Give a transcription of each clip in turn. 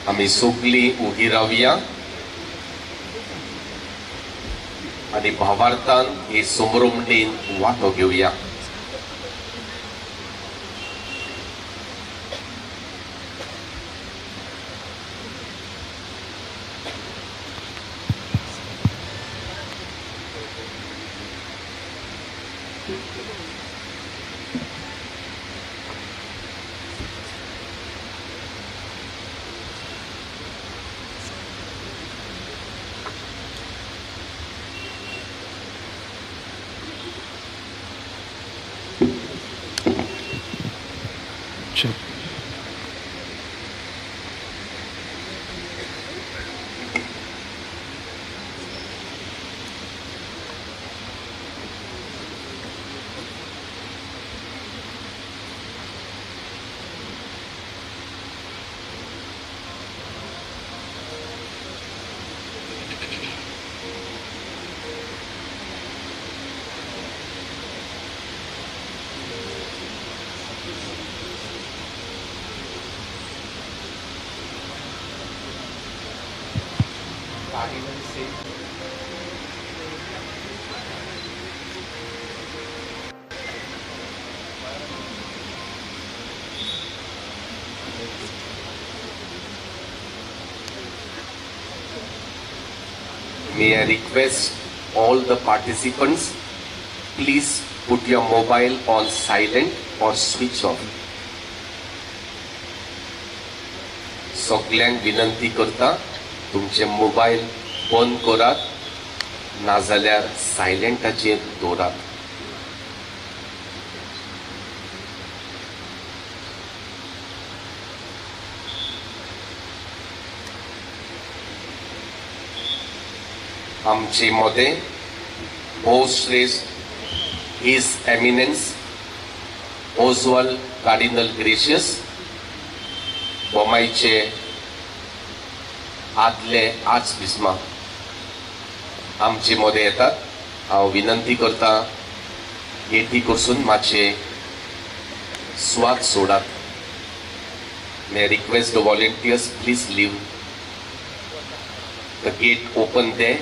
आमी सगळीं उगी रावया आनी भावार्थान हे समरमणेन वांटो घेवया. May I request all the participants, please put your mobile on silent or switch off. सगळ्यांक विनंती करता तुमचे मोबायल बंद करात, नाजाल्यार सायलंटाचेर दवरात. आमचे मदें भोवश्रेश्ठ his eminence Oswald cardinal Gracias बोमायचे आदले आर्चबिस्मा आमचे मदें येतात. हांव विनंती करता गेटी कडसून मातशे सुवात सोडात. May request the volunteers please leave the gate open there.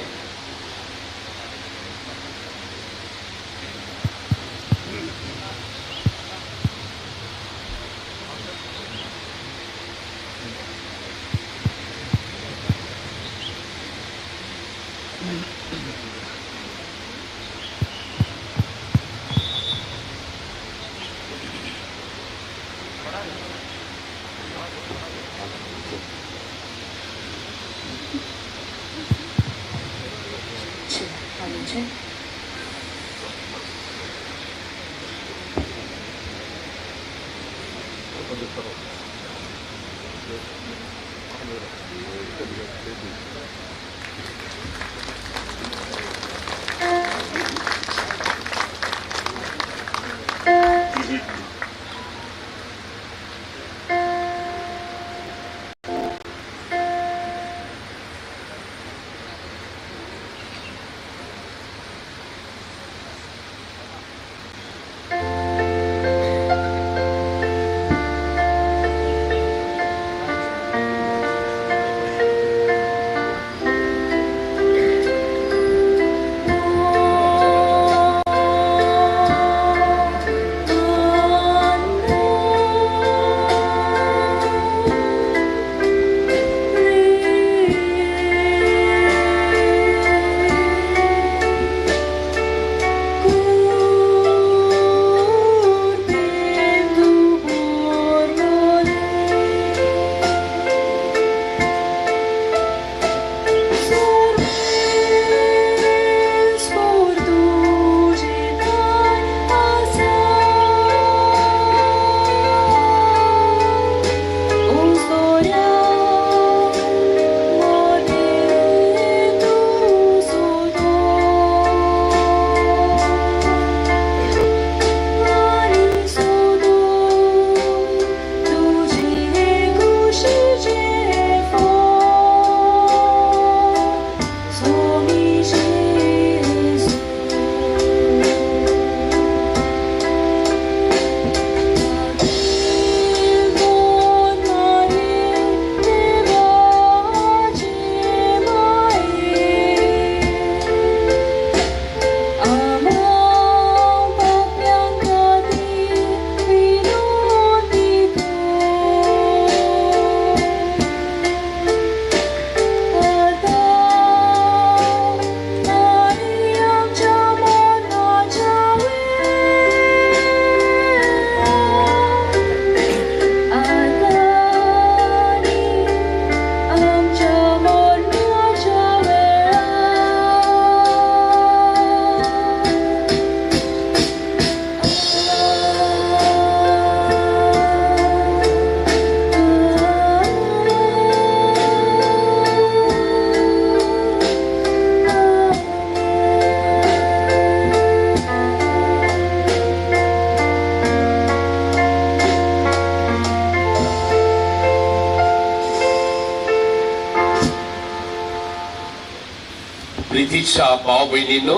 मोगीच्या भाव भयणीनो,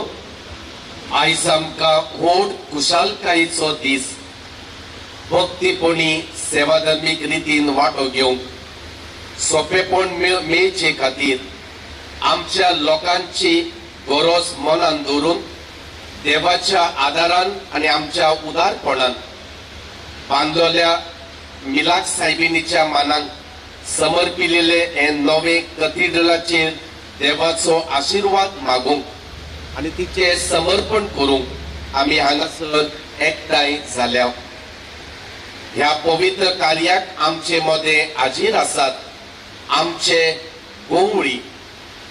आयज आमकां व्हड खुशालकायेचो दीस। भक्तीपणी सेवाधर्मीक रितीन वांटो घेवंक सोंपेपण मेळचे खातीर आमच्या लोकांची गरज मनान दवरून देवाच्या आदारान आनी आमच्या उदारपणान बांदलेल्या मिलाक सायबिणीच्या मानाक समर्पिलेले हे नवे कथिड्रलाचेर देवाचो आशिर्वाद मागूंक आनी तिचे समर्पण करूंक आमी हांगासर एकठांय जाल्या। ह्या पवित्र कार्याक आमचे मदें हाजीर आसात आमचे गोवळी,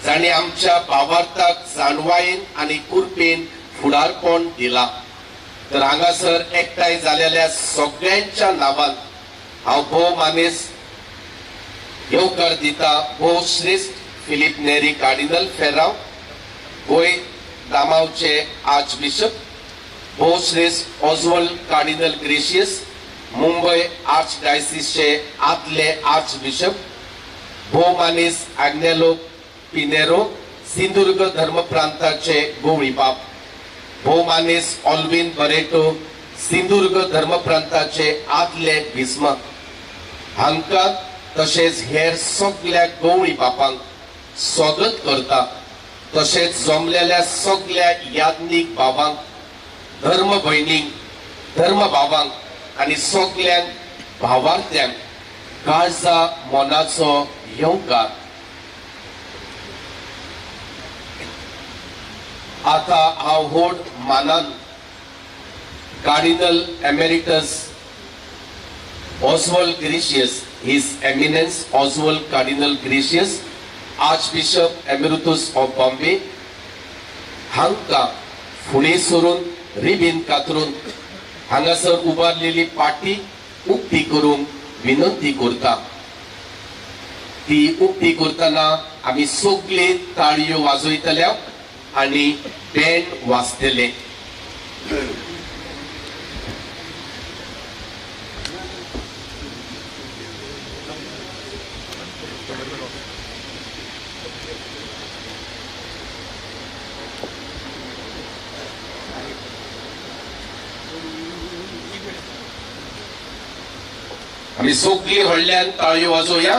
जांणी आमच्या भावार्थाक जाणवायेन आनी कृपेन फुडारपण दिलां। तर हांगासर एकठांय जालेल्या सगळ्यांच्या नांवान हांव भोव मानेस येवकार दिता भोव श्रेश्ठ फिलीप नेरी कार्डिनल फेराव, गोंय दामावचे आर्चबिशप, भोव श्रेश्ठ ऑझवल्ड कार्डिनल ग्रेशियस, मुंबय आर्चडायसिसचे आदले आर्चबिशप, भोव मानेस आग्नेलो पिनेरो, सिंधुदुर्ग धर्मप्रांताचे गोवळी बाप, भोव मानेस ऑल्विन बरेटो, सिंधुदुर्ग धर्मप्रांताचे आदले भीस्म, हांकां तशेंच हेर सगल्या गोवळी बापांक स्वागत करता। तशेंच जमलेल्या सगल्या याज्ञीक बाबांक, धर्म भयणींक, धर्म बाबांक आनी सगल्यांक भावार्थ्यांक काळजा मनाचो येवकार। आतां हांव व्हड मानान cardinal emeritus Oswald Gracias, his eminence Oswald cardinal Gracias, archbishop emeritus of Bombay हांकां फुडें सरून रिबीन कातरून हांगासर उबारलेली पाटी उक्ती करूंक विनंती करता। ती उक्ती करतना आमी सगळे ताळयो वाजयतले आनी बँड वाजतले। आमी सगळी व्हडल्यान ताळयो वाजोवया।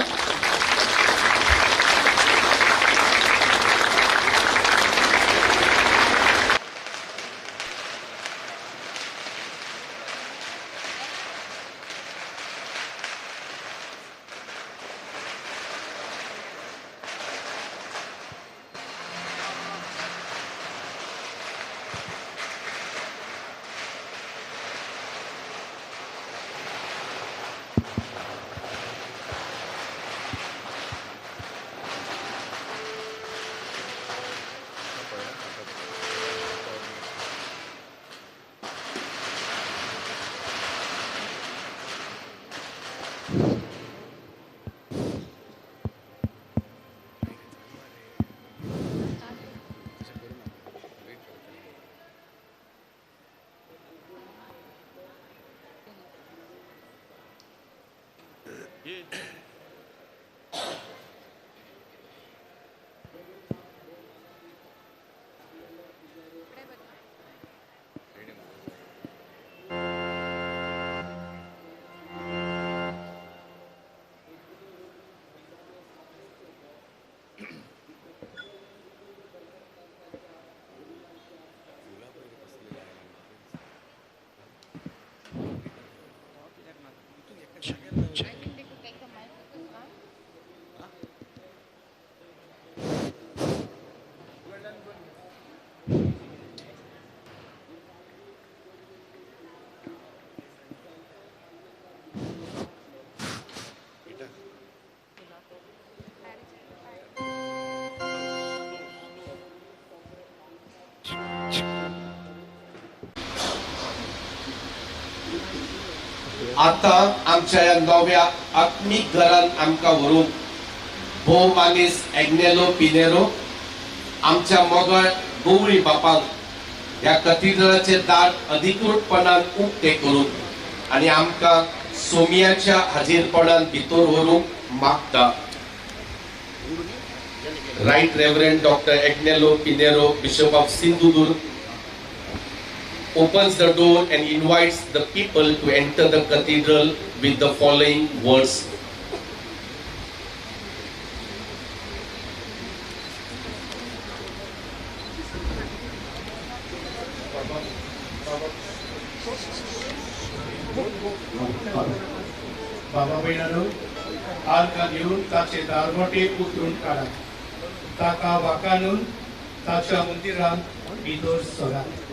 आता आमच्या ह्या नव्या आत्मीक घरान आमकां व्हरूंक भोव मानेस एग्नेलो पिनेरो आमच्या मोगाळ गोवळी बापांक ह्या कथिड्रलाचें दार अधिकृतपणान उक्तें करून आनी आमकां सोमियाच्या हाजीरपणान भितर व्हरूंक मागता। Right Reverend Doctor Agnelo Pinheiro, Bishop of Sindhudurg, opens the door and invites the people to enter the cathedral with the following words. बाबा भयणानो, आर्कां घेवन ताचे दारवाटे उतरून काडा, ताका वाकानून ताच्या मंदिरांत भितर सरात.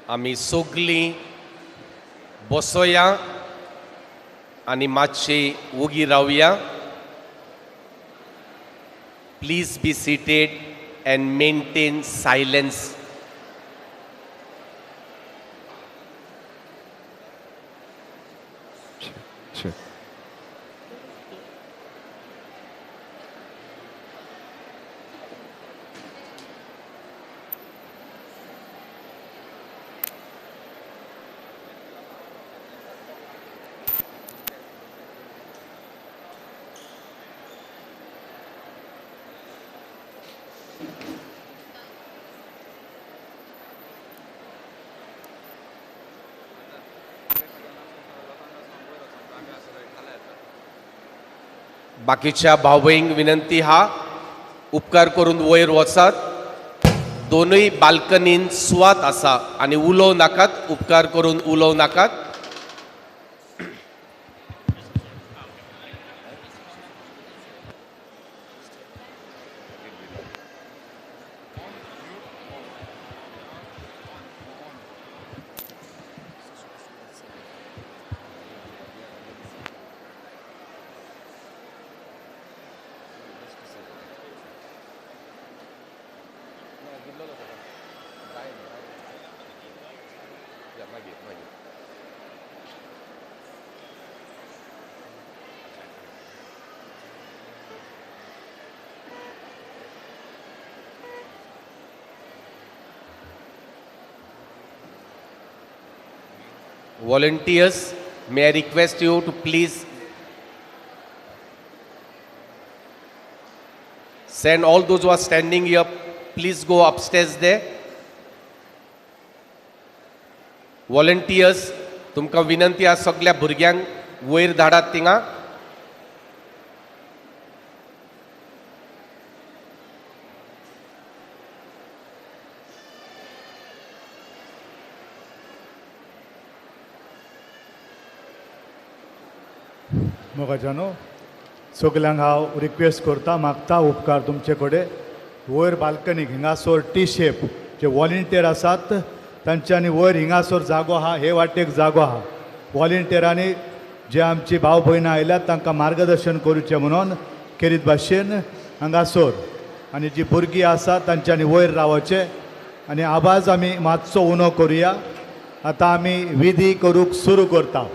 आमी सगलीं बसोया आनी मातशी उगी रावया. Please be seated and maintain silence. बाकीच्या भाव-भयणींक विनंती हा, उपकार करून वयर वचात. दोनूय बाल्कनीन सुवात आसा आनी उलोवं नाकात, उपकार करून उलोवं नाकात. Volunteers, may I request you to please send all those who are standing here, please go upstairs there. Volunteers, तुमकां विनंती आसा सगल्या भुरग्यांक वयर धाडात थिंगा. मोगाच्यानो सगल्यांक हांव रिक्वेस्ट करता, मागता उपकार तुमचे कडेन. वयर बाल्कनीक हिंगासर टी शेप जे वॉलंटियर आसात तांच्यांनी वयर हिंगासर जागो आहा, हे वाटेक जागो आहा. वॉलंटियरांनी जे आमची भाव भयणां आयल्यात तांकां मार्गदर्शन करूचें म्हणून खेरीत भाशेन हांगासर, आनी जी भुरगीं आसात तांच्यांनी वयर रावचें आनी आवाज आमी मातसो उणो करुया. आतां आमी विधी करूंक सुरू करता.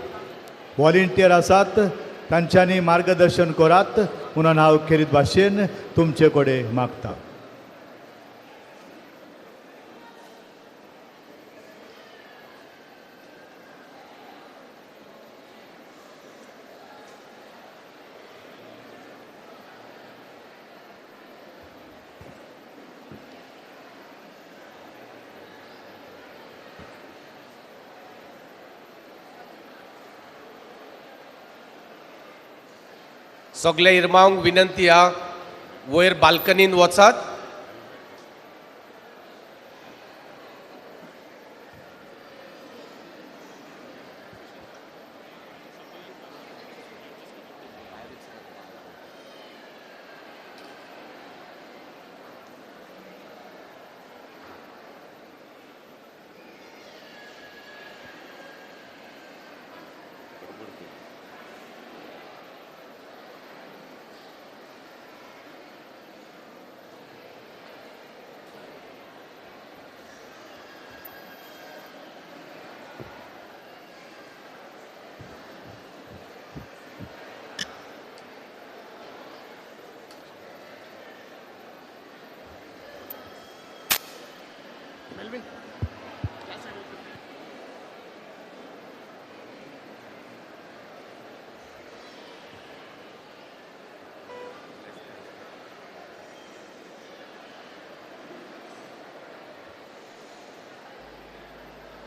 वॉलंटियर आसात तांच्यांनी मार्गदर्शन करात म्हणून हांव खेरीत भाशेन तुमचे कडेन मागता. सगल्या इरमांक विनंती आहा, वयर बाल्कनीन वचात.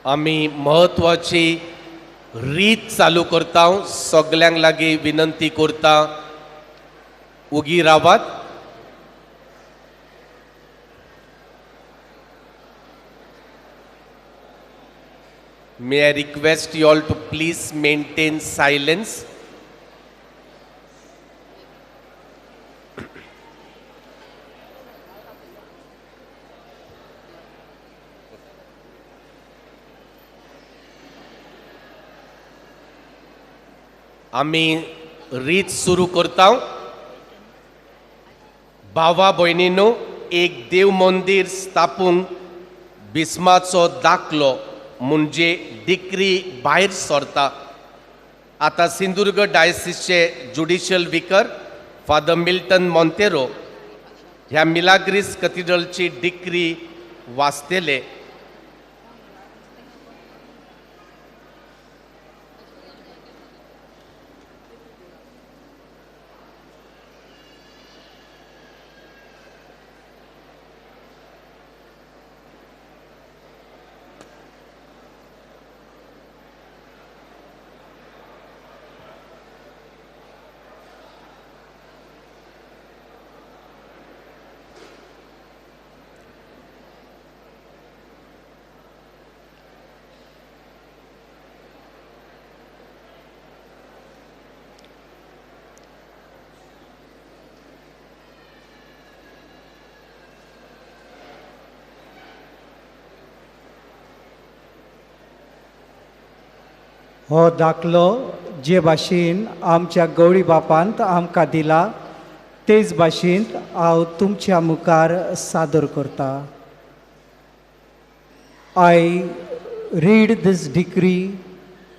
आमी म्हत्वाची रीत चालू करता. सगल्यांक लागीं विनंती करता, उगी रावात. May I request you all to please maintain silence. आमी रीत सुरू करता. भावा भयणीनो, एक देव मंदीर स्थापूंक बिस्माचो दाखलो म्हणजे डिक्री भायर सरता. आतां Sindhudurg डायसिसचे judicial vicar father Milton Monteiro ह्या मिलाग्रीस कथिड्रलची डिक्री वाचतले. हो दाखलो जे भाशेन आमच्या गवळी बापांत आमकां दिला तेच भाशेंत हांव तुमच्या मुखार सादर करता. I read this decree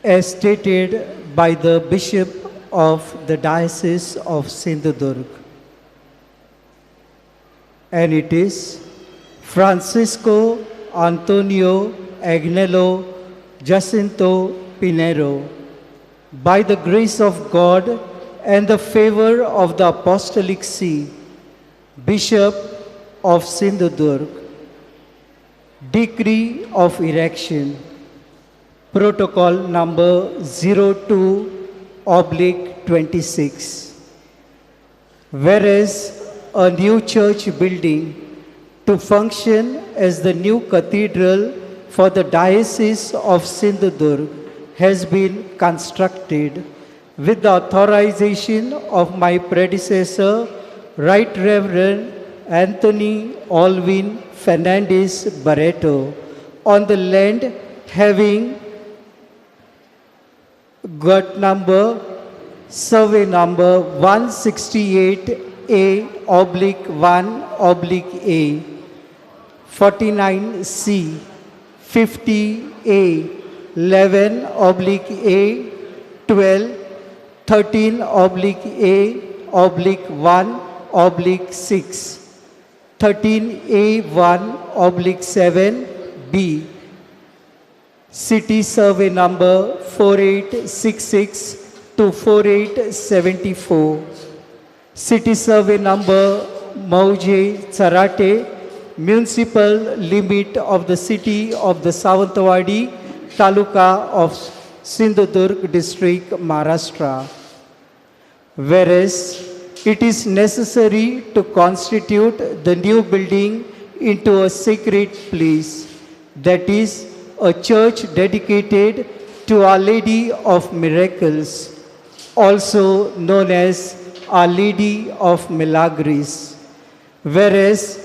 as stated by the bishop of the diocese of Sindhudurg, and it is Francisco Antonio Agnelo Jacinto Pinheiro, by the grace of God and the favor of the Apostolic See, Bishop of Sindhudurg, Decree of Erection, Protocol number 02/26. Whereas a new church building to function as the new cathedral for the Diocese of Sindhudurg has been constructed with the authorization of my predecessor, Right Reverend Anthony Alvin Fernandez Barreto, on the land having got number, survey number 168A/1/A, 49C, 50A, 11/A, 12, 13/A/1/6, 13A1/7B, City Survey number 4866 to 4874, City Survey number Mauje Charate, Municipal limit of the city of the Sawantwadi, Taluka of Sindhudurg district, Maharashtra. Whereas it is necessary to constitute the new building into a sacred place, that is, a church dedicated to Our Lady of Miracles, also known as Our Lady of Milagres. Whereas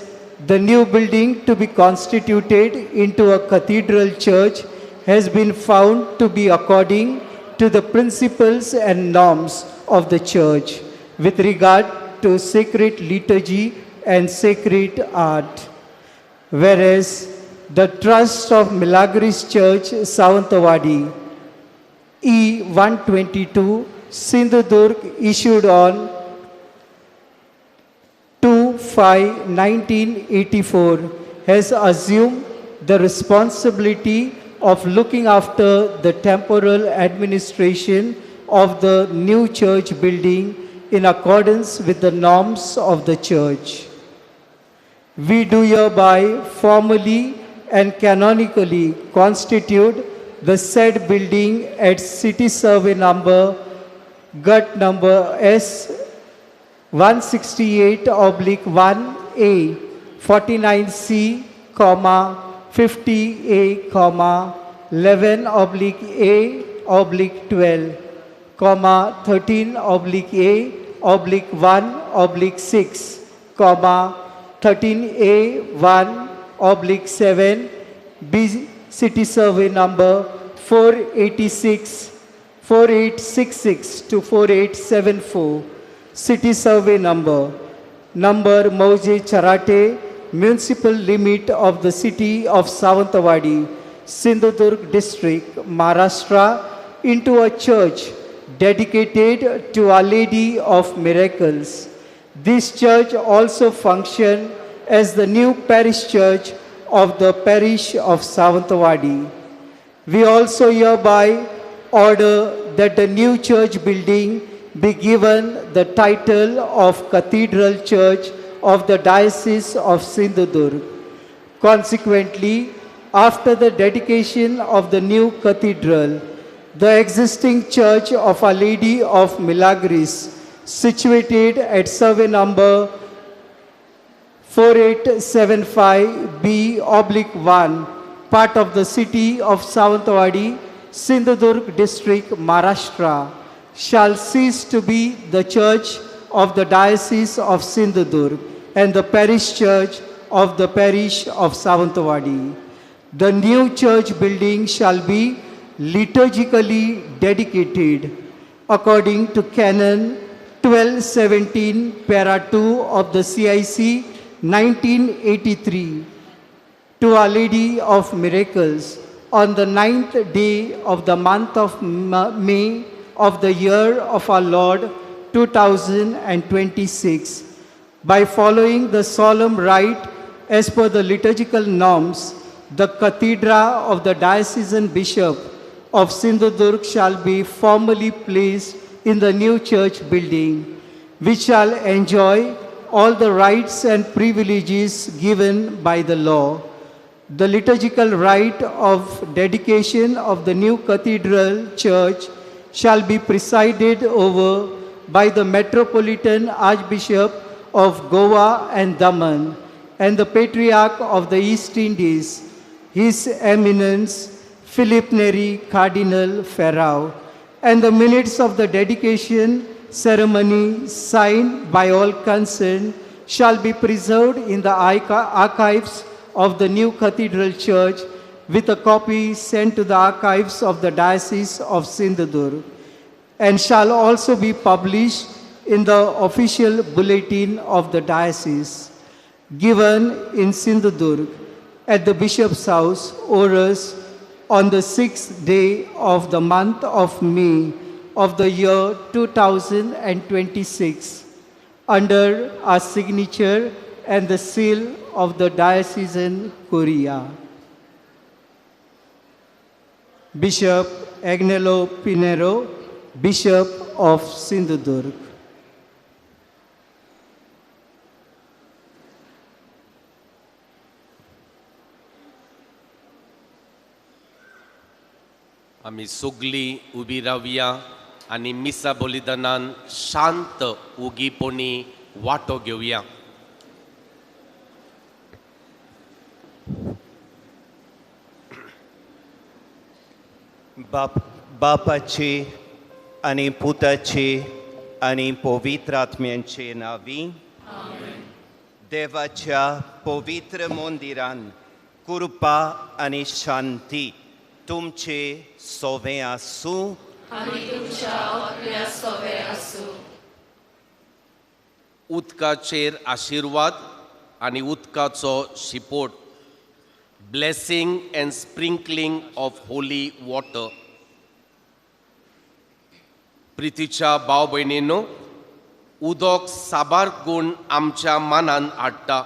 the new building to be constituted into a cathedral church has been found to be according to the principles and norms of the church with regard to sacred liturgy and sacred art. Whereas the Trust of Milagres Church, Sawantwadi, E122, Sindhudurg, issued on 2/5/1984, has assumed the responsibility of looking after the temporal administration of the new church building in accordance with the norms of the church. We do hereby formally and canonically constitute the said building at City Survey number, Gut number S 168/1A, 49C, 50A, 11/A/12, 13/A/1/6, 13A1/7, B City Survey number 486, 4866 to 4874, city survey number, number Mauje Charate, municipal limit of the city of Sawantwadi, Sindhudurg district, Maharashtra, into a church dedicated to Our Lady of Miracles. This church also functioned as the new parish church of the parish of Sawantwadi. We also hereby order that the new church building be given the title of Cathedral Church of the Diocese of Sindhudurg. Consequently, after the dedication of the new cathedral, the existing church of Our Lady of Milagres, situated at survey number 4875B/1, part of the city of Sawantwadi, Sindhudurg district, Maharashtra, shall cease to be the church of the Diocese of Sindhudurg and the parish church of the parish of Sawantwadi. The new church building shall be liturgically dedicated according to Canon 1217 Para 2 of the CIC 1983 to Our Lady of Miracles on the 9th day of the month of May of the year of our Lord 2026, by following the solemn rite as per the liturgical norms. The cathedra of the diocesan bishop of Sindhudurg shall be formally placed in the new church building, which shall enjoy all the rights and privileges given by the law. The liturgical rite of dedication of the new cathedral church shall be presided over by the Metropolitan Archbishop of Goa and Daman and the Patriarch of the East Indies, His Eminence Philip Neri Cardinal Ferrao, and the minutes of the dedication ceremony signed by all concerned shall be preserved in the archives of the new cathedral church, with a copy sent to the archives of the Diocese of Sindhudurg, and shall also be published in the official bulletin of the diocese, given in Sindhudurg at the Bishop's House, Orus, on the 6th day of the month of May of the year 2026, under our signature and the seal of the Diocesan Curia. Bishop Agnelo Pinheiro, Bishop of Sindhudurg. आमी सगळीं उबी रावया आनी मिसा बलिदानान शांत उगीपणी वांटो घेवया. बापाचे आनी पुताचे आनी पवित्र आत्म्यांचे नांवी. देवाच्या पवित्र मंदिरान कृपा आनी शांती तुमचे सोवे आसूं आनी तुमच्या आत्म्या सोवे आसूं. उदकाचेर आशिर्वाद आनी उदकाचो शिपोट, blessing and sprinkling of holy water. प्रितीच्या भाव भयणीनो, उदक साबार गूण आमच्या मनान हाडटा.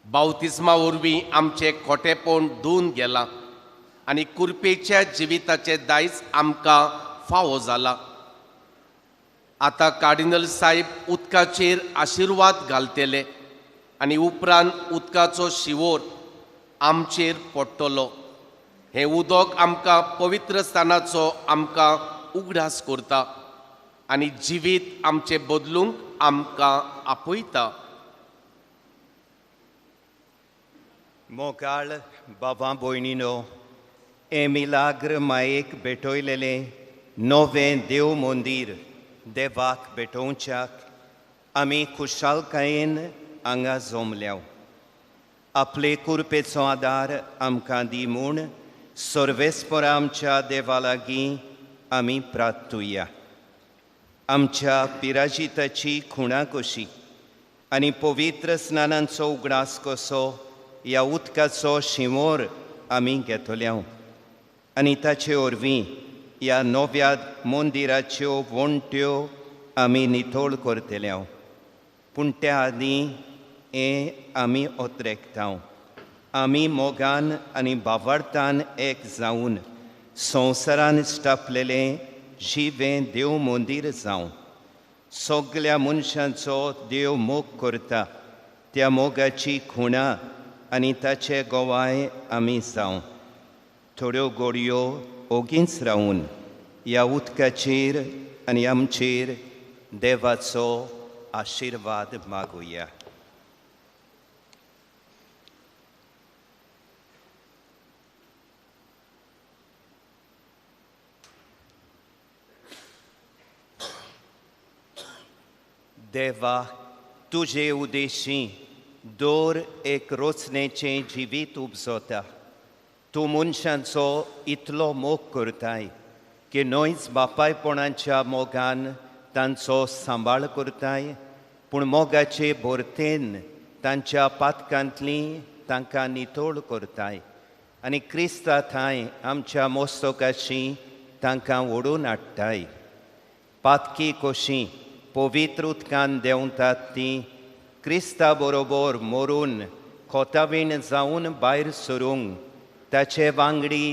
बावतिस्मा वरवीं आमचें खोटेपण धुवन गेलां आनी कुरपेच्या जिविताचें दायज आमकां फावो जाला. आतां कार्डिनल साहेब उदकाचेर आशिर्वाद घालतले आनी उपरांत उदकाचो शिवोर आमचेर पडटलो. हें उदक आमकां पवित्र स्थानाचो आमकां उगडास करता आनी जिवीत आमचें बदलूंक आमकां आपयता. मोगाळ बाबा भयणीनो, हे मिलाग्र मायेक भेटयलेलें नवें देव मंदीर देवाक भेटोवच्याक आमी खुशालकायेन हांगा जमल्या. आपले कुरपेचो आदार आमकां दी म्हूण सर्वेस्पर आमच्या देवा लागीं आमी प्रार्थुया. आमच्या पिराजिताची खुणा कशी आनी पवित्र स्नानांचो उगडास कसो ह्या उदकाचो शिंवोर आमी घेतल्या आनी ताचे वरवीं ह्या नव्या मंदिराच्यो वण्ट्यो आमी नितळ करतल्या. पूण त्या आदीं हें आमी ओतरेकता, आमी मोगान आनी भावार्थान एक जावन संवसारान स्टापलेलें जिवें देव मंदीर जावं. सगल्या मनशांचो देव मोग करता त्या मोगाची खुणा आनी ताचे गोवाय आमी जावं. थोड्यो गोडयो ओगीच रावून ह्या उदकाचेर आनी आमचेर देवाचो आशिर्वाद मागुया. देवा, तुजे उद्देशी दर एक रोचणेचें जिवीत उपजता. तूं मनशांचो इतलो मोग करताय की न्हयच बापायपणाच्या मोगान तांचो सांबाळ करताय, पूण मोगाचे भरतेन तांच्या पातकांतली तांकां नितळ करताय आनी क्रिस्ता थांय आमच्या मोस्तकाशी तांकां ओडून हाडटाय. पातकी कशी पवित्र उदकान देंवतात ती क्रिस्ता बरोबर मरून खोतावीण जावन भायर सरूंक ताचे वांगडी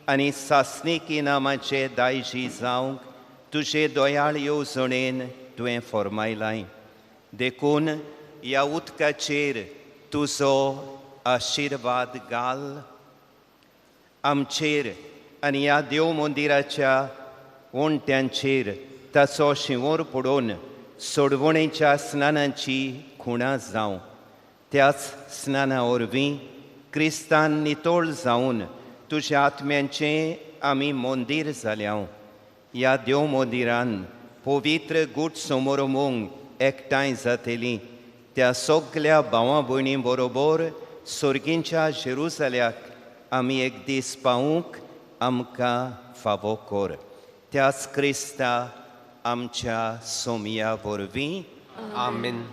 आनी सासणीक इनामाचे दायजी जावंक तुजे दयाळ येवजणेन तुवें फॉर्मायलाय. देखून ह्या उदकाचेर तुजो आशिर्वाद घाल आमचेर आनी ह्या देव मंदिराच्या वण्ट्यांचेर ताचो शिंवोर पडोवन सोडवणेच्या स्नानाची खुणा जावं. त्याच स्नाना वरवीं क्रिस्तान नितळ जावन तुज्या आत्म्यांचें आमी मंदीर जाल्या. ह्या देव मंदिरान पवित्र गूट समोरमूंक एकठांय जातली त्या सगल्या भावां भयणी बरोबर सर्गींच्या जेरुजाल्याक आमी एक दीस पावूंक आमकां फावो कर. त्याच क्रिस्ता आमच्या सोमया वरवीं. आमेन.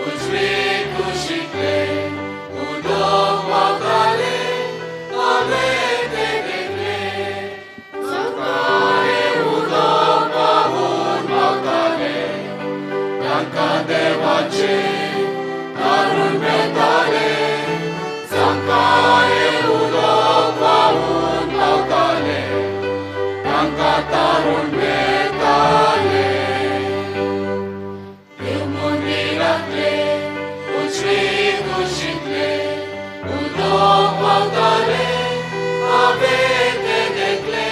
Uç तांकां देवाचे तारुण मेळटाले, जांकां हें उदक व्हांवून पावताले, तांकां तारुण मेळटाले. देव मंदिरांतले उजवे कुशींतले उदक व्हांवताले, हांवें तें देखले.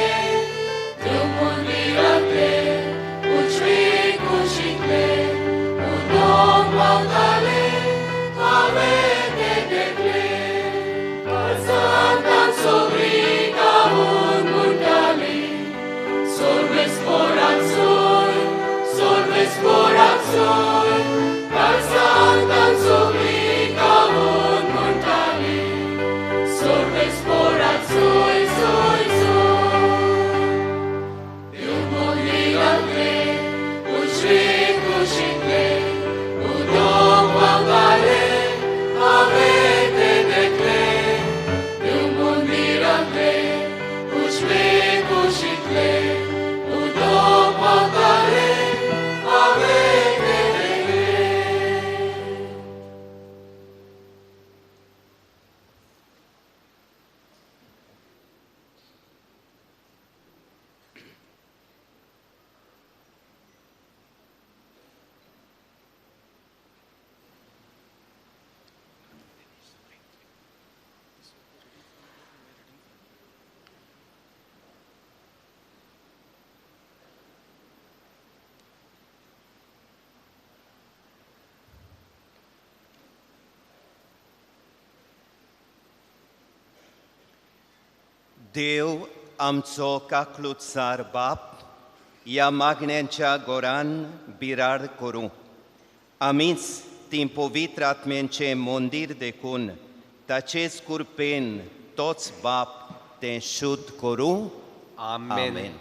देव मंदिरांतले उजवे कुशींतले उदक व्हांवताले, हांवें तें देखले. काळजांत सगळीं गावून म्हणटाली, सर्वेस्पोराक सोय, सर्वेस्पोराक सोय. काळजांत सगळीं गावून म्हणटाली, सर्वेस्पोराक सोय, सोय, सोय. देव मंदिरांतले उजवे कुशींतले उदक व्हांवताले, हांवें तें देखले. देव मंदिरांतले उजवे कुशींतले उदक व्हांवताले, हांवें तें देखले. देव आमचो काकलुतसार बाप ह्या मागण्यांच्या गोरान बिराड करूं. आमीच ती पवित्र आत्म्यांचें मंदीर देखून ताचेच कृपेन तोच बाप तें शुद्ध करूं. आमेन.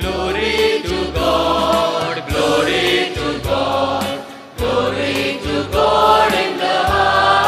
Glory to God, glory to God, glory to God in the highest.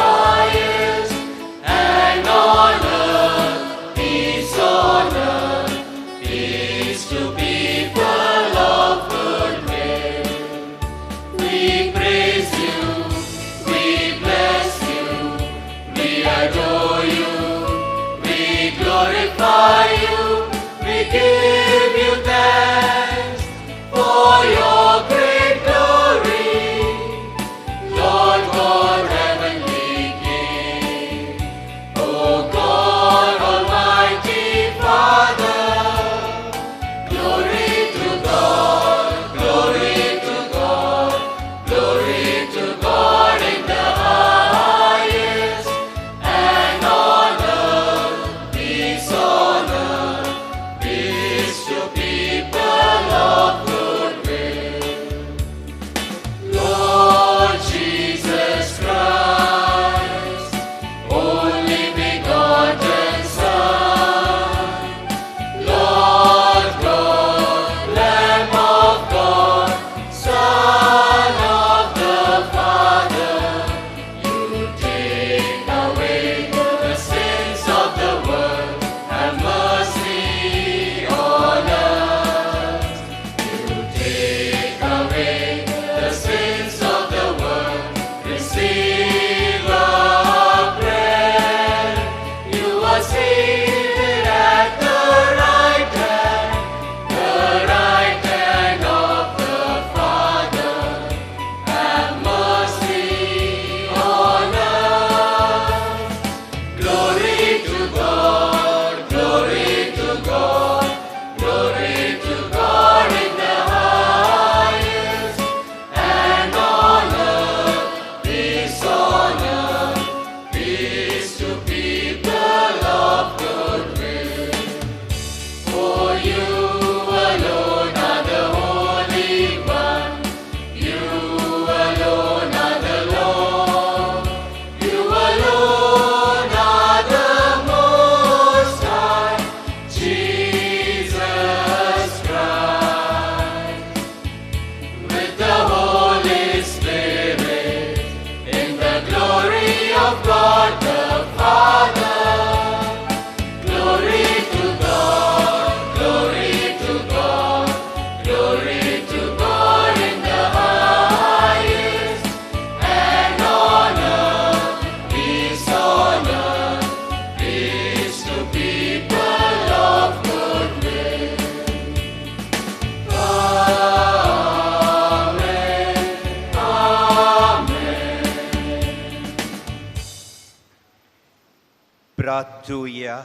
प्रार्थुया.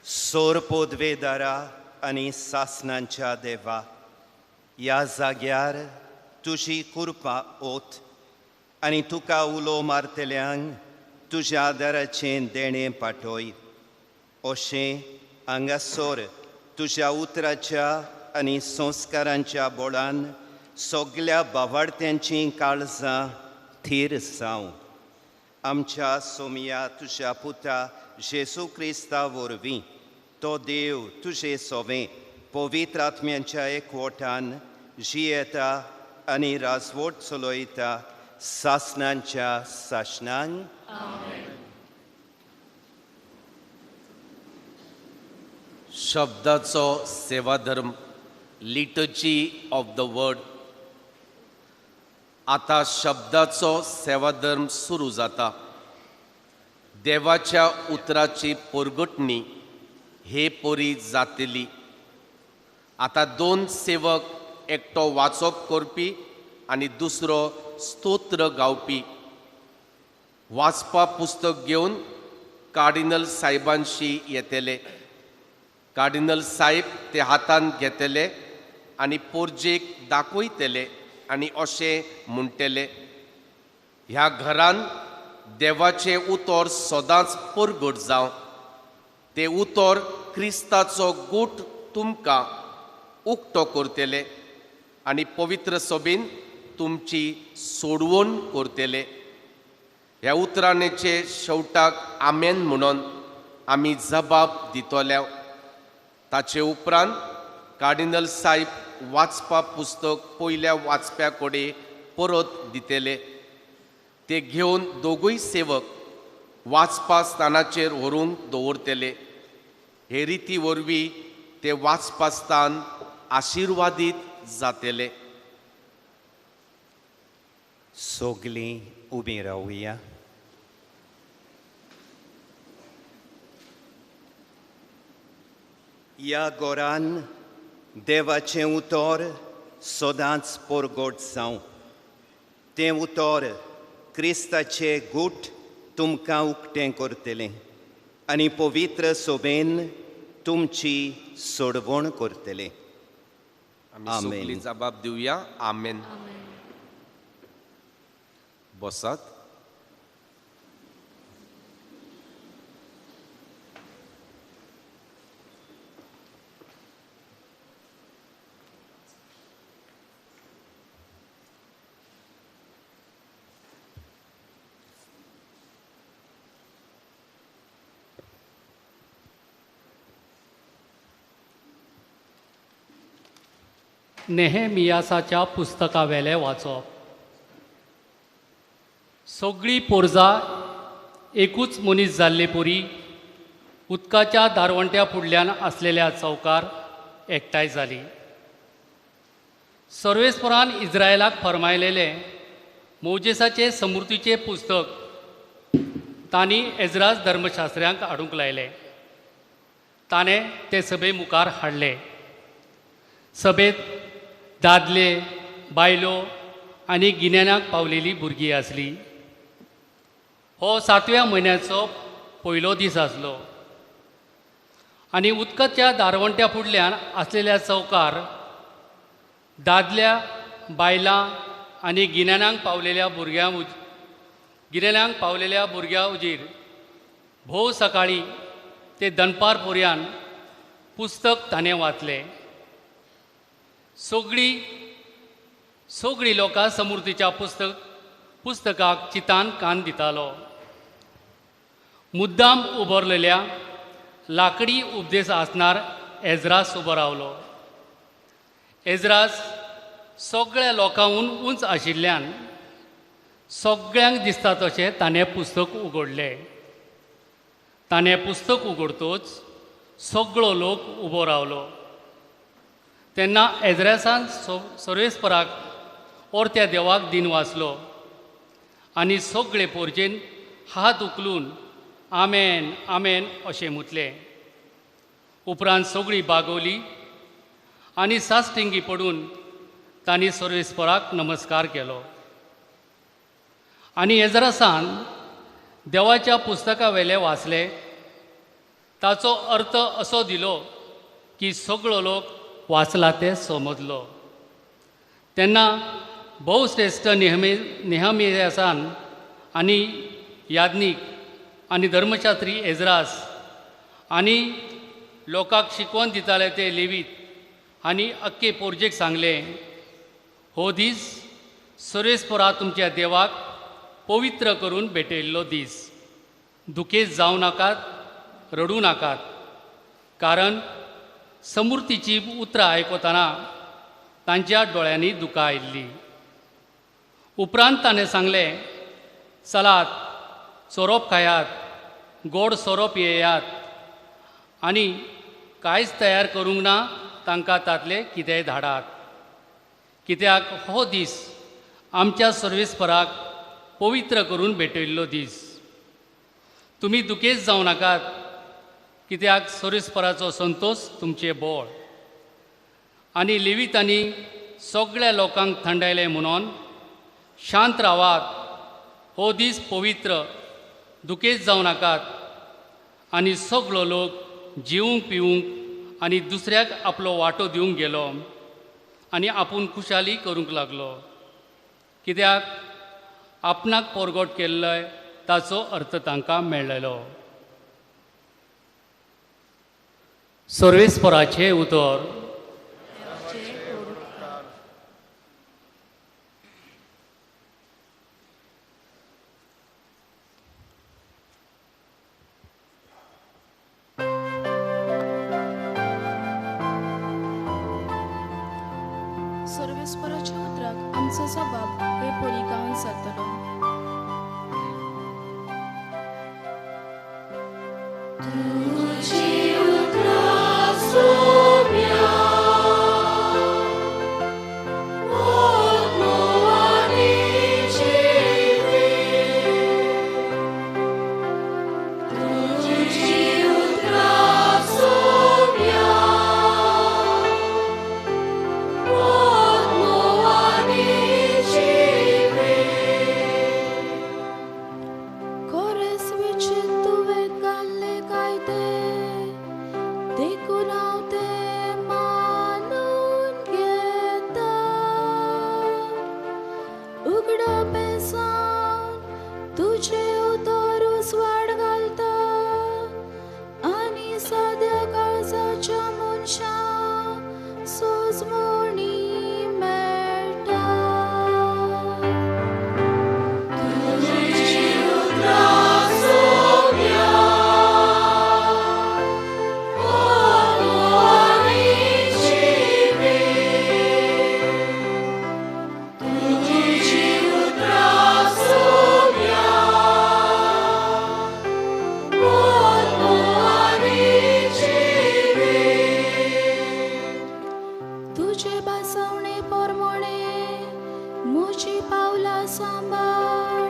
सोर पोदवेदारा आनी सासणांच्या देवा, ह्या जाग्यार तुजी कृपा ओत आनी तुका उलो मारतल्यांक तुज्या आदाराचें देणें पाठय. अशें हांगासर तुज्या उतराच्या आनी संस्कारांच्या बोळान सगल्या बावाडत्यांचीं काळजां थीर जावं. आमच्या सोमया तुज्या पुता जेजू क्रिस्ता वरवीं तो देव तुजे सोवें पवित्र आत्म्यांच्या एकवटान जियेता आनी राजवट चलयता सासणांच्या सासणांक. शब्दाचो सेवाधर्म, लिटर्जी ऑफ the word. आतां शब्दाचो सेवाधर्म सुरू जाता. देवाच्या उतराची परगटणी हे परी जातली. आतां दोन सेवक, एकटो वाचप करपी आनी दुसरो स्तोत्र गावपी, वाचपा पुस्तक घेवन कार्डिनल साहेबांशी येतले. कार्डिनल साहेब ते हातांत घेतले आनी पोरजेक दाखयतले आनी अशें म्हणटले, ह्या घरान देवाचें उतर सदांच परगट जावं. तें उतर क्रिस्ताचो गूट तुमकां उक्तो करतले आनी पवित्र सभेन तुमची सोडवण करतले. ह्या उतरांचे शेवटाक आमेन म्हणून आमी जबाब दितले. ताचे उपरांत कार्डिनल साहेब वाचपा पुस्तक पयल्या वाचप्या कडेन परत दितले. ते घेवन दोगूय सेवक वाचपा स्थानाचेर व्हरून दवरतले. हे रिती वरवीं ते वाचपा स्थान आशिर्वादीत जातले. सगलीं उबीं रावया. ह्या गोरान देवाचें उतर सदांच परगट जावं. तें उतर क्रिस्ताचे गूट तुमकां उक्तें करतलें आनी पवित्र सोबेन तुमची सोडवण करतलें. आमी सगलीं जबाब दिवया आमेन. बसात. नेहेमियासाच्या पुस्तकावेलें वाचप. सगळी पोरजा एकूच मनीस जाल्ले परी उदकाच्या दारवंट्या फुडल्यान आसलेल्या चौकार एकठांय जाली. सर्वेस्परान इस्रायलाक फर्मायलेलें मोजेसाचें समृद्धीचें पुस्तक तांणी एजरास धर्मशास्त्र्यांक हाडूंक लायलें. ताणें तें सभे मुखार हाडलें. सभेंत दादले, बायलो आनी गिन्यानाक पावलेली भुरगीं आसली. हो सातव्या म्हयन्याचो पयलो दीस आसलो आनी उदकाच्या दारवंट्या फुडल्यान आसलेल्या चौकार दादल्या, बायलां आनी गिन्यानाक पावलेल्या भुरग्यां हुजीर भोव सकाळीं ते दनपार पर्यान पुस्तक ताणें वाचलें. सगळीं लोकां समृद्धीच्या पुस्तकाक चितान कान दितालो. मुद्दाम उबरलेल्या लाकडी उपदेश आसणार एजरास उबो रावलो. एजरास सगळ्या लोकांहून उंच आशिल्ल्यान सगळ्यांक दिसता तशें ताणें पुस्तक उगडलें. ताणें पुस्तक उगडतोच सगळो लोक उबो रावलो. तेन्ना एजरासान सर्वेस्पराक ओर त्या देवाक दिन वाचलो आनी सगळे पोरजेन हात उखलून आमेन आमेन अशें म्हटलें. उपरांत सगळीं बागवली आनी सासटिंगी पडून तांणी सर्वेस्पराक नमस्कार केलो. आनी एजरासान देवाच्या पुस्तका वेले वाचले. ताचो अर्थ असो दिलो की सगळो लोक वाचला ते समजलो. तेन्ना भोवश्रेश्ठ नेहमियासान आनी याज्ञीक आनी धर्मशास्त्री एजरास आनी लोकांक शिकवण दिताले ते लेवीत आनी अक्के पोरजेक सांगलें, हो दीस सर्वेस्परा तुमच्या देवाक पवित्र करून भेटयल्लो दीस. दुखेस्त जावं नाकात, रडूं नाकात, कारण समृद्धीची उतरां आयकतना तांच्या दोळ्यांनी दुकां आयिल्लीं. उपरांत ताणें सांगलें, चलात सोरोप खायात, गोड सोरोप येयात आनी कांयच तयार करूंक ना तांकां तांतलें कितेंय धाडात, कित्याक हो दीस आमच्या सर्वेस्पराक पवित्र करून भेटयल्लो दीस. तुमी दुखेस्त जावं नाकात, कित्याक सर्वेस्पराचो संतोश तुमचें बळ. आनी लेवितांनी सगळ्या लोकांक थंडायलें म्हणून शांत रावात, हो दीस पवित्र, दुखेस्त जावं नाकात. आनी सगळो लोक जेवंक पिवंक आनी दुसऱ्याक आपलो वांटो दिवंक गेलो आनी आपूण खुशाली करूंक लागलो, कित्याक आपणाक परगट केल्लो ताचो अर्थ तांकां मेळ्ळेलो. सर्वेस्पराचें उतर. सर्वेस्पराच्या उतराक आमचो जबाब हे परी गावन जातलो. तुजी उतरां सोम्या आत्मो आनी जिवी, तुजी उतरां सोम्या आत्मो आनी जिवी. कोरेस विचित तुवें घाल्ले कायदे, देखून हांव ते मानून घेता. उगडापें सावन तुजें उतर उजवाड घालता आनी साद्या काळजाच्या मनशाक सोजमणी मेळटा. तुजी उतरां सोम्या आत्मो आनी जिवी, तुजी उतरां सोम्या आत्मो आनी जिवी. तुजे भासवणे पोरमोणे म्हजी पावलां सांबाळ,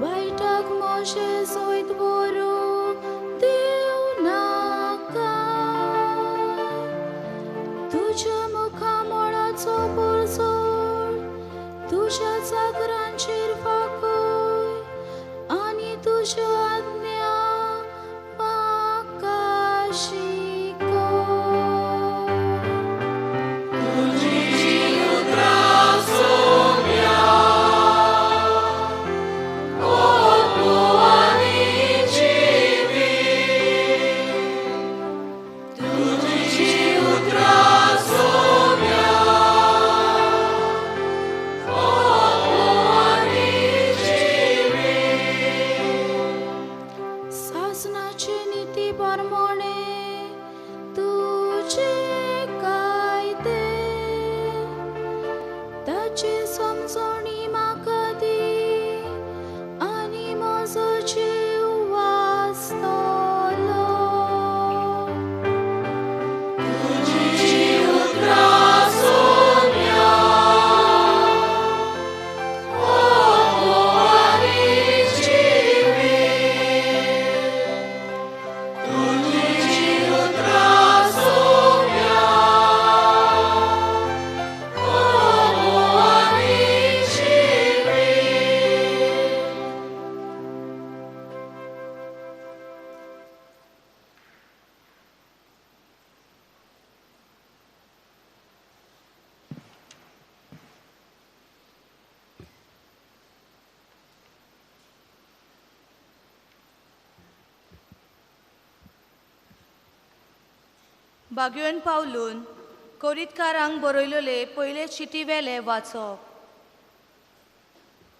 वायटाक म्हजें जैत व्हरूंक दिवं नाका. तुज्या मुखामळाचो पोरजोळ तुज्या चाकरांचेर फांकय आनी तुज्यो आज्ञा म्हाका शिकय. तुजी उतरां सोम्या आत्मो आनी जिवी, तुजी उतरां सोम्या आत्मो आनी बागयोन पावलून कोरीतकारांक बरयलेले पयले चिटी वेले वाचप.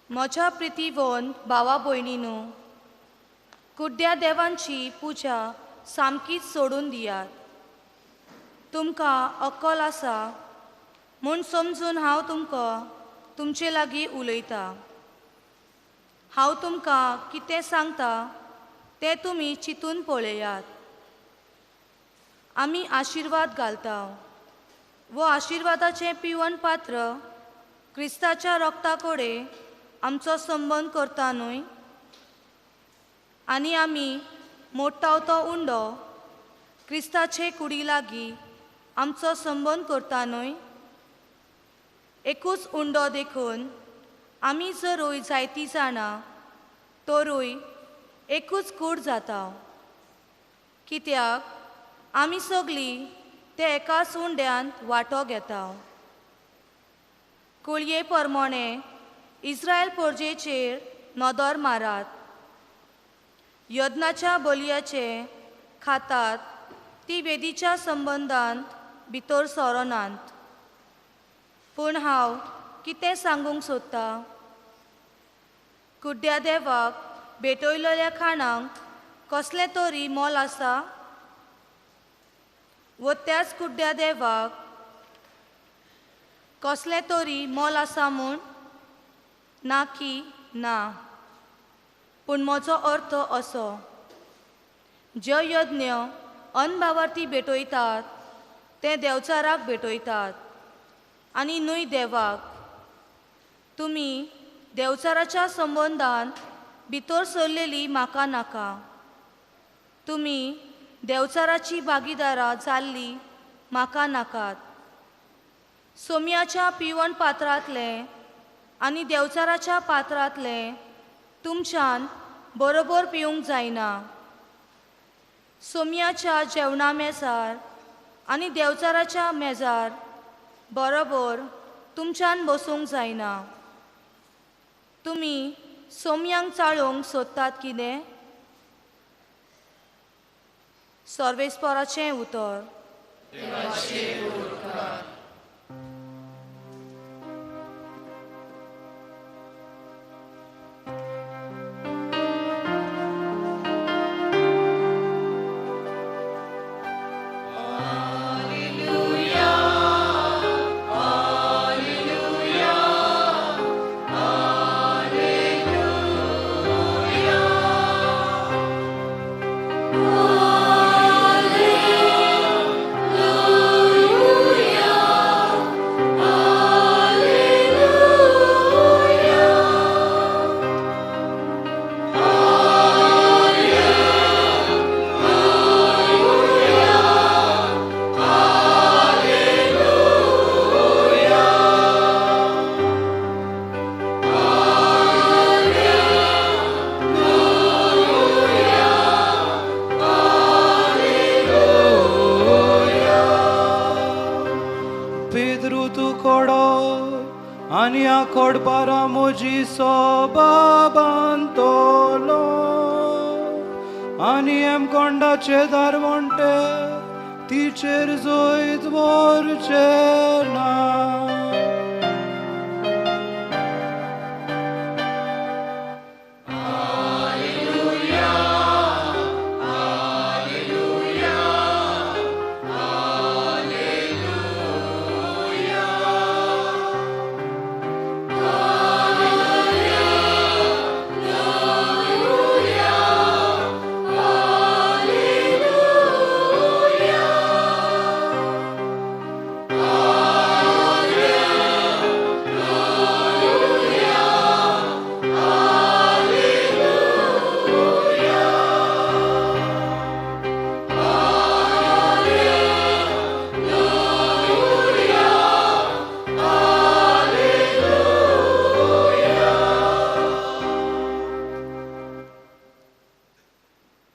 म्हज्या प्रितीवोन भावा भयणीनू, कुड्ड्या देवांची पुजा सामकीच सोडून दियात. तुमकां अक्कल आसा म्हूण समजून हांव तुमकां तुमचे लागीं उलयतां. हांव तुमकां कितें सांगता तें तुमी चिंतून पळयात. आमी आशिर्वाद घालता वो आशिर्वादाचें पिवन पात्र क्रिस्ताच्या रोगता कडेन आमचो संबंद करता न्हय? आनी आमी मोडटा तो उंडो क्रिस्ताचे कुडी लागीं आमचो संबंद करता न्हय? एकूच उंडो देखून आमी जरूय जायतीं जाणां तरूय एकूच कूड जाता, कित्याक आमी सगळीं ते एकाच उंड्यांत वांटो घेता. कुळये प्रमाणे इस्रायल परजेचेर नदर मारात. यज्ञाच्या बलयाचे खातात ती वेदीच्या संबंदांत भितर सरनात. पूण हांव कितें सांगूंक सोदतां? कुड्ड्या देवाक भेटयलेल्या खाणांक कसलें तरी मोल आसा? वो त्याच कुड्ड्या देवाक कसलें तरी मोल आसा म्हूण? ना की ना. पूण म्हजो अर्थ असो, जे यज्ञ अनभावार्थी भेटयतात ते देवचाराक भेटयतात आनी न्हय देवाक. तुमी देवचाराच्या संबंदान भितर सरलेली म्हाका नाका. तुमी देवचाराची भागीदारां जाल्ली म्हाका नाकात. सोम्याच्या पिवण पात्रांतलें आनी देवचाराच्या पात्रांतलें तुमच्यान बरोबर पिवंक जायना. सोम्याच्या जेवणा मेजार आनी देवचाराच्या मेजार बरोबर तुमच्यान बसूंक जायना. तुमी सोम्यांक चाळोवंक सोदतात कितें? सर्वेस्पराचें उतर. दारवंटे तिचेर जैत व्हरचें ना.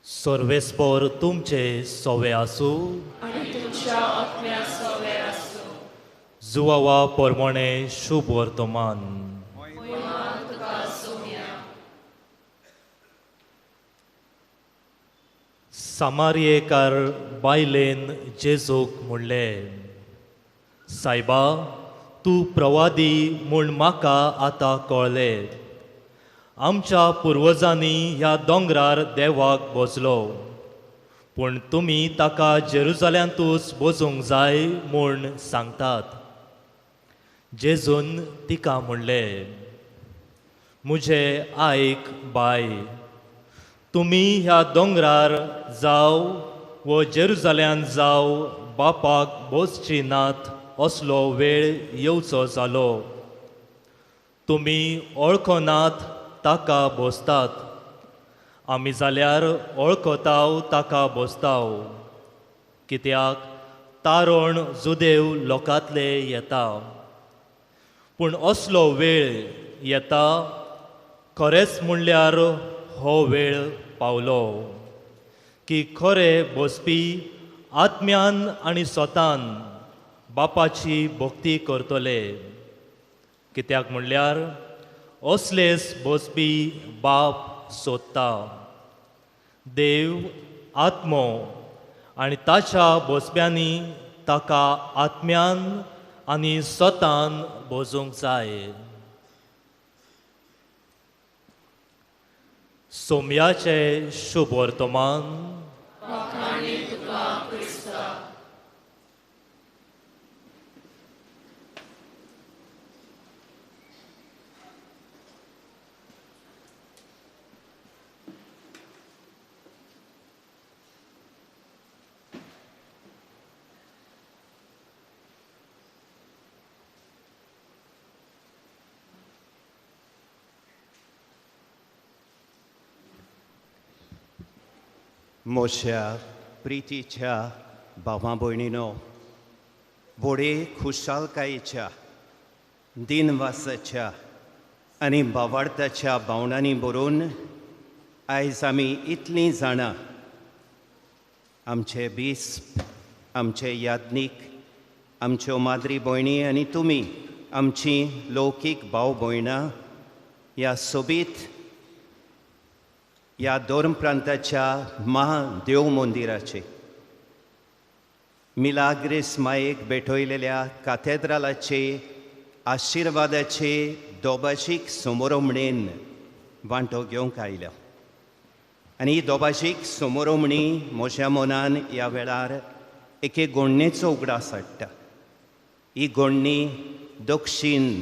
सर्वेस्पर तुमचे सोवे आसूं आनी तुमच्या आत्म्या सोवे आसूं. जुवावा परमणे शुभ वर्तमान. सामारियेकार बायलेन जेजूक म्हणलें, सायबा, तूं प्रवादी म्हूण म्हाका आतां कळ्ळें. आमच्या पुर्वजांनी ह्या दोंगरार देवाक भजलो, पूण तुमी ताका जेरुजाल्यांतूच भजूंक जाय म्हूण सांगतात. जेजून तिका म्हणलें, म्हजें आयक बाय, तुमी ह्या दोंगरार जावं वो जेरुजाल्यांत जावं बापाक भोजची नात असलो वेळ येवचो जालो. तुमी वळखनात ताका भोजतात, आमी जाल्यार वळखताव ताका भोजताव, कित्याक तारण जुदेव लोकांतले येता. पूण असलो वेळ येता, खरेंच म्हणल्यार हो वेळ पावलो की खरे बसपी आत्म्यान आनी स्वतान बापाची भक्ती करतले, कित्याक म्हणल्यार असलेच बसपी बाप सोदता. देव आत्मो आनी ताच्या बसप्यांनी ताका आत्म्यान आनी स्वतान भजूंक जाय. सोम्याचें शुभ वर्तमान. मोश्या प्रितीच्या भावा भयणीनो, व्हडे खुशालकायेच्या दिनवासाच्या आनी भावार्थाच्या भावनांनी बरोवन आयज आमी इतलीं जाणां आमचे बिस्प, आमचे याज्ञीक, आमच्यो माद्री भयणी आनी तुमी आमची लौकीक भाव भयणां ह्या सोबीत ह्या धर्म प्रांताच्या महादेव मंदिराचे मिलाग्रीस मायेक भेटयलेल्या काथेद्रालाचे आशिर्वादाचे दोबाशीक समोरमणेन वांटो घेवंक आयल्या. आनी ही दोबाशीक समोरमणी म्हज्या मनान ह्या वेळार एके गोडणेचो उगडास हाडटा. ही गोडणी दक्षीण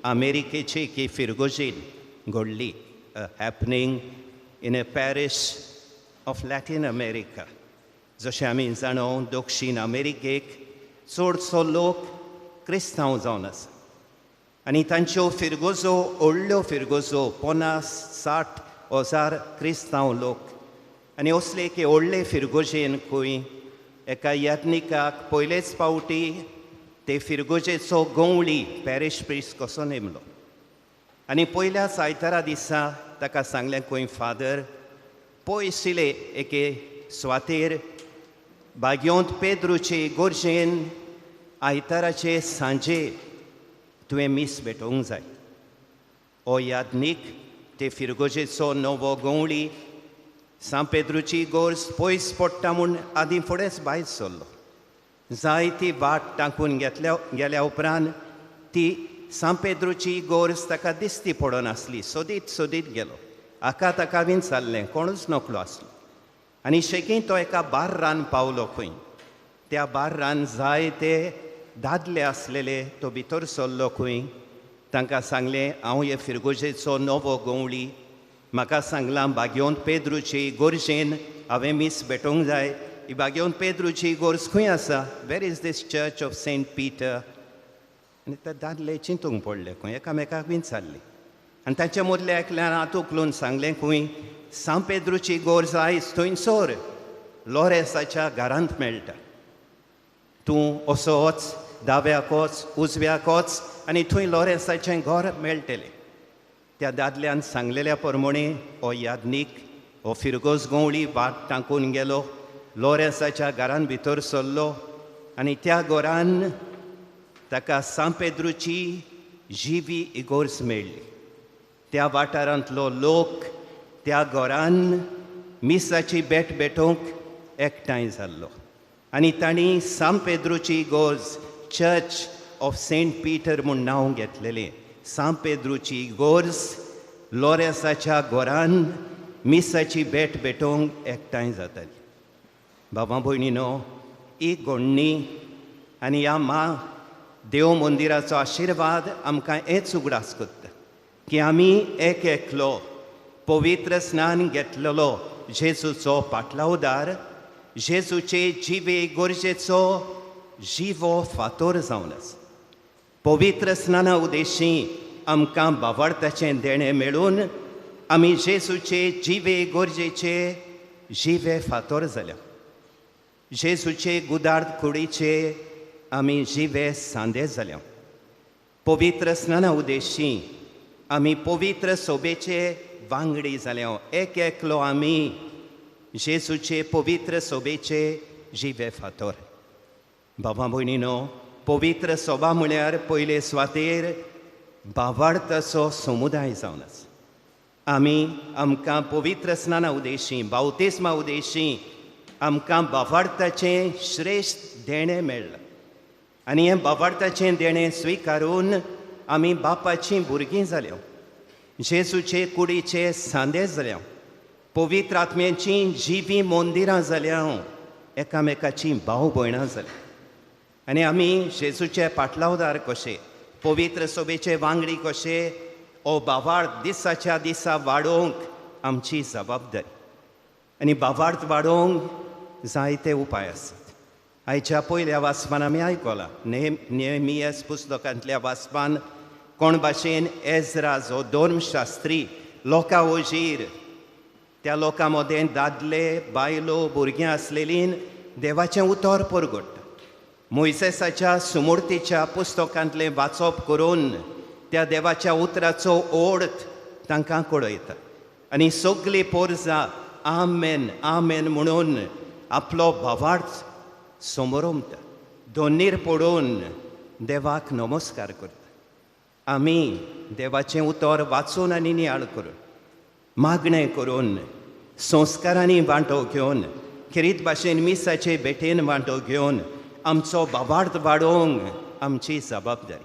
अमेरिकेचे एके फिरगोजेन घडली, happening in a parish of Latin America. जशें आमी जाणो दक्षीण अमेरिकेक चडसो लोक क्रिस्तांव जावन आसा आनी तांच्यो फिरगोजो व्हडल्यो फिरगोजो 50-60 हजार क्रिस्तांव लोक. आनी असले एके व्हडले फिरगोजेन खंय एका याज्ञिकाक पयलेच फावटी ते फिरगोजेचो गंवळी पॅरीश प्रिस्ट कसो नेमलो. आनी पयल्याच आयतारा दिसा ताका सांगलें खंय, फादर, पयशिले एके सुवातेर बागयोंत पेद्रूचे गोरजेन आयताराचे सांजे तुवें मीस भेटोवंक जाय. हो याज्ञीक ते फिरगोजेचो नवो गंवळी सांत पेद्रूची गोर्ज पयस पडटा म्हूण आदीं फुडेंच भायर सरलो. जायती वाट टांकून घेतल्या गेल्या उपरांत ती सांत पेद्रूची गोर्ज ताका दिसती पडनासली. सोदीत सोदीत गेलो, हाका ताका बीन चाललें, कोणूच नकलो आसलो. आनी शेकीं तो एका बार्रान पावलो खंय. त्या बार्रान जायते दादले आसलेले, तो भितर सरलो खंय. तांकां सांगलें, हांव हे फिरगोजेचो नवो गंवळी, म्हाका सांगलां बागयोंत पेद्रूची गोर्जेन हांवें मीस भेटोवंक जाय. ही बागयोंत पेद्रूची गोर्ज खंय आसा? Where is this church of Saint Peter? आनी ते दादले चिंतूंक पडले खंय, एकामेकाक बीन चालली. आनी तांचे मदल्या एकल्यान हात उखलून सांगलें खंय, सांत पेद्रूची गोर्ज आयज थंयसर लोरेसाच्या घरांत मेळटा. तूं असो वच, दाव्याक वच, उजव्याक वच आनी थंय लोरेसाचें घर मेळटलें. त्या दादल्यान सांगलेल्या प्रमाणे हो याज्ञीक हो फिरगोज गंवळी वाट टांकून गेलो, लोरेसाच्या घरान भितर सरलो आनी त्या घरान ताका सांत पेद्रूची जिवी इगोर्ज मेळ्ळी. त्या वाठारांतलो लोक त्या घरान मिसाची भेट भेटोवंक एकठांय जाल्लो आनी तांणी सांत पेद्रूची इगोर्ज चर्च ऑफ सेंट पीटर म्हूण नांव घेतलेलें. सांत पेद्रूची इगोर्ज लोरेसाच्या घरान मिसाची भेट भेटोवंक एकठांय जाताली. बाबा भयणीनो, ही घडणी आनी ह्या मा देव मंदिराचो आशिर्वाद आमकां हेच उगडास करता की आमी एक एकलो पवित्र स्नान घेतलेलो जेजूचो पाटलावदार, जेजूचे जिवे गरजेचो जिवो फातोर जावन आसा. पवित्र स्नाना उदेशी आमकां बावडताचें देणें मेळून आमी जेजूचे जिवे गरजेचे जिवे फातोर जाल्या. जेजूचे गुदार्द कुडीचे आमी जिवे सांदे जाल्या. पवित्र स्नाना उदेशी आमी पवित्र सोबेचे वांगडी जाल्या. एक एकलो आमी जेजूचे पवित्र सोबेचे जिवे फातोर. बाबा भयणीनो, पवित्र सोबा म्हळ्यार पयले सुवातेर बावार्थाचो समुदाय जावन आसा. आमी आमकां पवित्र स्नाना उदेशी, बावतिस्मा उदेशी आमकां बावार्थाचें श्रेश्ठ देणें मेळ्ळां आनी हें बावार्थाचें देणें स्विकारून आमी बापाचीं भुरगीं जाल्या, जेजूचे कुडीचे सांदे जाल्या, पवित्र आत्म्याचीं जिवीं मंदिरां जाल्या, एकामेकाचीं भाव भयणां जाल्या आनी आमी जेजूचे पाटलावदार कशे, पवित्र सोबेचे वांगडी कशे हो बावार्थ दिसाच्या दिसा वाडोवंक आमची जबाबदारी. आनी बावार्थ वाडोवंक जायते उपाय आसात. आयच्या पयल्या वाचपान आमी आयकलां, नेहमियास पुस्तकांतल्या वाचपान कोण भाशेन एजरा जो धर्मशास्त्री लोकां वजीर, त्या लोकां मदें दादले बायलो भुरगीं आसलेलीं देवाचें उतर परगट मोयसेसाच्या सुमूर्तीच्या पुस्तकांतलें वाचप करून त्या देवाच्या उतराचो ओर्थ तांकां कळयता आनी सगळी पोरजा आमेन आमेन म्हणून आपलो भावार्थ समोरमता, दोनीर पडून देवाक नमस्कार करता. आमी देवाचें उतर वाचून आनी नियाळ करून, मागणें करून, संस्कारांनी वांटो घेवन, खेरीत भाशेन मिसाचे भेटेन वांटो घेवन आमचो भावार्थ वाडोवंक आमची जबाबदारी.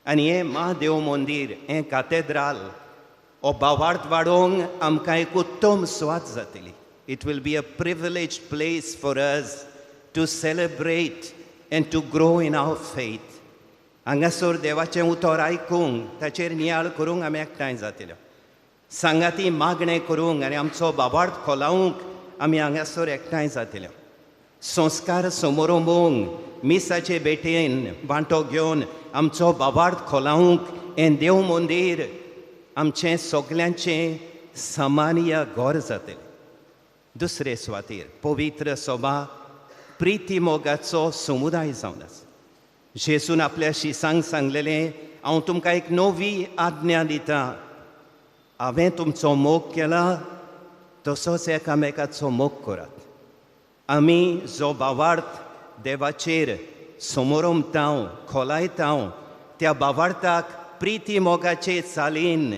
आनी हें म्हादेव मंदीर, हें कातेद्राल हो भावार्थ वाडोवंक आमकां एक उत्तम सुवात जातली. It will be a privilege place for us to celebrate and to grow in our faith. हांगासर देवाचें उतर आयकूंक, ताचेर नियाळ करूंक आमी एकठांय जातले. सांगाती मागणें करूंक आनी आमचो भावार्थ खोलावंक आमी हांगासर एकठांय जातले. संस्कार समोरोंबोवंक, मिसाचे भेटेन वांटो घेवन आमचो भावार्थ खोलावंक हें देव मंदीर आमचें सगल्यांचें सामान्य घर जातलें. दुसरे सुवातेर पवित्र सभा प्रिती मोगाचो समुदाय जावन आसा. जेजून आपल्या शिसांक सांगलेलें, हांव तुमकां एक नवी आज्ञा दितां, हांवें तुमचो मोग केला तसोच एकामेकाचो मोग करात. आमी जो भावार्थ देवाचेर समोरमता, खोलायता, त्या भावार्थाक प्रिती मोगाचे चालीन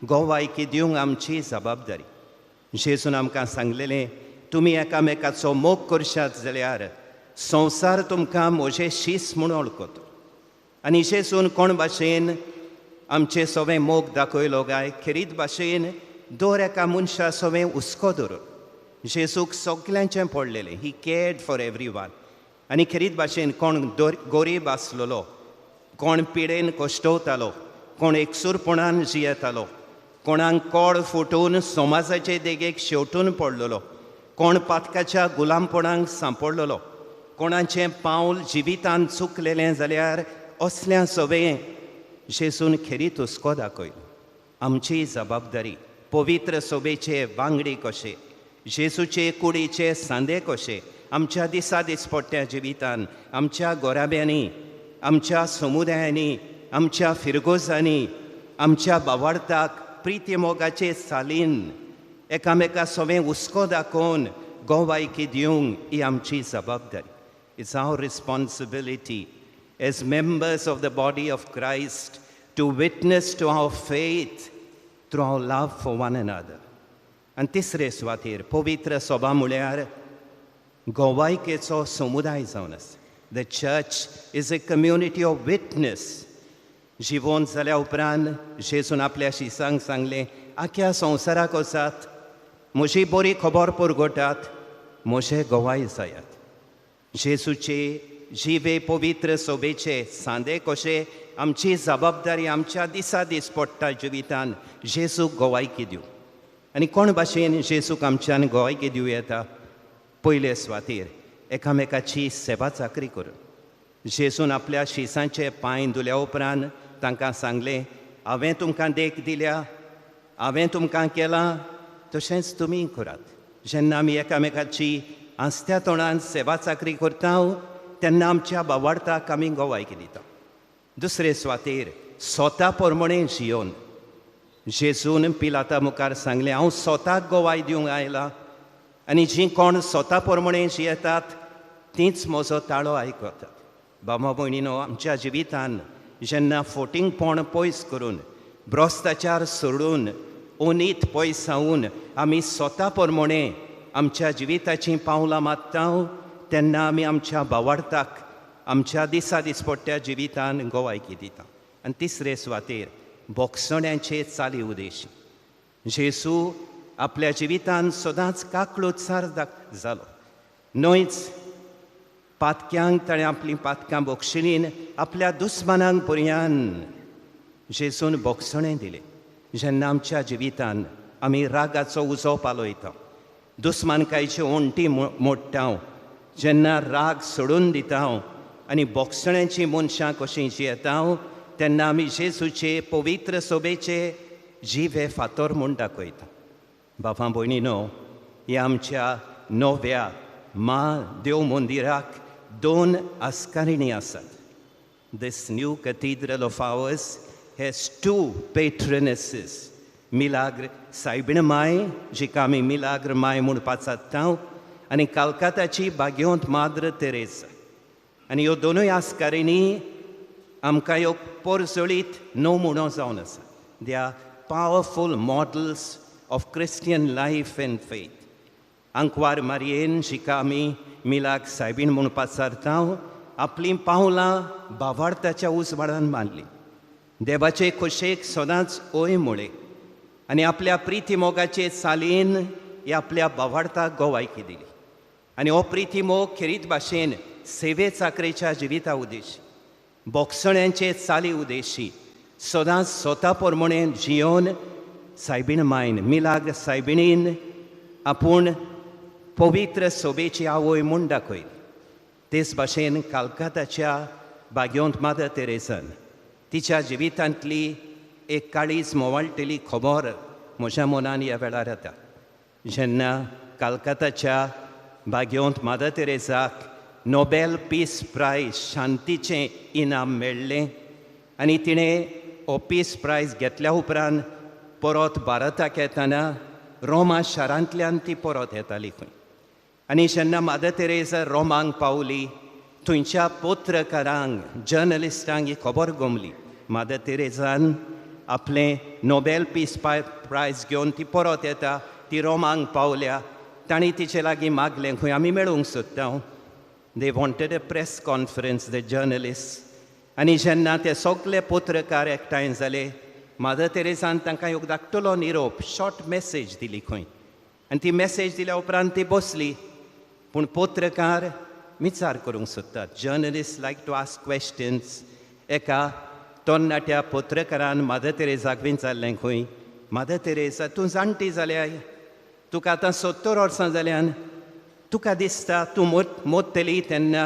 गोवायकी दिवंक आमची जबाबदारी. जेजून आमकां सांगलेलें, तुमी एकामेकाचो मोग करशात जाल्यार संवसार तुमकां म्हजें शीस म्हूण वळखतलो. आनी जेजून कोण भाशेन आमचे सवें मोग दाखयलो काय खेरीत भाशेन दर एका मनशा सवें हुस्को धरून जेजूक सगल्यांचें पडलेलें. He cared for every one. आनी खेरीत भाशेन कोण गरीब आसलेलो, कोण पिडेन कश्टवतालो, कोण एकसूरपणान जियेतालो, कोणाक कोड फुटून समाजाचे देगेक शेवटून पडलेलो, कोण पातकाच्या गुलामपणाक सांपडलेलो, कोणाचें पावल जिवितान चुकलेलें जाल्यार असल्या सवें जेजून खेरीत हुस्को दाखयलो. आमची जबाबदारी पवित्र सभेचे वांगडी कशे, जेजूचे कुडीचे सांदे कशे आमच्या दिसा दिसपट्ट्या जिवितान, आमच्या गोराब्यांनी, आमच्या समुदायांनी, आमच्या फिरगोजांनी, आमच्या भावार्थाक प्रिती मोगाचे चालीन एकामेका सवें हुस्को दाखोवन गोवायकी दिवंक ही आमची जबाबदारी. It's our responsibility as members of the body of Christ to witness to our faith through our love for one another. आनी तिसरे सुवातेर पवित्र सभा म्हळ्यार गोवायकेचो समुदाय जावन आसा. The church is a community of witness. जिवोन जाल्या उपरांत जेजून आपल्या शिसांक सांगलें, आख्या संवसाराक वचात, म्हजी बरी खबर पुरगोटात, म्हजे गोवाय जायात. जेजूचे जिवे पवित्र सोबेचे सांदे कशे आमची जबाबदारी आमच्या दिसा दीस पडटा जिवितान जेजूक गोवायकी दिवं. आनी कोण भाशेन जेजूक आमच्यान गोवायकी दिवं येता? पयले सुवातेर एकामेकाची सेवा चाकरी करून. जेजून आपल्या शिसांचे पांय धुल्या उपरांत तांकां सांगलें, हांवें तुमकां देख दिल्या, हांवें तुमकां केलां तशेंच तुमी करात. जेन्ना आमी एकामेकाची आस्त्या तोंडान सेवा चाकरी करता तेन्ना आमच्या बावार्थाक आमी गोवायकी दिता. दुसरे सुवातेर स्वता प्रमाणे जियोन जेजून पिलाता मुखार सांगलें, हांव स्वताक गोवाय दिवंक आयलां आनी जीं कोण स्वता प्रमाणे जियेतात तींच म्हजो ताळो आयकतात. बाबा भयणीनो, आमच्या जिवितान जेन्ना फोटिंगपण पयस करून, भ्रश्टाचार सोडून, ओनीत पयस जावन आमी स्वता प्रमाणे आमच्या जिविताचीं पावलां मारता तेन्ना आमी आमच्या बावार्थाक आमच्या दिसा दिसपट्ट्या जिवितान गोवायकी दिता. आनी तिसरे सुवातेर बोगसण्याचे चाली उदेशी. जेजू आपल्या जिवितान सदांच काकळूतसार जालो. न्हयच पातक्यांक ताणें आपलीं पातकां बोगशिलीन, आपल्या दुस्मानांक पर्यान जेजून बोगसणें दिलें. जेन्ना आमच्या जिवितान आमी रागाचो उजो पालयता, दुस्मानकायचे ओंटी मोडटा, जेन्ना राग सोडून दिता आनी बोगसण्याची मनशां कशीं जियेता तेन्ना आमी जेजूचे पवित्र सोबेचे जिवे फातर म्हूण दाखयता. बाबा भयणीनो, ह्या आमच्या नव्या मा देव मंदिराक दोन आस्कारिणी आसात. This new cathedral of ours has two patronesses. Milagro सायबीण my, जिका आमी मिलाग्र माय म्हूण पाचारता, आनी कालकाताची भाग्यवंत माद्र तेरेसा. आनी ह्यो दोनूय आस्कारिणी आमकां ह्यो पोरजळीत नमुनो जावन आसा. They are powerful models of Christian life and faith. आंकवार मारयेन, जिका आमी मिलाग सायबीण म्हूण पाचारता, आपलीं पावलां बावार्थाच्या उजवाडान बांदलीं, देवाचे खोशेक सदांच ओय म्हळें आनी आपल्या प्रिती मोगाचे चालीन ही आपल्या बावार्थाक गोवायकी दिली. आनी हो प्रिती मोग खेरीत भाशेन सेवे चाकरेच्या जिविता उदेशी, बोगसण्यांचे चाली उदेशी सदांच स्वता प्रमाणे जियोन सायबीण मायन मिलाग सायबिणीन आपूण पवित्र सोबेची आवय म्हूण दाखयली. तेच भाशेन कालकाताच्या भाग्यवंत मादर तेरेसान तिच्या जिवितांतली एक काळीज मोवाळटली खबर म्हज्या मनान ह्या वेळार येता. जेन्ना कालकाताच्या भाग्यवंत मादर तेरेसाक नोबेल पीस प्रायज शांतीचें इनाम मेळ्ळें आनी तिणें हो पीस प्रायज घेतल्या उपरांत परत भारताक येतना रोमा शारांतल्यान ती परत येताली खंय. आनी जेन्ना मादर तेरेसा रोमांक पावली थंयच्या पत्रकारांक, जर्नलिस्टांक ही खबर गोमली. मादर तेरेसान आपलें नोबेल पीस प्रायज घेवन ती परत येता, ती रोमांक पावल्या. तांणी तिचे लागीं मागलें, खंय आमी मेळूंक सोदता. They wanted a press conference, the journalist. आनी जेन्ना ते सगले पत्रकार एकठांय जाले, मादर तेरेसान तांकां एक धाकटुलो निरोप, शॉर्ट मॅसेज दिली खंय. आनी ती मॅसेज दिल्या उपरांत ती बसली. पूण पत्रकार विचार करूंक सोदतात. Journalist like to ask questions. एका तरणाट्या पत्रकारान मादर तेरेसाक विचारलें खंय, मादर तेरेसा तूं जाणटी जाल्याय, तुका आतां 70 वर्सां जाल्यान, तुका दिसता तूं मोडटली तेन्ना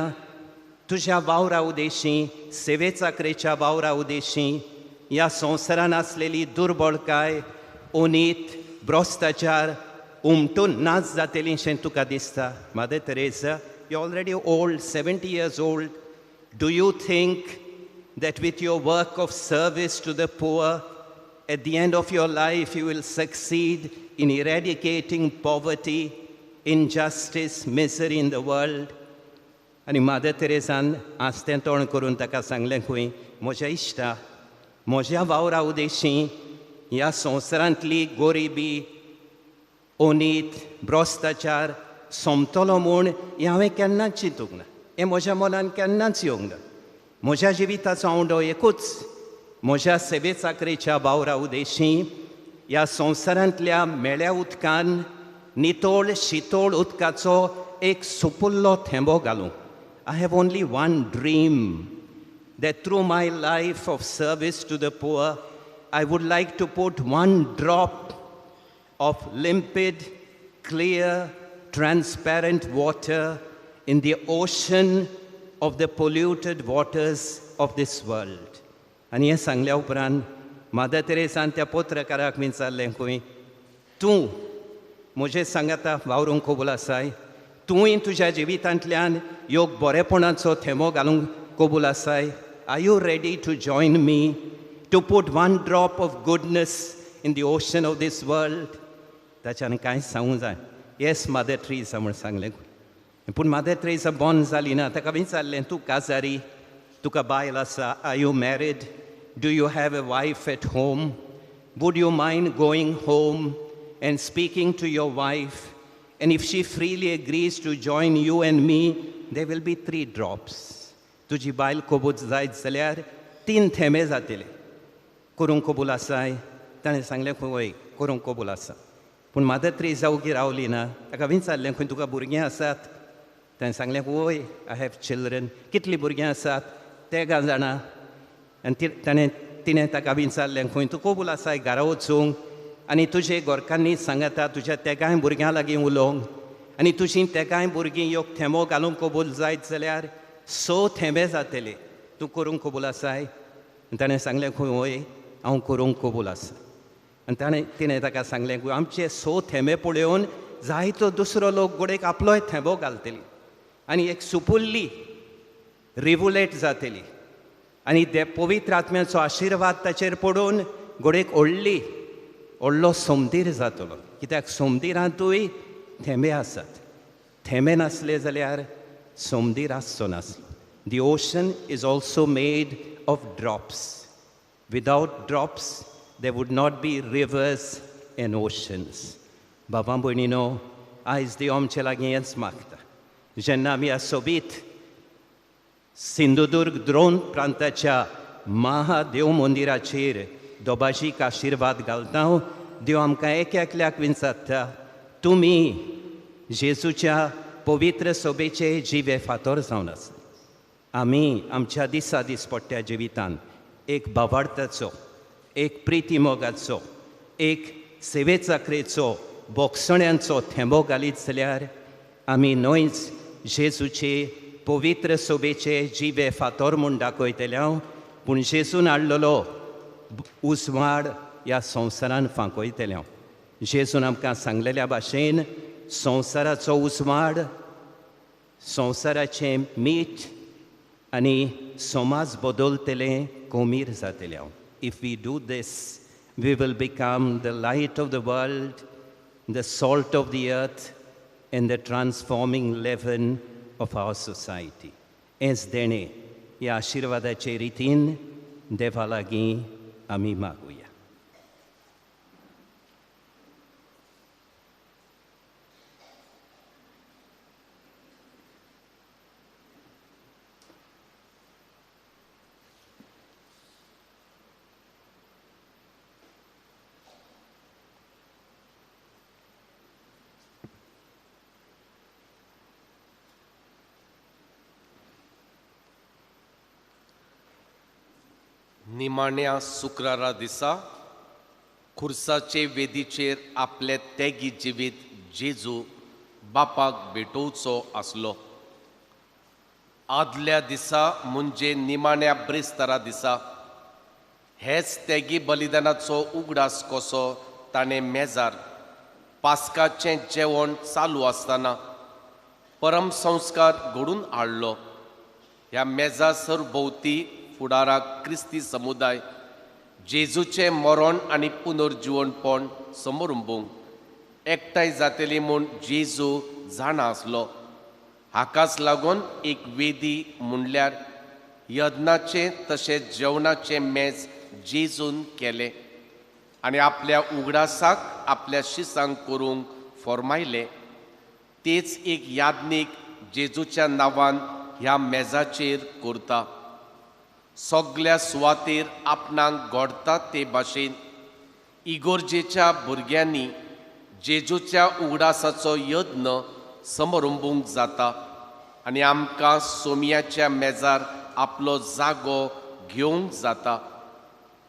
तुज्या वावरा उदेशी, सेवे चाकरेच्या वावरा उदेशी ह्या संवसारान आसलेली दुर्बळकाय, ओनीत, भ्रश्टाचार उमटून नाच जातली शें तुका दिसता? Mother Teresa, you already old, 70 years old. Do you think that with your work of service to the poor, at the end of your life you will succeed in eradicating poverty, injustice, misery in the world? आनी मादर तेरेसान आस्तें तोंड करून ताका सांगलें खंय, म्हज्या इश्टा, म्हज्या वावरा उदेशी ह्या संवसारांतली गरिबी, ओनीत, भ्रश्टाचार सोंपतलो म्हूण हें हांवें केन्नाच चिंतूंक ना, हें म्हज्या मनान केन्नाच येवंक ना. म्हज्या जिविताचो आंवडो एकूच, म्हज्या सेवे चाकरेच्या वावरा उदेशी ह्या संवसारांतल्या मेळ्या उदकान नितळ शितळ उदकाचो एक सुपुल्लो थेंबो घालूं. I have only one dream, that through my life of service to the poor, I would like to put one drop of limpid, clear, transparent water in the ocean of the polluted waters of this world. आनी हें सांगल्या उपरांत मादर तेरेसान त्या पत्रकाराक विचारलें खंय, तूं म्हजें सांगाता वावरूंक कबूल आसाय, तूंय तुज्या जिवितांतल्यान योग बरेपणाचो थेंबो घालूंक कबूल आसाय? Are you ready to join me to put one drop of goodness in the ocean of this world? ताच्यान कांयच सांगूंक जाय. येस मदर ट्रेजा म्हूण सांगलें. पूण मदर ट्रेजा बंद जाली ना. ताका विचारलें, तूं काजारी, तुका बायल आसा, are you married, do you have a wife at home, would you mind going home and speaking to your wife, and if she freely agrees to join you and me, there will be 3 drops. तुजी बायल कबूल जायत जाल्यार 3 थेंबे जातले. करूंक कबूल आसाय? ताणें सांगलें खंय, करूंक कबूल आसा. पूण मदर ट्रेजा ओगी रावली ना. ताका विचारलें, खंय तुका भुरगीं आसात? ताणें सांगलें, वय, I have children. कितलीं भुरगीं आसात? तेगां जाणां. आनी ताणें तिणें ताका विचारलें, खंय तूं कबूल आसाय घरा वचूंक आनी तुजे घरकान्नी सांगाता तुज्या तेगांय भुरग्यां लागीं उलोवंक, आनी तुजीं तेगांय भुरगीं योग थेंबो घालूंक कबूल जायत जाल्यार 6 थेंबे जातले, तूं करूंक कबूल आसाय? आनी ताणें सांगलें, खंय वय, हांव करूंक कबूल आसा. आनी ताणें तिणें ताका सांगलें, आमचे 6 थेंबे पळोवन जायतो दुसरो लोक गोडेक आपलोय थेंबो घालतली आनी एक सुपुल्ली रिवुलेट जातली आनी ते पवित्र आत्म्याचो आशिर्वाद ताचेर पडून गोडेक व्हडली व्हडलो सोमदीर जातलो. कित्याक सोमदिरांतूय थेंबे आसात. थेंबे नासले जाल्यार सोमदीर आसचो नासलो. The ocean is also made of drops. Without drops there would not be rivers and oceans. बाबा भयणीनो, आयज देव आमचे लागीं हेंच मागता. जेन्ना आमी ह्या सोबीत सिंधुदुर्ग द्रोण प्रांताच्या महादेव मंदिराचेर दोबाजीक आशिर्वाद घालता, देव आमकां एक एकल्याक विचारता, तुमी जेजूच्या पवित्र सोबेचे जिवे फातोर जावन आसा. आमी आमच्या दिसा दिसपट्ट्या जिवितान एक भावार्थाचो, एक प्रिती मोगाचो, एक सेवेचाकरेचो, बोगसण्यांचो थेंबो घालीत जाल्यार आमी न्हयच जेजूचे पवित्र सोबेचे जिवे फातोर म्हूण दाखयतले हांव, पूण जेजून हाडलेलो उजवाड ह्या संवसारान फांकयतले हांव. जेजून आमकां सांगलेल्या भाशेन संवसाराचो उजवाड, संवसाराचें मीठ आनी समाज बदलतलें कोमीर जातलें हांव. If we do this, we will become the light of the world, the salt of the earth, and the transforming leaven of our society. हेंच देणें ह्या आशिर्वादाचे रितीन देवा लागीं आमी मागुया. निमाण्या शुक्रारा दिसा खुर्साचे वेदीचेर आपले तेगी जिवीत जेजू बापाक भेटोवचो आसलो. आदल्या दिसा म्हणजे निमाण्या ब्रेस्तारा दिसा हेच तेगी बलिदानाचो उगडास कसो ताणें मेजार पास्काचें जेवण चालू आसतना परम संस्कार घडून हाडलो. ह्या मेजा सरभोंवती फुडाराक क्रिस्ती समुदाय जेजूचें मरण आनी पुनर्जिवणपण समरुंबूंक एकठांय जातली म्हूण जेजू जाणा आसलो. हाकाच लागून एक वेदी म्हणल्यार यज्ञाचें तशेंच जेवणाचें मेज जेजून केलें आनी आपल्या उगडासाक आपल्या शिसांक करूंक फॉर्मायलें. तेच एक याज्ञीक जेजूच्या नांवान ह्या मेजाचेर करता. सगल्या सुवातेर आपणाक घडटा ते भाशेन इगोर्जेच्या भुरग्यांनी जेजूच्या उगडासाचो यत्न समरंबूंक जाता आनी आमकां सोमयाच्या मेजार आपलो जागो घेवंक जाता.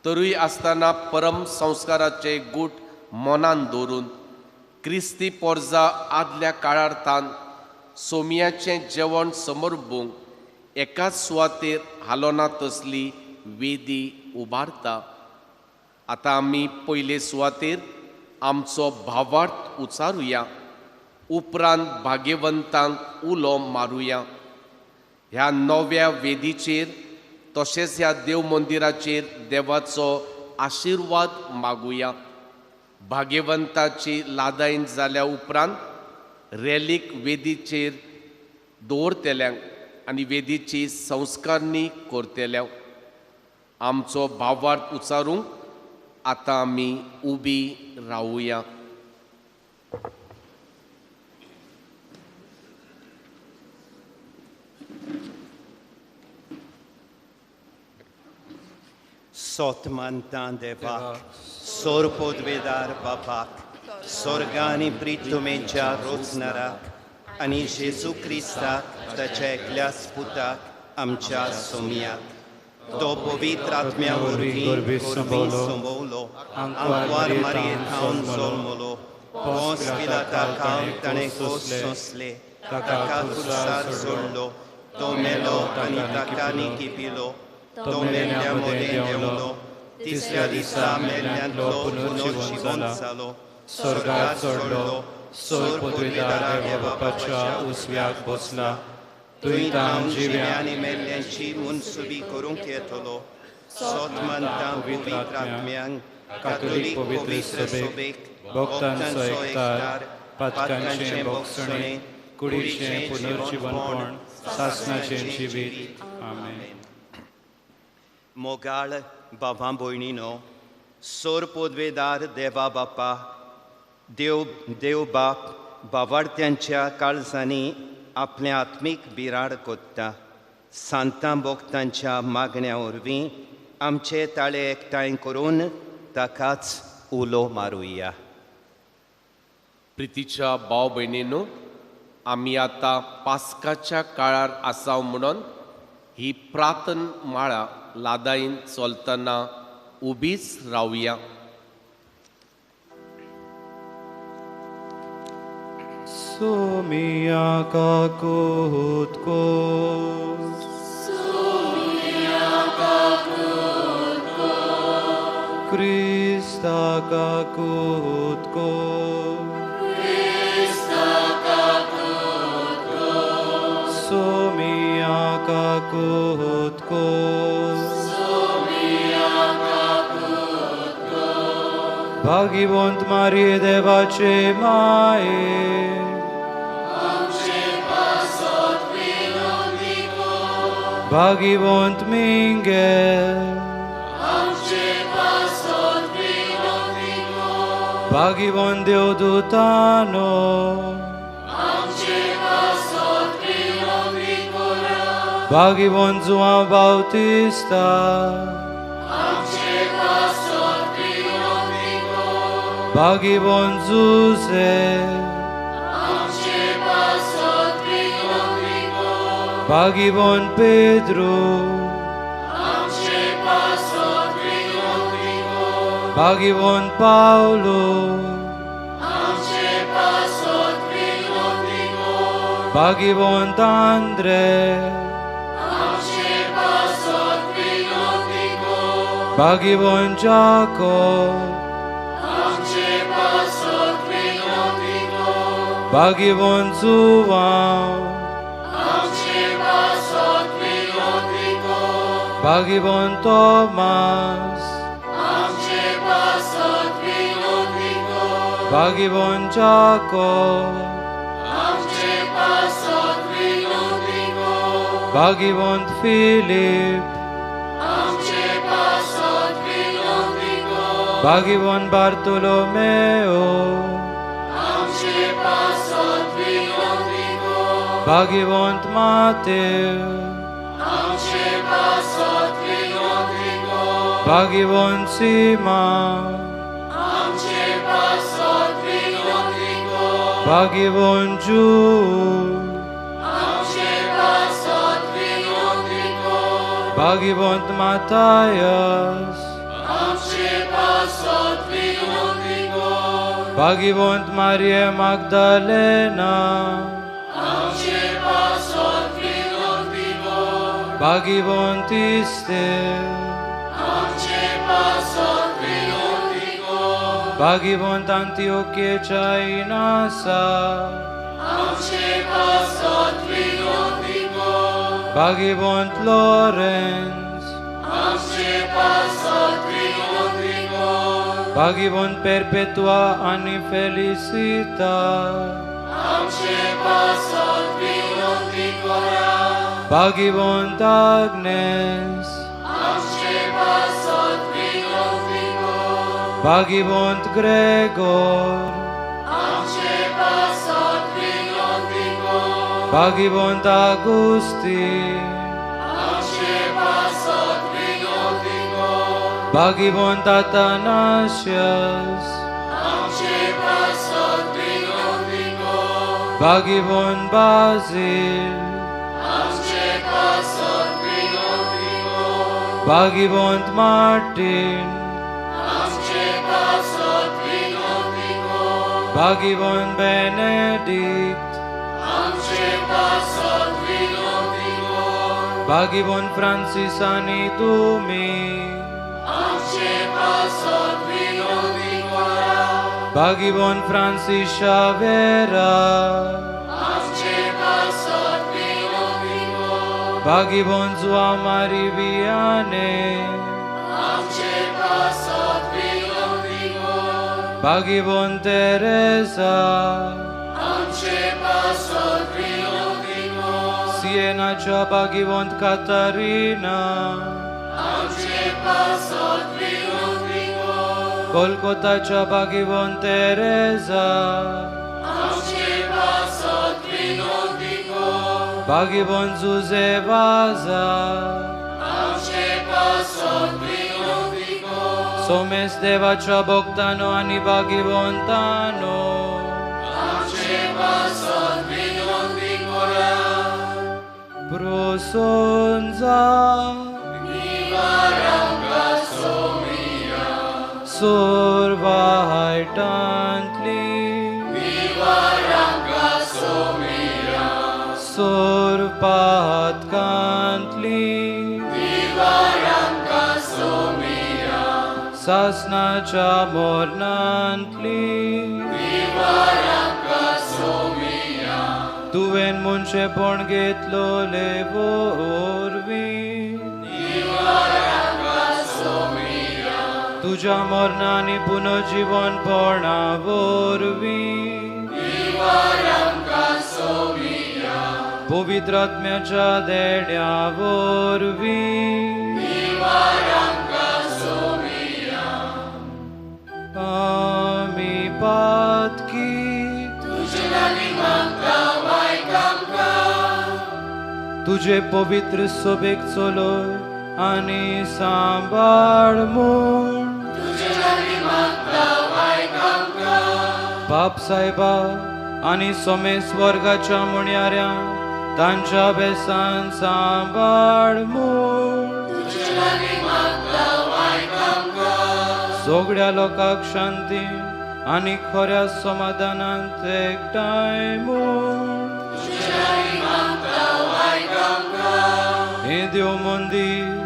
तरूय आसतना परम संस्काराचे गूट मनान दवरून क्रिस्ती पोरजा आदल्या काळार तान सोमयाचें जेवण समरबूंक एकाच सुवातेर हालोना तसली वेदी उबारता. आतां आमी पयले सुवातेर आमचो भावार्थ उचारुया, उपरांत भाग्यवंतांक उलो मारुया. ह्या नव्या वेदीचेर तशेंच ह्या देव मंदिराचेर देवाचो आशिर्वाद मागुया. भाग्यवंताची लादायन जाल्या उपरांत रॅलीक वेदीचेर दवरतल्यांक आनी वेदीची संस्कारणी करतल्या. आमचो भावार्थ उचारूंक आतां आमी उबी रावुया. सोत मानता देवाक, सोर पोदवेदार बापाक, सोर्गा आनी प्रितुमेच्या रोचनाराक आनी जेजू क्रिस्ताक ताच्या एकल्याच पुताक आमच्या सोमयाक, तो पवित्र आत्म्या वरवीं गोरवीं संभवलो, आंकवार मारये थावन जल्मलो, पोंस पिलाता खावन ताणें खोस सोंसले, ताका खुर्सार सोडलो, तो मेलो आनी ताका निकिपिलो, तो मेल्ल्या मदें देंवलो, तिसऱ्या दिसा मेल्ल्यांतलो पुनर्जिवंत जालो, स्वर्गार चडलो, सोर पदवेदार देवा बापाच्या उजव्याक बसला, थंय तावन जिव्या आनी मेल्ल्यांची मुनसुबी करूंक येतलो. सोत मानता पवित्र आत्म्यांक, कातोलीक पवित्र सभेक, भक्तांचो एकतार, पातकांचें भोगसणें, कुडीचें पुनर्जिवनपण, सासणाचें जिवीत. आमेन. मोगाळ बाबा भयणीनो, सोर पोदवेदार देवा बापा, देव देव बाप बावाडत्यांच्या काळजांनी आपलें आत्मीक बिराड कोत्ता. सांतां भोक्तांच्या मागण्या वरवीं आमचे ताळे एकठांय करून ताकाच उलो मारुया. प्रितीच्या भाव भयणीनो, आमी आतां पास्काच्या काळार आसाव म्हणून ही प्रार्थन माळा लादाईन चलतना उबीच रावया. सोमिया काकूत को, सोमिया काकूत को, क्रिस्ता काकूत को, क्रिस्ता काकूत को, सोमिया काकूत को, सोमिया काकूत को, भाग्यवंत मारिये देवाचे माये, आमचे पासत विनोदी कर, भाग्यवंत मिंगेल, आमचे पासत विनोदी कर, भाग्यवंत देवदूतानो, आमचे पासत विनोदी कर, भाग्यवंत जुआं बाउतिस्ता, आमचे पासत विनोदी कर, भाग्यवंत जुझे, आमचे पासत विनोदी कर, भाग्यवंत पेद्रू, आमचे पासत विनोदी कर, भाग्यवंत पावलो, आमचे पासत विनोदी कर, भाग्यवंत आंद्रे, आमचे पासत विनोदी कर, भाग्यवंत जाकोब, आमचे पासत विनोदी कर, भाग्यवंत जुआंव, आमचे पासत विनोदी कर, भाग्यवंत तोमास, आमचे पासत विनोदी कर, भाग्यवंत जाकोब, आमचे पासत विनोदी कर, भाग्यवंत फिलीप, आमचे पासत विनोदी कर, भाग्यवंत बार्तोलोमेओ, आमचे पासत विनोदी भाग्यवंत मातेव, आमचे पासत विनोदी कर। भाग्यवंत सीमा, आमचे पासत विनोदी कर। भाग्यवंत जूद, आमचे पासत विनोदी कर। भाग्यवंत मातायस, आमचे पासत विनोदी कर। भाग्यवंत मारिये माग्दालेना, आमचे पासत विनोदी कर। भाग्यवंत इस्तेव, आमचे पासत विनोदी कर। भाग्यवंत अंतियोकेच्या इनासा, आमचे पासत विनोदी कर। भाग्यवंत लॉरेन्स, आमचे पासत विनोदी कर। भाग्यवंत पेरपेतुआ आनी फेलिसिता, आमचे पासत विनोदी करा। भाग्यवंत आग्नेस, आमचे पासत विनोदी कर। भाग्यवंत ग्रेगोर, आमचे पासत विनोदी कर। भाग्यवंत आगुस्तीन, आमचे पासत विनोदी कर। भाग्यवंत आतानाशियस, आमचे पासत विनोदी कर। भाग्यवंत बाजील, आमचे पासत विनोदी कर। भाग्यवंत मार्टीन, आमचे पासत विनोदी कर। भाग्यवंत बेनेडिक्ट, आमचे पासत विनोदी कर। भाग्यवंत फ्रांसीस आनी तुमी, आमचे पासत विनोदी करा। भाग्यवंत फ्रांसीस शावेरा, आमचे पासत विनोदी कर। भाग्यवंत जुआ मारी वियाने, आमचे पासत विनोदी कर। भाग्यवंत तेरेसा, आमचे पासत विनोदी कर। सिएनाच्या भाग्यवंत कातारिना, आमचे पासत विनोदी कर। कोलकाताच्या भाग्यवंत तेरेसा, आमचे पासत विनोदी कर। भाग्यवंत जुझे वाजा, आमचे पासत विनोदी कर। सोमेस देवाच्या भक्तानो आनी भाग्यवंतानो, आमचे पासत विनोदी करा। प्रोसोंजा निवारांका सोमिया, सोरवायटांतली, निवारांका सोमिया, सोरपातकांतली, निवारांका सोमिया, सासनाच्या मोरनांतली, निवारांका सोमिया, तुवें मनशेपण घेतलोले वरवीं, निवारांका सोमिया, तुज्या मरणांनी पुनर्जीवनपणा वरवीं, निवारांका सोमिया, पवित्र आत्म्याच्या देण्या वरवीं, निवारांका सोमिया, आमी पातकी तुजे लागीं मागता वायट आमकां, तुजे पवित्र सोबेक चलय आनी सांबाळ म्हूण, तुजे लागीं मागता वायट आमकां, बाप सायबा आनी सोमेस वर्गाच्या म्हणयाऱ्या तांच्या बेसान सांबाळ म्हूण, तुजे लागीं मागता वायट आमकां, सगळ्या लोकांक शांती आनी खऱ्या समाधानांत एकठांय म्हूण, तुजे लागीं मागता वायट आमकां, हें देव मंदीर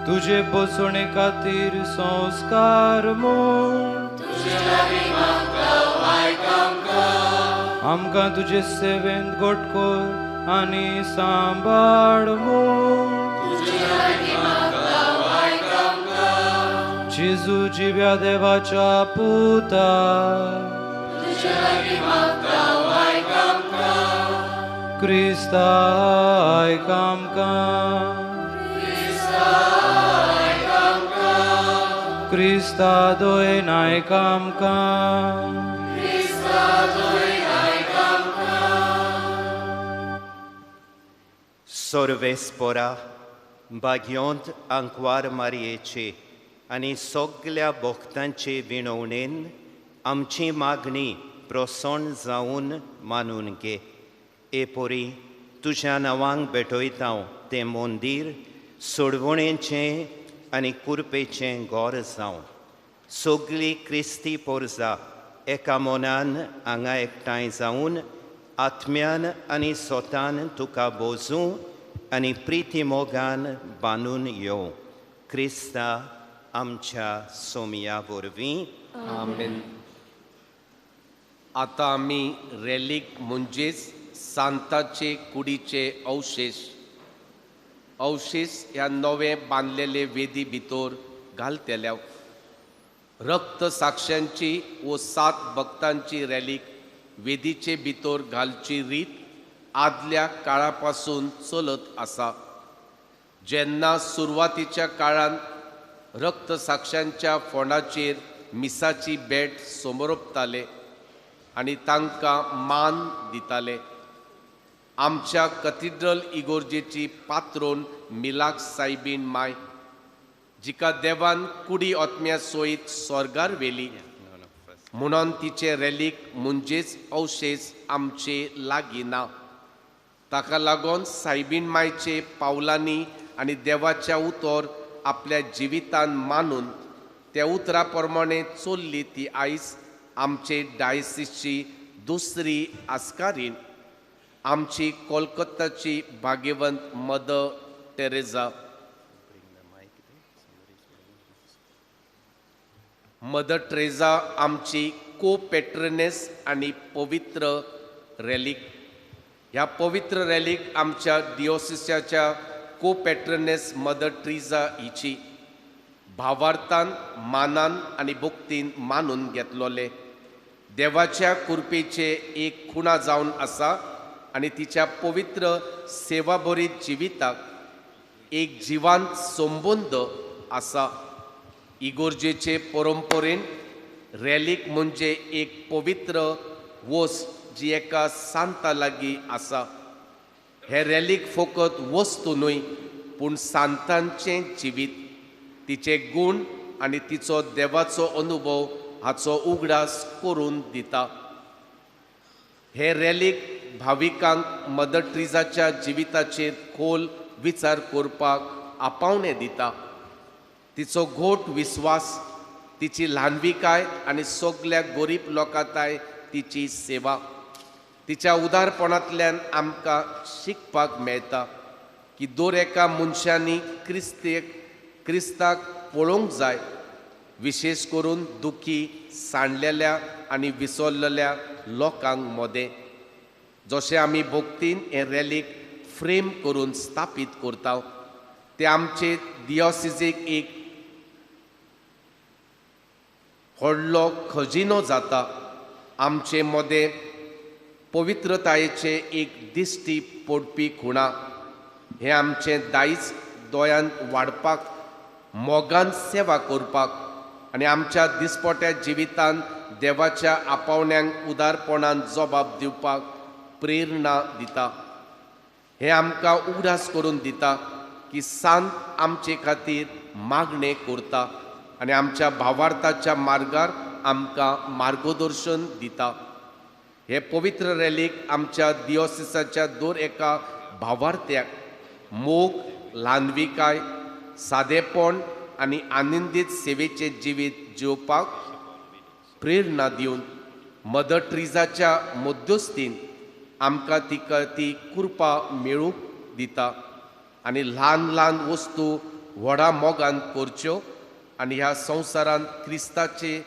तुजे बसवणे खातीर संस्कार म्हूण, तुजे लागीं मागता वायट आमकां, आमकां तुजे सेवेंत घट कर आनी सांबाळ म्हूण, तुजे लागीं मागता वायट आमकां, जेजू जिव्या देवाच्या पुता, तुजे लागीं मागता वायट आमकां, क्रिस्ता आयक आमकां, क्रिस्ता आयक आमकां, क्रिस्ता दोन आयक आमकां। क्रिस्ता दोन आयक आमकां। सोर्वेस्पोरा बाग्योंत आंकवार मारयेचे आनी सगल्या भक्तांचे विणवणेन आमची मागणी प्रसन्न जावन मानून घे. ए पोरी तुज्या नांवांक भेटयता तें मंदीर सोडवणेचें आनी कुरपेचें घर जावं. सगली क्रिस्ती पोरजा एका मनान हांगा एकठांय जावन आत्म्यान आनी स्वतान तुका बोजूं आनी प्रिती मोगान बांदून येवं. क्रिस्ता आमच्या सोमया वरवीं. आमेन. आतां आमी रेलीक म्हणजेच सांताचे कुडीचे अवशेश अवशेश ह्या नवे बांदलेले वेदी भितर घालतल्या. रक्त साक्षांची वो 7 भक्तांची रॅलीक वेदीचे भितर घालची रीत आदल्या काळा पासून चलत आसा. जेन्ना सुरवातीच्या काळांत रक्त साक्षांच्या फोंडाचेर मिसाची भेट समरोपताले आनी तांकां मान दिताले. आमच्या कथिड्रल इगोर्जेची पात्रोन मिलाक सायबीन माय, जिका देवान कुडी आत्म्या सयत स्वर्गार व्हेली म्हणून तिचे रेलीक म्हणजेच अवशेश आमचे लागीं ना. ताका लागून सायबीन मायचे पावलांनी आनी देवाच्या उतर आपल्या जिवितान मानून त्या उतरा प्रमाणे चल्ली ती आयज आमचे डायसिसची दुसरी आस्कारीण, आमची कोलकाताची भाग्यवंत मदर टेरेझा. मदर टेरेझा आमची को पेट्रनेस आनी पवित्र रेलीक. ह्या पवित्र रेलीक आमच्या डिओसिसाच्या को पेट्रनेस मदर टेरेझा हिची भावार्थान मानान आनी भक्तीन मानून घेतलोले देवाच्या कृपेचे एक खुणा जावन आसा आनी तिच्या पवित्र सेवाभरीत जिविताक एक जिवांत संबंद आसा. इगोर्जेचे परंपरेन रेलीक म्हणजे एक पवित्र वस्त जी एका सांता लागीं आसा. हे रेलीक फकत वस्तू न्हय पूण सांतांचें जिवीत, तिचे गूण आनी तिचो देवाचो अनुभव हाचो उगडास करून दिता. हे रेलीक भाविकांक मदर टेरेझाच्या जिविताचेर खोल विचार करपाक आपावणें दिता. तिचो घोट विस्वास, तिची ल्हानविकाय आनी सगल्या गरीब लोकांताय तिची सेवा, तिच्या उदारपणांतल्यान आमकां शिकपाक मेळटा की दर एका मनशांनी क्रिस्ताक पळोवंक जाय, विशेश करून दुखी, सांडलेल्या आनी विसरलेल्या लोकांक मदें. जशें आमी भक्तीन हें रेलीक फ्रेम करून स्थापीत करता ते आमचे दियोसिजीक एक व्हडलो खजिनो जाता. आमचे मदें पवित्रतायेचे एक दिश्टी पडपी खुणा हें आमचें दायज दोळ्यांत वाडपाक, मोगान सेवा करपाक आनी आमच्या दिसपट्या जिवितांत देवाच्या आपावण्यांक उदारपणान जबाब दिवपाक प्रेरणा दिता. हें आमकां उगडास करून दिता की सांत आमचे खातीर मागणें करता आनी आमच्या भावार्थाच्या मार्गार आमकां मार्गदर्शन दिता. हे पवित्र रेलीक आमच्या दियोसिसाच्या दर एका भावार्थ्याक मोग, ल्हानविकाय, सादेपण आनी आनंदीत सेवेचें जिवीत जिवपाक प्रेरणा दिवन मदर टेरेझाच्या मध्यस्थीन आमकां तिका ती कृपा मेळूंक दिता आनी ल्हान ल्हान वस्तू व्हडा मोगान करच्यो आनी ह्या संवसारांत क्रिस्ताचे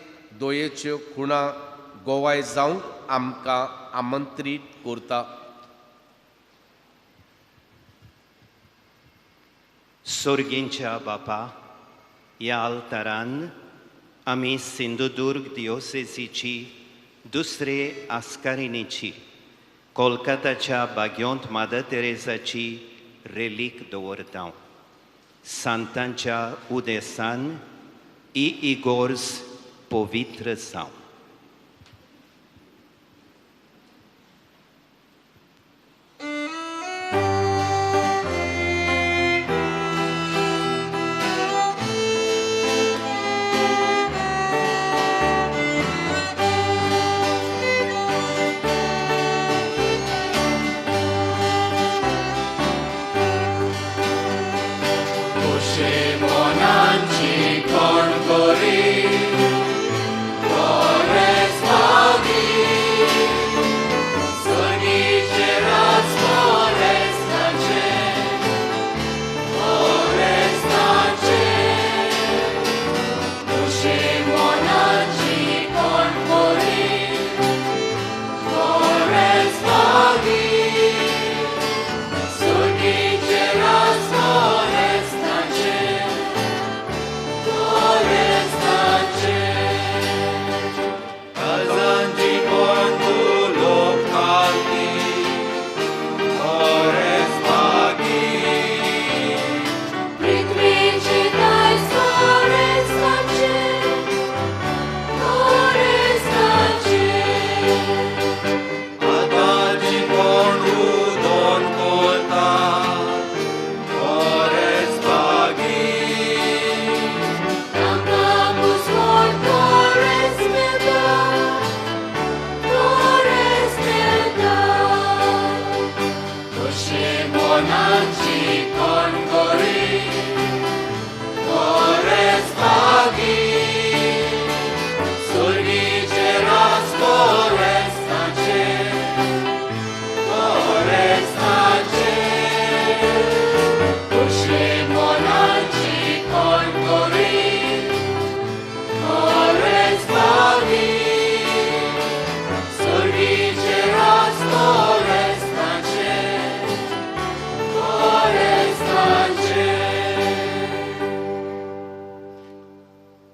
दयेच्यो खुणा गोवाय जावंक आमकां आमंत्रीत करता. सोर्गींच्या बापा, ह्या आल्तारान आमी सिंधुदुर्ग दियोसेसीची दुसरे आस्कारिणीची कोलकाताच्या बाग्योंत मादर तेरेजाची रेलीक दवरता. सांतांच्या उदेसान ही इगोर्ज पवित्र जावं.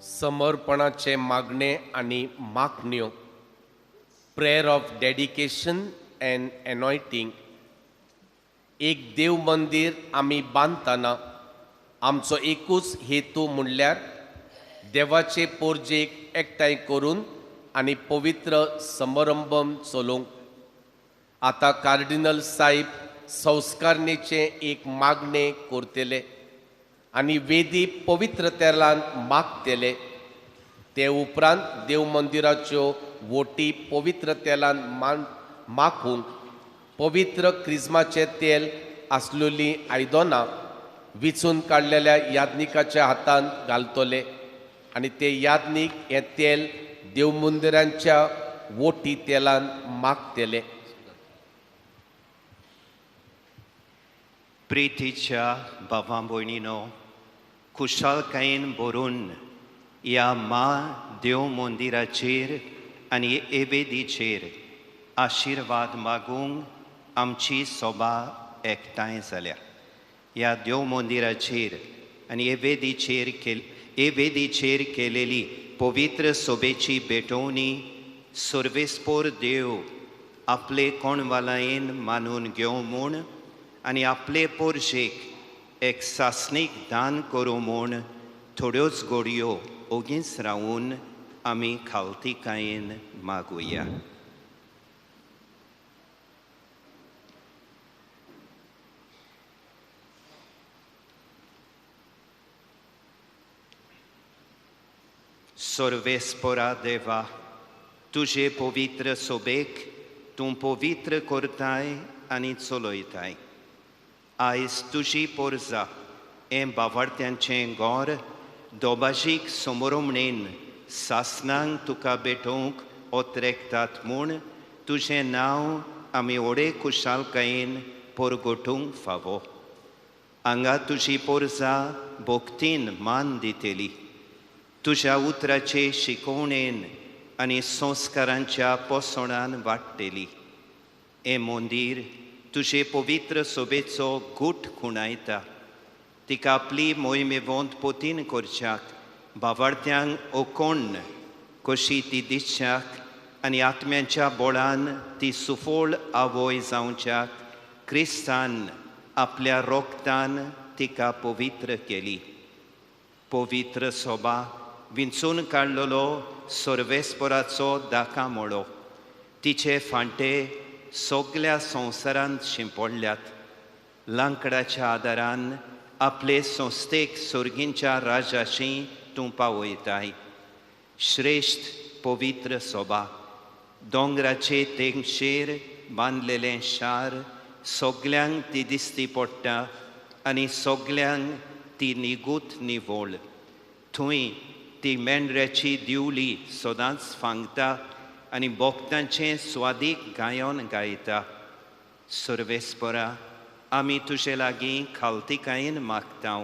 समर्पणाचे मागणे आनी मागण्यो, prayer of dedication and anointing. एक देव मंदीर आमी बांदतना आमचो एकूच हेतू म्हणल्यार देवाचे पोरजेक एकठांय करून आनी पवित्र समारंभ चलोवंक. आतां कार्डिनल साहेब संस्कारणेचें एक मागणें करतले आनी वेदी पवित्र तेलान मागतले. ते उपरांत देव मंदिराच्यो वोटी पवित्र तेलान माखूंक पवित्र क्रिज्माचें तेल आसलेलीं आयदनां विचून काडलेल्या याज्ञिकाच्या हातान घालतले आनी ते याज्ञीक हें तेल देव मंदिरांच्या वोटी तेलान मागतले. प्रितीच्या बाबा भयणीनो, खुशालकायेन भरून ह्या मा देव मंदिराचेर आनी एवेदीचेर आशिर्वाद मागूंक आमची सोबा एकठांय जाल्या. ह्या देव मंदिराचेर आनी एवेदीचेर केलेली पवित्र सोबेची भेटवणी सर्वेस्पोर देव आपले कोणवालायेन मानून घेवं म्हूण आनी आपले पोरजेक एक सासणीक दान करूं म्हूण थोड्योच गोडयो ओगीच रावून आमी खावतिकायेन मागुया. सर्वेस्पोरा देवा, तुजे पवित्र सोबेक तूं पवित्र करताय आनी चलयताय. आयज तुजी पोरजा हें बावार्थ्यांचें गोर दोबाजीक समोरमणेन सासनांक तुका भेटोवंक ओतरेकतात म्हूण तुजें नांव आमी व्हडे खुशालकायेन परगटूंक फावो. हांगा तुजी पोरजा भक्तीन मान दितली. तुज्या उतराचे शिकवणेन आनी संस्कारांच्या पोसणान वाडटली. हें मंदीर तुजे पवित्र सोबेचो गूट खुणायता. तिका आपली मोहिमेवंत पोतीन करच्याक बावार्थ्यांक ओकोण कशी ती दिसच्याक आनी आत्म्यांच्या बोळान ती सुफळ आवय जावच्याक क्रिस्तान आपल्या रोगतान तिका पवित्र केली. पवित्र सोबा विंचून काडलेलो सर्वेस्पराचो दाका मोडो. तिचे फांटे सगल्या संवसारांत शिंपडल्यात. लांकडाच्या आदारान आपले संस्थेक सर्गींच्या राजाशी तूं पावयताय. श्रेश्ठ पवित्र सोबा, दोंगराचे तेंगशेर बांदलेलें शार सगल्यांक ती दिसती पडटा आनी सगल्यांक ती निगूत निवळ. थंय ती मेंढऱ्याची दिवली सदांच फांगता आनी भक्तांचें स्वादीक गायन गायता. सर्वेस्परा, आमी तुजे लागीं खालतिकायेन मागता,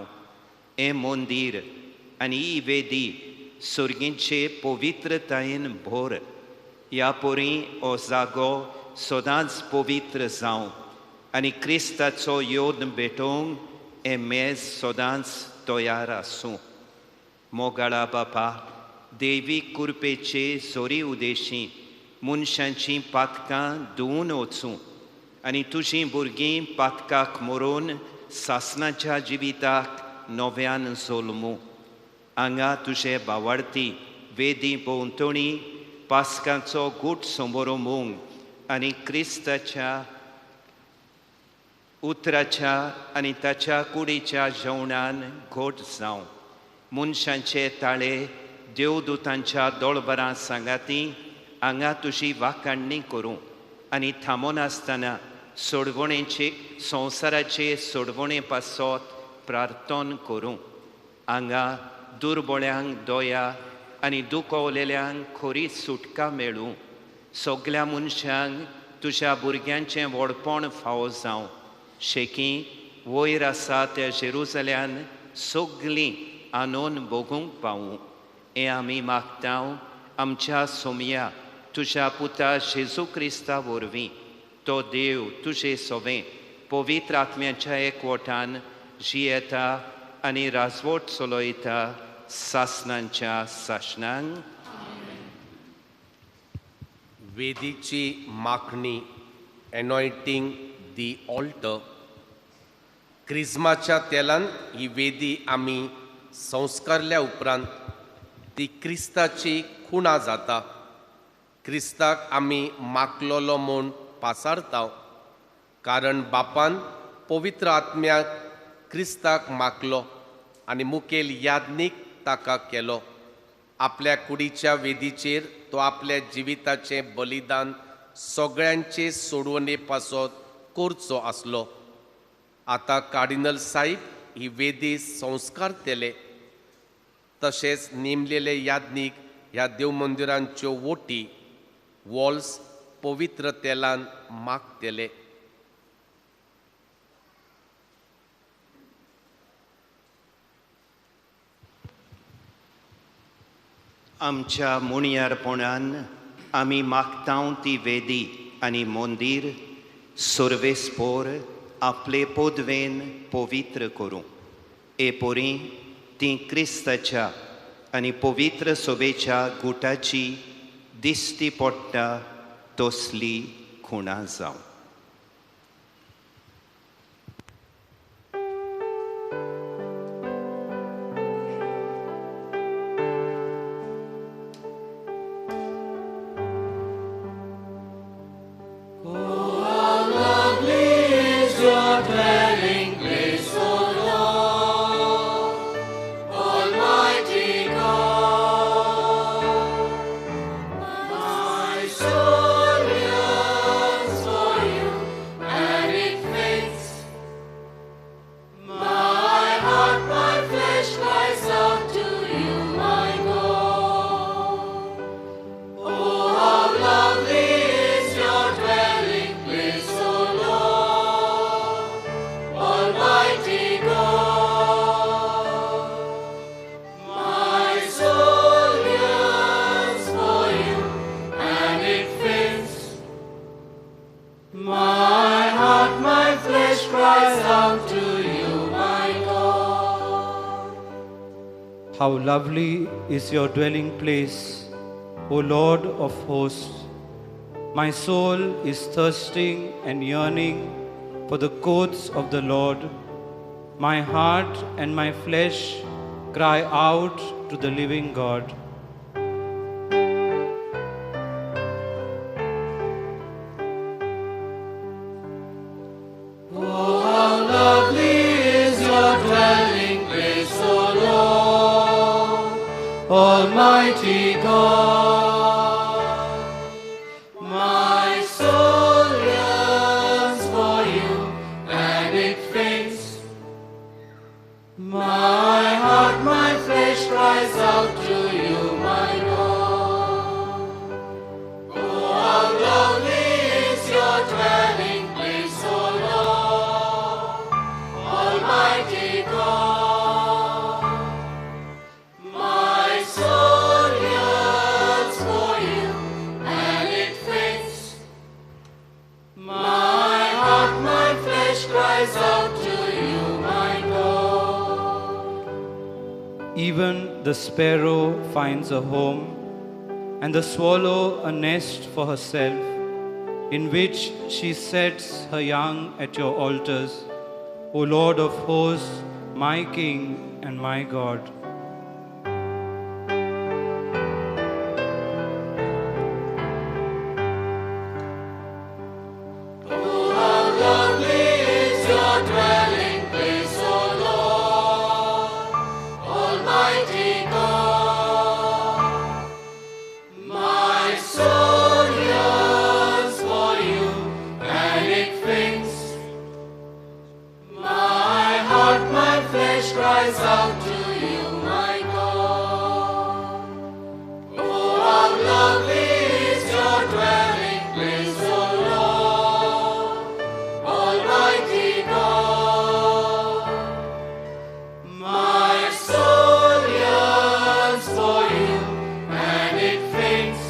हें मंदीर आनी ही वेदी सर्गींचे पवित्रतायेन भर. ह्या परी हो जागो सदांच पवित्र जावं आनी क्रिस्ताचो योद भेटोवंक हें मेज सदांच तयार आसूं. मोगाळा बापा, देवीक कुरपेचे जोरी उदेशी मनशांचीं पातकां धुवून वचूं आनी तुजीं भुरगीं पातकाक मरोवन सासणाच्या जिविताक नव्यान जल्मूं. हांगा तुजे बावार्थी वेदी भोंवतणी पास्कांचो गूट समोरमूंक आनी क्रिस्ताच्या उतराच्या आनी ताच्या कुडीच्या जेवणान घोट जावं. मनशांचे ताळे देवदूतांच्या दोळबरां सांगाती हांगा तुजी वाखाणणी करूं आनी थांबनासतना सोडवणेचे संवसाराचे सोडवणे पासत प्रार्थन करूं. हांगा दुर्बळ्यांक दया आनी दुखवलेल्यांक खरी सुटका मेळूं. सगल्या मनशांक तुज्या भुरग्यांचें व्हडपण फावो जावं. शेकी वयर आसा त्या जेरुजल्यान सगलीं आनंद भोगूंक पावूं. हें आमी मागता आमच्या सोमया तुज्या पुता जेजू क्रिस्ता वरवीं. तो देव तुजे सोवें पवित्र आत्म्याच्या एकवटान जियेता आनी राजवट चलयता सासनांच्या सासणांक. वेदीची माखणी, एनॉयटींग दी ऑल्टर. क्रिज्माच्या तेलान ही वेदी आमी संस्कारल्या उपरांत ती क्रिस्ताची खुणा जाता. क्रिस्ताक आमी माखलोलो म्हूण पासारता, कारण बापान पवित्र आत्म्याक क्रिस्ताक माखलो आनी मुखेल याज्ञीक ताका केलो. आपल्या कुडीच्या वेदीचेर तो आपल्या जिविताचें बलिदान सगळ्यांचे सोडवणे पासत करचो आसलो. आतां कार्डिनल साहेब ही वेदी संस्कारतले, तशेंच नेमलेले याज्ञीक ह्या देवमंदिरांच्यो वोटी वॉल्स पवित्र तेलान मागतले. आमच्या मुणयारपणान आमी मागतांव ती वेदी आनी मंदीर सुर्वेस्पोर आपले पदवेन पवित्र करूं. ए पोरी ती क्रिस्ताच्या आनी पवित्र सोबेच्या गुटाची दिश्टी पडटा तसली खुणा जावं. How lovely is your dwelling place, O Lord of hosts. My soul is thirsting and yearning for the courts of the Lord. My heart and my flesh cry out to the living God. Oh, how lovely is your dwelling place, O Lord, Almighty God. My soul yearns for you and it faints. My heart, my flesh cries out to you, my God. Oh, how lovely is your dwelling place, O Lord, Almighty God. My soul yearns for you and it faints. My heart, my flesh cries out to you, my God. Even the sparrow finds a home, and the swallow a nest for herself, in which she sets her young at your altars, O Lord of hosts, my King and my God. Oh, how lovely is your dwelling place, O Lord, Almighty God. My soul yearns for you and it faints. My heart, my flesh cries out to you, my God. Oh, how lovely is your dwelling place, O Lord, Almighty God. My soul yearns for you and it faints.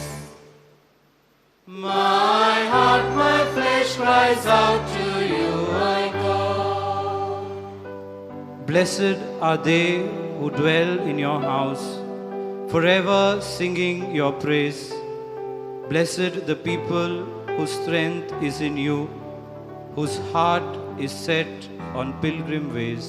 My heart, my flesh cries out to you, my God. Blessed are they who dwell in your house, forever singing your praise. Blessed the people whose strength is in you, whose heart is set on pilgrim ways.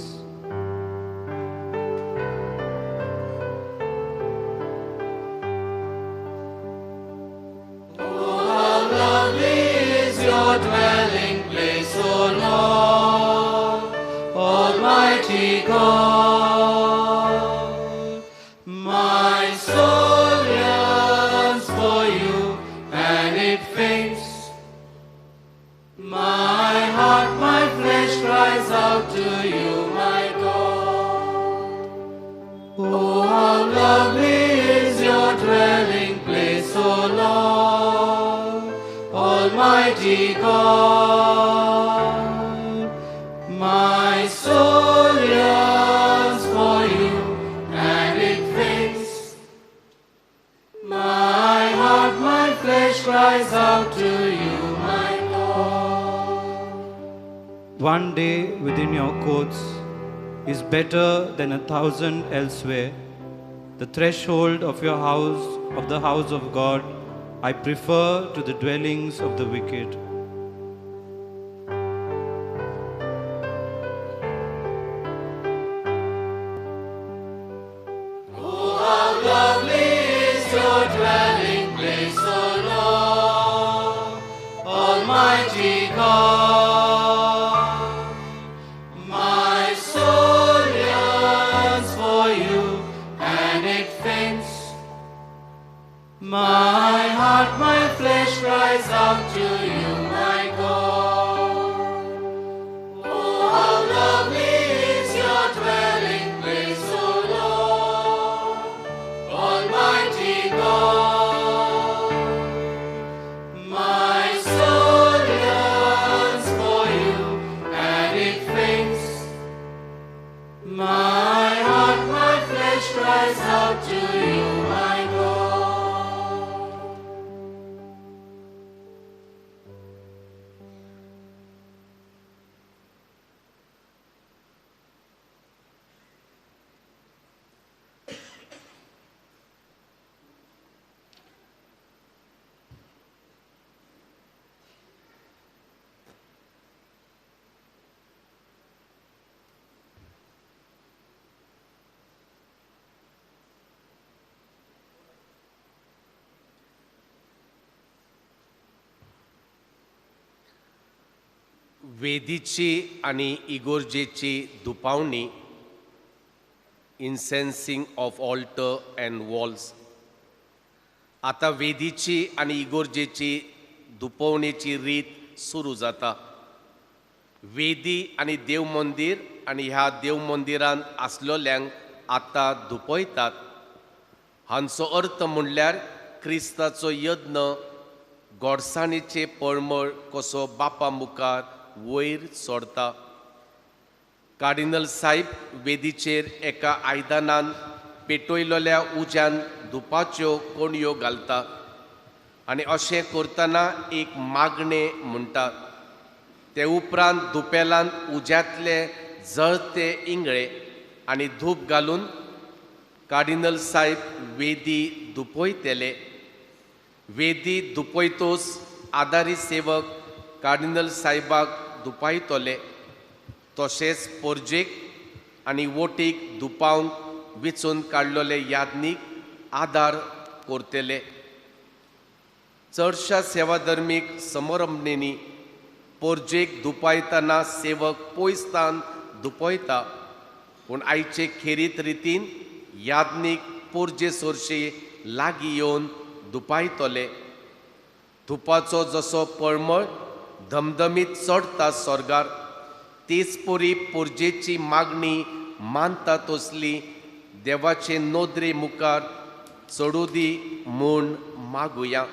Oh, how lovely is your dwelling place, O Lord, Almighty God. My soul yearns for you, and it faints. My heart, my flesh cries out to you, my God. Oh, how lovely is your dwelling place, O Lord, Almighty God. My soul yearns for you, and it faints. My heart, my flesh cries out to you, my God. One day within your courts is better than 1,000 elsewhere. The threshold of your house, of the house of God, I prefer to the dwellings of the wicked. Oh, how lovely is your dwelling place, O Lord, Almighty God. My soul yearns for you, and it faints. My heart, my flesh cries out to you, my God. Oh, how lovely is your dwelling place, O Lord, Almighty God. My soul yearns for you, and it faints. My heart, my flesh cries out to you, my God. वेदीची आनी इगोर्जेची दुपावणी, incensing of altar and walls. आतां वेदीची आनी इगोर्जेची दुपोवणेची रीत सुरू जाता. वेदी आनी देव मंदीर आनी ह्या देव मंदिरांत आसलोल्यांक आतां दुपयतात. हांचो अर्थ म्हणल्यार क्रिस्ताचो यत्न गोडसाणीचे परमळ कसो बापा मुखार वयर सोडता. कार्डिनल साहेब वेदीचेर एका आयदनान पेटयलोल्या उज्यान धुपाच्यो कोणयो घालता आनी अशें करतना एक मागणें म्हणटा. ते उपरांत दुपेलान उज्यांतले जळते इंगळे आनी धूप घालून कार्डिनल साहेब वेदी दुपयतले. वेदी दुपयतोच आदारी सेवक कार्डिनल साहेबाक दुपायतले. तशेंच पोरजेक आनी वोटीक दुपावंक विचून काडलोले यादनीक आदार करतले. चडश्या सेवाधर्मीक समारंभणींनी पोरजेक दुपायतना सेवक पयसतान दुपयता, पूण आयचे खेरीत रितीन यादनीक पोरजे सोरशी लागीं येवन दुपायतले. धुपाचो जसो परमळ धमधमीत चडटा स्वर्गार, तेच परी पोरजेची मागणी मानता तसली देवाचे नदरे मुखार चडूं दी म्हूण मागुया.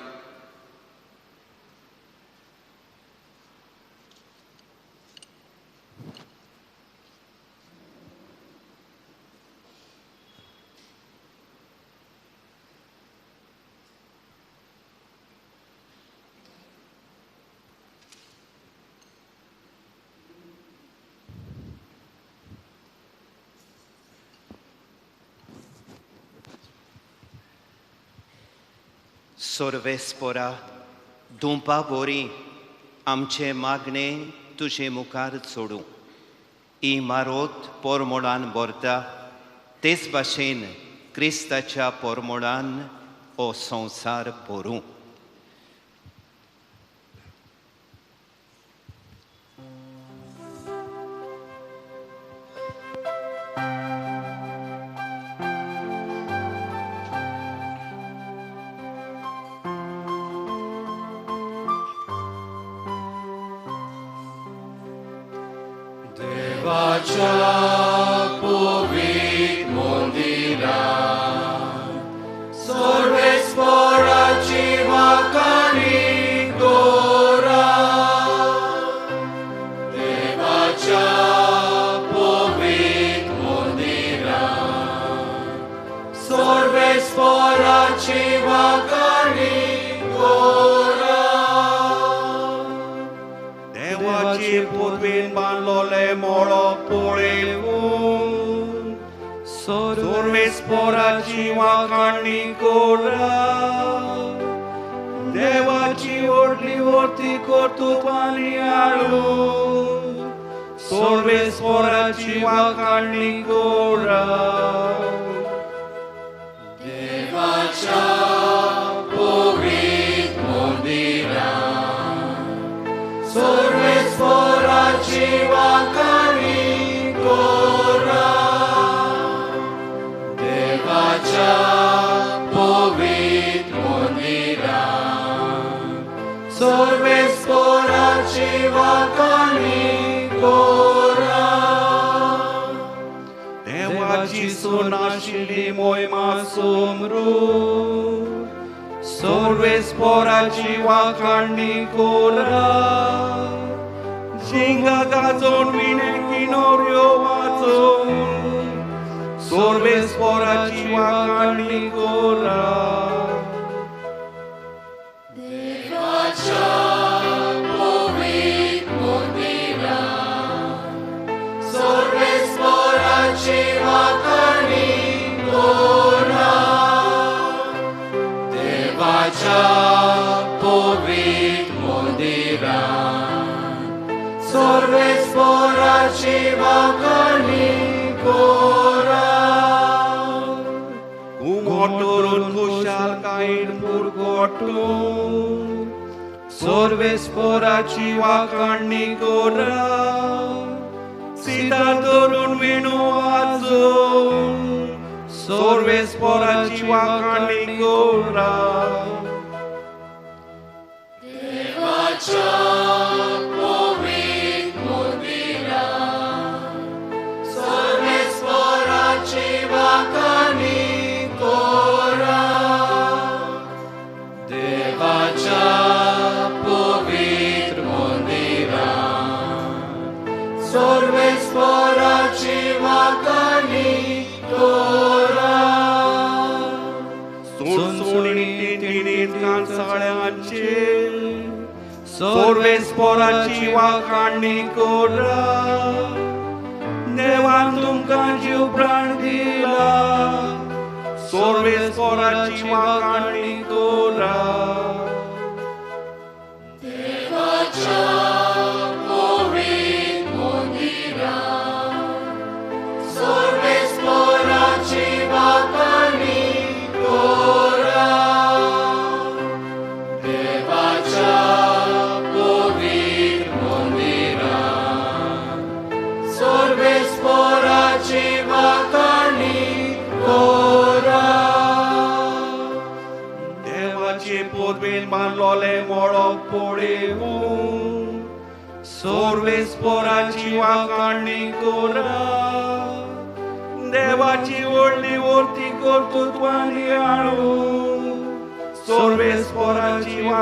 सोर्वेस्पोरा दुंपा बोरी आमचे मागणे तुजे मुखार सोडूं. इमारत पोरमोळान भरता तेच भाशेन क्रिस्ताच्या पोरमोळान हो संवसार भरूं. Sorves poraci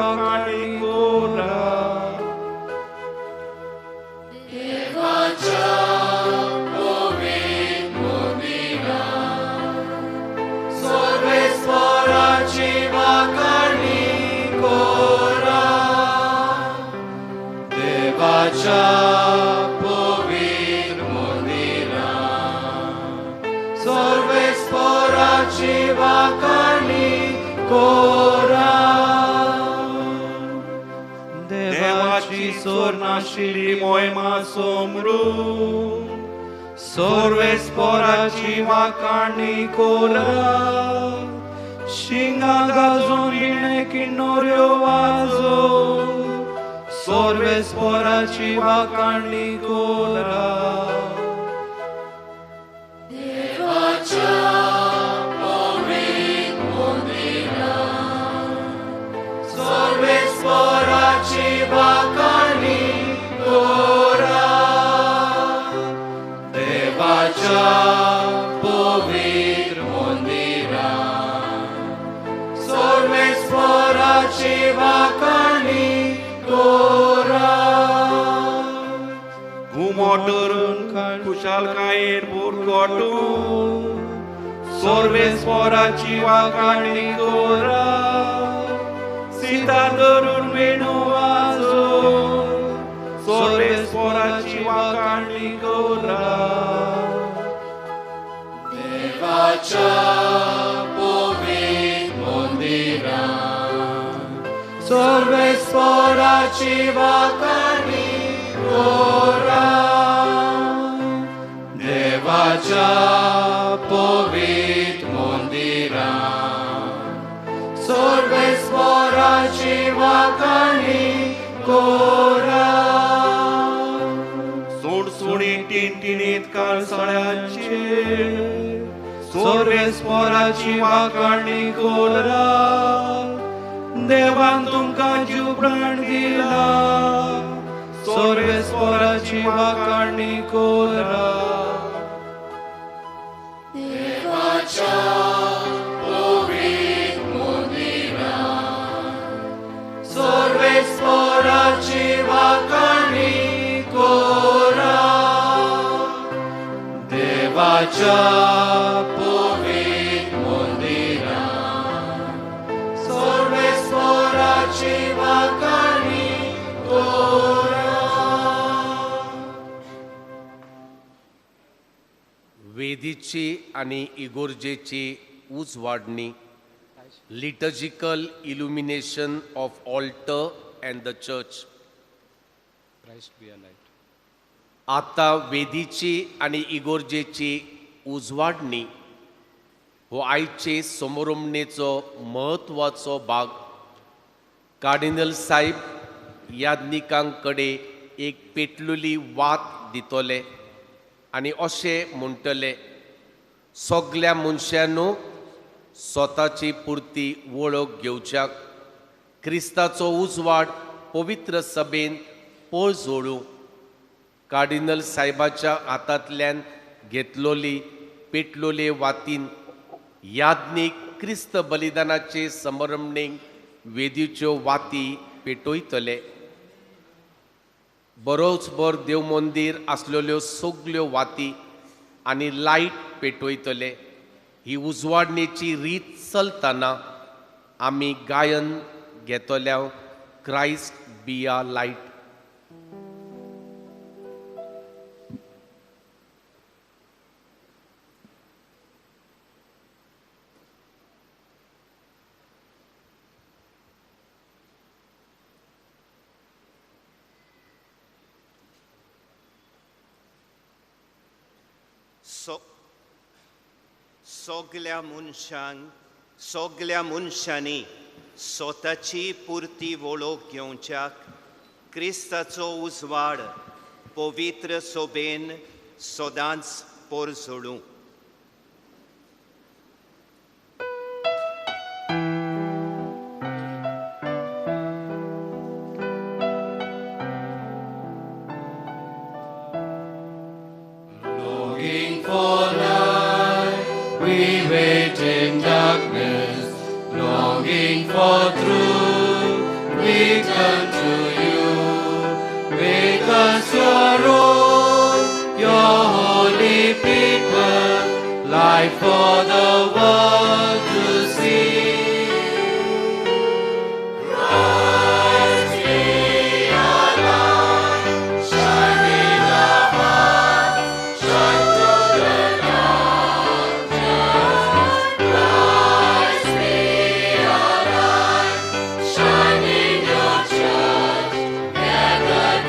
vacani cora. सोरनाशिल्ली मोयमा Somru सोर्वेस्पोराची Vakani कोरा शिंगा गाजोन विणे किन्नोऱ्यो वाजो सोर्वेस्पोराची वाकाणी कोरा. देवाच्या पवित्र मंदिरांत सोर्वेस्पोराची वाकाणी कोरा. देवाच्या पवित्र मंदिरांत सोर्वेस्पोराची वाकाणी कोरा. घुमोटरून खुशालकायेन बुरगोटून सोर्वेस्पोराची वाकाणी कोरा. सीता धरून वेणू वाजो सोर्वेस्पोराची वाकाणी कोरा. देवाच्या पवित्र मंदिरांत सोर्वेस्पोराची वाकाणी कोरा. देवाच्या पवित्र मंदिरांत सोर्वेस्पोराची वाकाणी कोरा. सुणसुणी टिणटिणीत काळसाळ्याचे सोर्वेस्पोराची वाकाणी कोरा. देवान तुमकां जीव प्राण दिला सोर्वेस्पोराची वाकाणी कोरा. देवाच्या पवित्र मंदिरांत सोर्वेस्पोराची वाकाणी कोरा. देवाच्या पवित्र मंदिरांत सोर्वेस्पोराची वाकाणी कोरा. वेदीची आनी इगोर्जेची उजवाडणी, liturgical illumination of altar and the church. आतां वेदीची आनी इगोर्जेची उजवाडणी हो आयचे समोरमणेचो म्हत्वाचो भाग. कार्डिनल साहेब याज्ञिकां कडेन एक पेटलुली वात दितले आनी अशें म्हणटले, सगल्या मनशांनो स्वताची पुरती वळख घेवच्याक क्रिस्ताचो उजवाड पवित्र सभेन पळजोडूं. कार्डिनल साहेबाच्या हातांतल्यान घेतलोली पेटलोले वातीन याज्ञीक क्रिस्त बलिदानाचे समरमणेक वेदीच्यो वाती पेटयतले. बरोचभर देव मंदीर आसलेल्यो सगल्यो वाती आनी लायट पेटयतले. ही उजवाडणेची रीत चलतना आमी गायन घेतल्या क्रायस्ट बी अ लायट. सगल्या मनशांनी स्वताची पुरती वळख घेवच्याक क्रिस्ताचो उजवाड पवित्र सोबेन सदांच पोरजोडूं. Longing for light, we wait in darkness. Longing for truth, we turn to you. Make us your own, your holy people, light for the world to see. Christ be our light, shine in our hearts, shine through the darkness. Christ be our light, shine in your church, gathered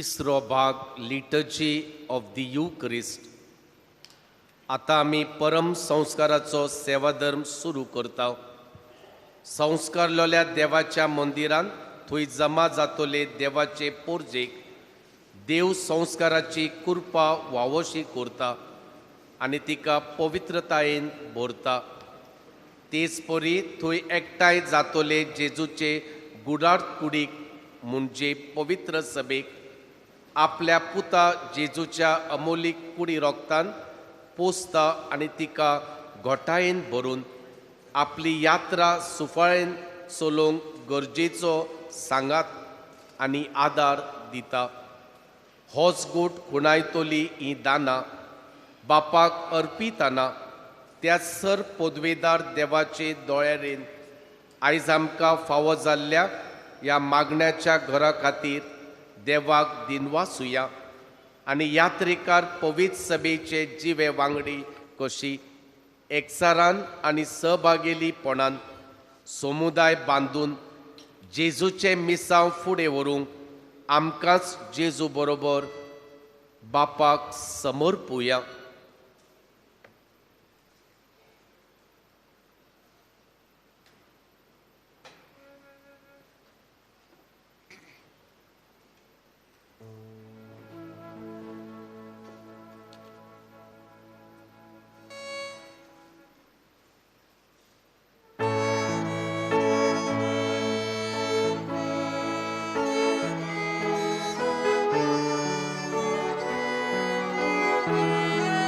तिसरो भाग liturgy of the Eucharist. आतां आमी परम संस्काराचो सेवाधर्म सुरू करता. संस्कारलेल्या देवाच्या मंदिरांत थंय जमा जातले देवाचे पोरजेक देव संस्काराची कृपा वावोशी करता आनी तिका पवित्रतायेन भरता. तेच परी थंय एकठांय जातले जेजूचे गुडार कुडीक म्हणजे पवित्र सभेक आपल्या पुता जेजूच्या अमोलीक कुडी रोगतान पोसता आनी तिका घोटायेन भरून आपली यात्रा सुफाळेन चलोवंक गरजेचो सांगात आनी आदार दिता. होच गोट खुणायतली ही दानां बापाक अर्पिताना त्या सर पदवेदार देवाचे दोळ्यारेन आयज आमकां फावो जाल्ल्या ह्या मागण्याच्या घरा खातीर देवाक दिनवासुया आनी यात्रेकार पवित्र सभेचे जिवे वांगडी कशी एकचारान आनी सहभागेलीपणान समुदाय बांदून जेजूचें मिसांव फुडें व्हरूंक आमकांच जेजू बरोबर बापाक समर्पुया. Thank you.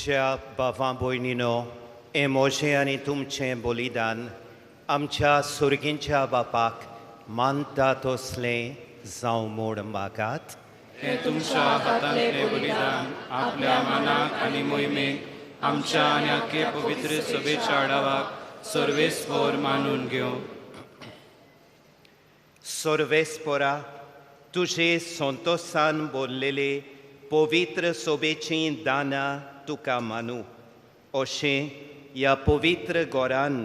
म्हज्या भावां भयणीनो, हें म्हजें आनी तुमचें बलिदान आमच्या सुर्गींच्या बापाक मानता तसलें जावं म्हूण मागात. हें तुमच्या हातांतलें बलिदान आपल्या मनाक आनी मोहिमेक आमच्या आनी आख्खे पवित्र सभेच्या आडावाक सर्वेस्पोर मानून घेवं. सर्वेस्पोरा, तुजे संतोसान बोल्लेले पवित्र सोबेचीं दानां तुका मानू, अशें ह्या पवित्र घरान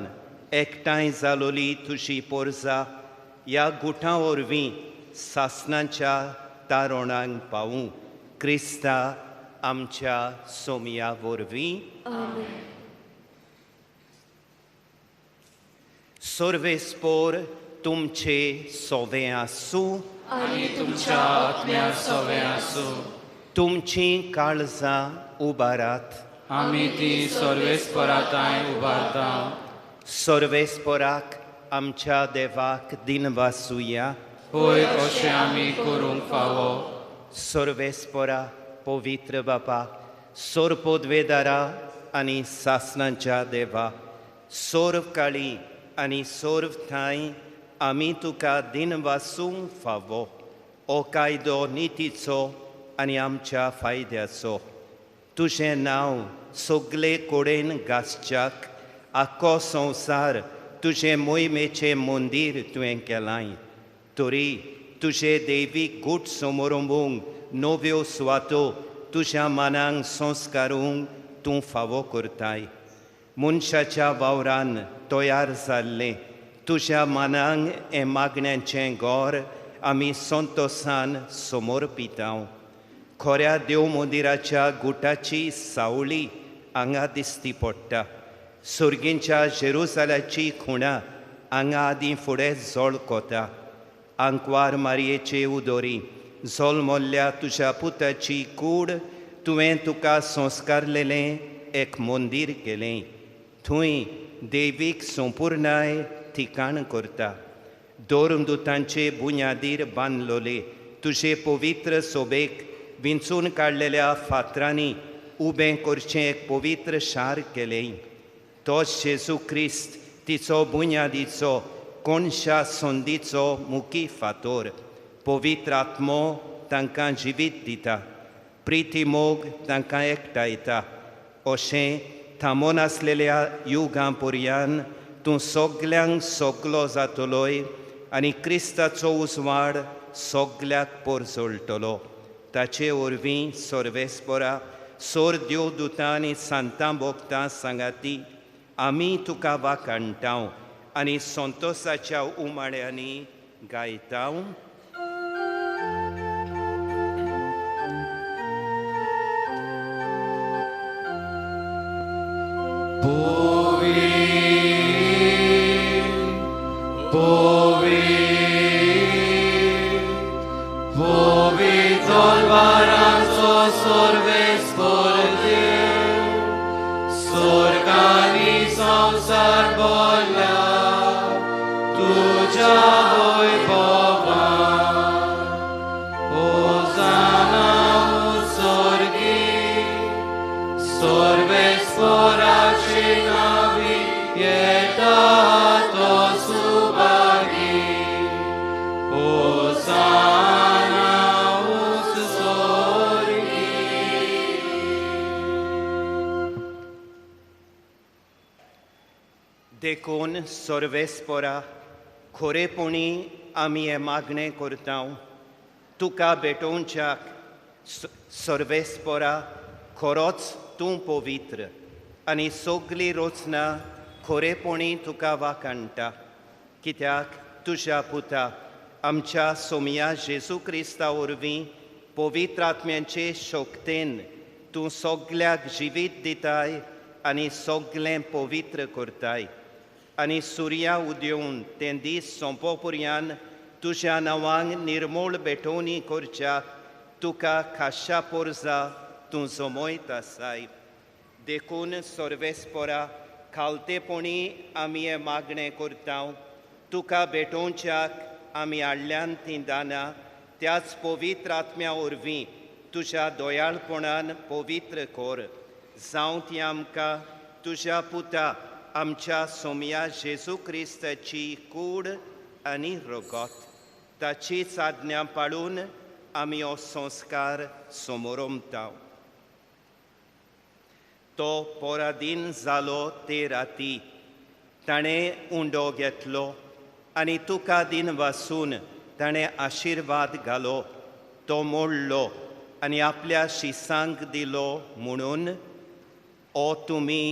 एकठांय जालोली तुजी पोरजा ह्या गुठां वरवीं सासणाच्या तारोणांक पावूं, क्रिस्ता आमच्या सोमया वरवीं. सर्वेस्पोर तुमचे सोवे आसूं आनी तुमच्या आत्म्या सोवे आसूं. तुमचीं काळजां उबारात, आमी ती सर्वेस्पराताय उबारता. सर्वेस्पराक आमच्या देवाक दिनवासुया. होय, अशें आमी करूंक फावो. सर्वेस्परा, पवित्र बापा, सोरपोदवेदारा आनी सासणाच्या देवा, सोर्व काळी आनी सोर्व ठांय आमी तुका दिनवासूंक फावो. हो कायदो नितीचो आनी आमच्या फायद्याचो. तुजें नांव सगळे कडेन गाजच्याक आख्खो संवसार तुजें मोहिमेचें मंदीर तुवें केलां. तरी तुजे देवीक गूट समोरंबूंक नव्यो सुवातो तुज्या मनांक संस्कारूंक तूं फावो करताय. मनशाच्या वावरान तयार जाल्लें तुज्या मनांक हें मागण्यांचें घर आमी संतोसान समर्पितां. खऱ्या देव मंदिराच्या गुटाची सावळी हांगा दिसती पडटा. सुर्गींच्या जेरुजाल्याची खुणा हांगा आदीं फुडें झळकता. आंकवार मारयेचे उदोरी जल्मल्ल्या तुज्या पुताची कूड तुवें तुका संस्कारलेलें एक मंदीर केलें. थंय देवीक संपुर्णाय ठिकाण करता. दोरदुतांचे बुन्यादीर बांदलोले तुजे पवित्र सोबेक विंचून काडलेल्या फातरांनी उबें करचें एक पवित्र शार केलें. तोच जेजू क्रिस्त तिचो बुन्यादीचो कोणशा संदीचो मुखी फातोर. पवित्र आत्मो तांकां जिवीत दिता, प्रिती मोग तांकां एकठांयता. अशें थांबोन आसलेल्या युगां पर्यान तूं सगल्यांक सगलो जातलोय आनी क्रिस्ताचो उजवाड सगल्याक पोरजळटलो. ताचे वरवीं सर्वेस्परा सोर देव दुतां आनी सांतां भोगतां सांगाती आमी तुका वाखाणटाव आनी संतोसाच्या उमाळ्यांनी गायताव. देखून सर्वेस्परा खोरेपणी आमी हें मागणें करता तुका भेटोवच्याक. सर्वेस्परा खरोच तूं पवित्र आनी सगली रचना खोरेपणी तुका वाखाणटा. कित्याक तुज्या पुता आमच्या सोमया जेजू क्रिस्ता वरवीं पवित्र आत्म्यांचे शक्तेन तूं सगल्याक जिवीत दिताय आनी सगलें पवित्र करताय. आनी सुर्या उदेवन तें दीस सोंपो पर्यान तुज्या नांवांक निर्मूळ भेटोवणी करच्याक तुका खाशा पोरजा तूं जमयत आसाय. देखून सर्वेस्परा खालतेपणी आमी हें मागणें करता तुका भेटोवच्याक आमी हाडल्यान तीं दानां त्याच पवित्र आत्म्या वरवीं तुज्या दयाळपणान पवित्र कर. जावं ती आमकां तुज्या पुता आमच्या सोमया जेजू क्रिस्ताची कूड आनी रगत ताचीच आज्ञा पाळून आमी हो संस्कार समोरमता. तो पोरादीन जालो ते राती ताणें उंडो घेतलो आनी तुका दिन वासून ताणें आशिर्वाद घालो, तो मोडलो आनी आपल्या शिसांक दिलो म्हणून ओ तुमी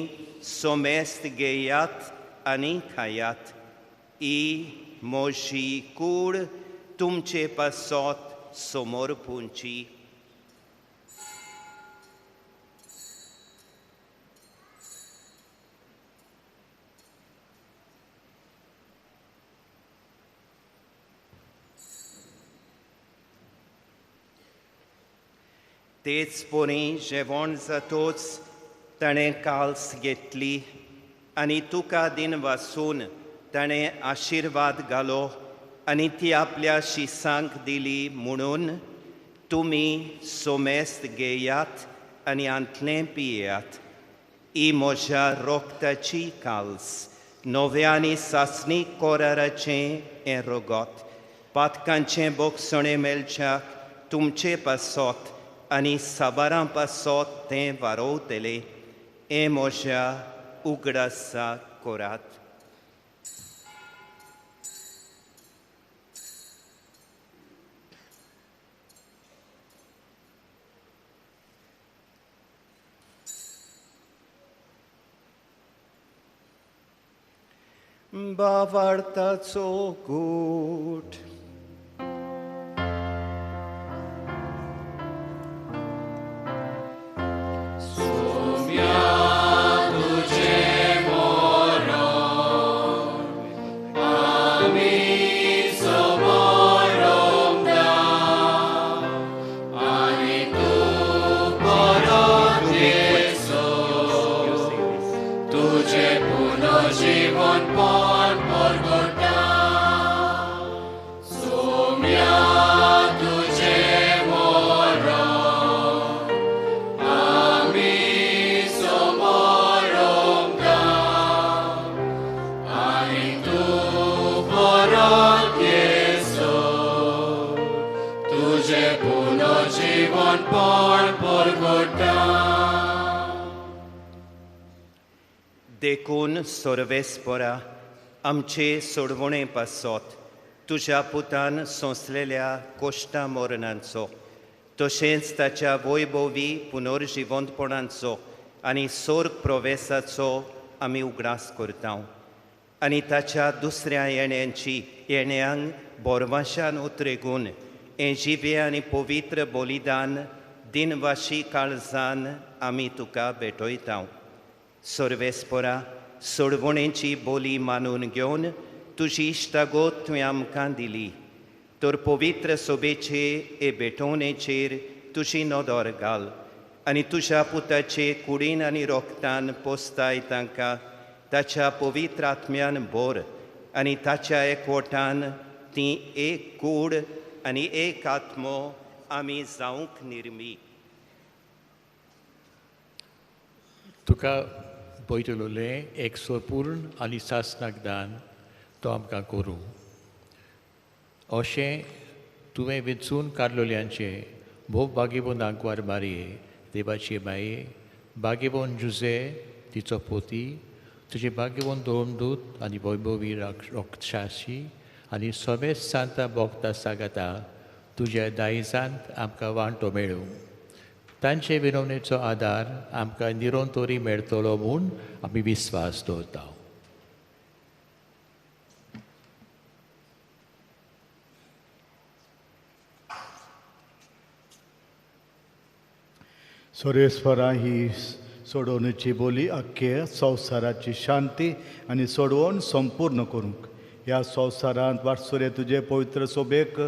सोमेस्त घेयात आनी खायात, ही म्हजी कूड तुमचे पासत समोर पुंची. तेच परी जेवण जातोच ताणें काल्स घेतली आनी तुका दिन वासून ताणें आशिर्वाद घालो आनी ती आपल्या शिसांक दिली म्हणून तुमी सोमेस्त घेयात आनी आंतलें पियात, ही म्हज्या रोगताची काल्स, नव्या आनी सासणी कोराराचें हें रगत, पातकांचें बोगसणें मेळच्याक तुमचे पासत आनी साबारां पासत तें वारोवतलें, हें म्हज्या उगडासा करात. बावार्थाचो गूट. देखून सर्वेस्परा आमचे सोडवणे पासत तुज्या पुतान सोंसलेल्या कोश्टा मरणांचो तशेंच ताच्या वैभवी पुनर्जिवंतपणाचो आनी सोर्ग प्रवेसाचो आमी उगडास करता आनी ताच्या दुसऱ्या येण्यांची येण्यांक बोरवाशान उतरेगून हें जिवें आनी पवित्र बलिदान दिनवाशी काळजान आमी तुका भेटयता. सर्वेस्परा सोडवणेची बोली मानून घेवन तुजी इश्टागत तुवें आमकां दिली तर पवित्र सोबेचे हे भेटवणेचेर तुजी नदर घाल आनी तुज्या पुताचे कुडीन आनी रोगतान पोसताय तांकां ताच्या पवित्र आत्म्यान भर आनी ताच्या एकवटान ती एक कूड आनी एक आत्मो आमी जावंक निर्मी. तुका पयतलोलें एक स्वपूर्ण आनी सासनाक दान तो आमकां करूं अशें तुवें वेंचून काडलोल्यांचें भोव बागेबोन आंकवार मारये देवाची माये बागेबोन जुजे तिचो पोती तुजे बागेबोन दोमदूत आनी वैभवी रोक्षाशी आनी सगळे सांता बोगता सागाता तुज्या दायजांत आमकां वांटो मेळूं तांचे विनवणेचो आदार आमकां निरंतरी मेळटलो म्हूण आमी विस्वास दवरता. सर्वेस्परा ही सोडोवणेची बोली अख्खे संवसाराची शांती आनी सोडवण संपूर्ण करूंक ह्या संवसारांत वाटसुरे तुजे पवित्र सोबेक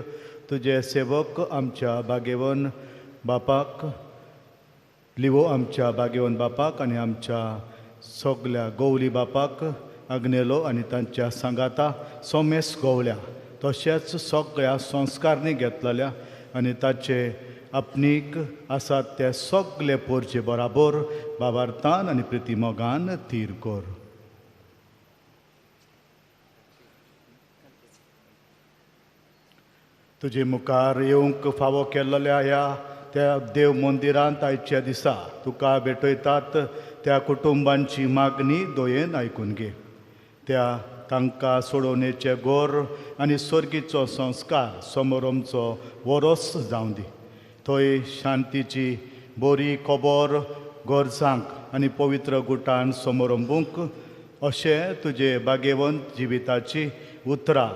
तुजे सेवक आमच्या भागेवन बापाक लिवो आमच्या बागेवन बापाक आनी आमच्या सगल्या गोवली बापाक आग्नेलो आनी तांच्या सांगाता सोमेस गोवल्या तशेंच सगळ्या संस्कारणी घेतलेल्या आनी ताचे आपणीक आसात ते सगळे पोरचे बराबर बाबार्थान आनी प्रितीमोगान थीर कर. तुजे मुखार येवंक फावो केल्ल्या ह्या त्या देव मंदिरांत आयच्या दिसा तुका भेटयतात त्या कुटुंबांची मागणी दोयेन आयकून घे. त्या तांकां सोडोवणेचे गोर आनी सर्गीचो संस्कार समोरमचो वरोस जावं दी. थंय शांतीची बरी खबर गरजांक आनी पवित्र गुटान समोरंबूंक अशें तुजे भाग्यवंत जिविताची उतरां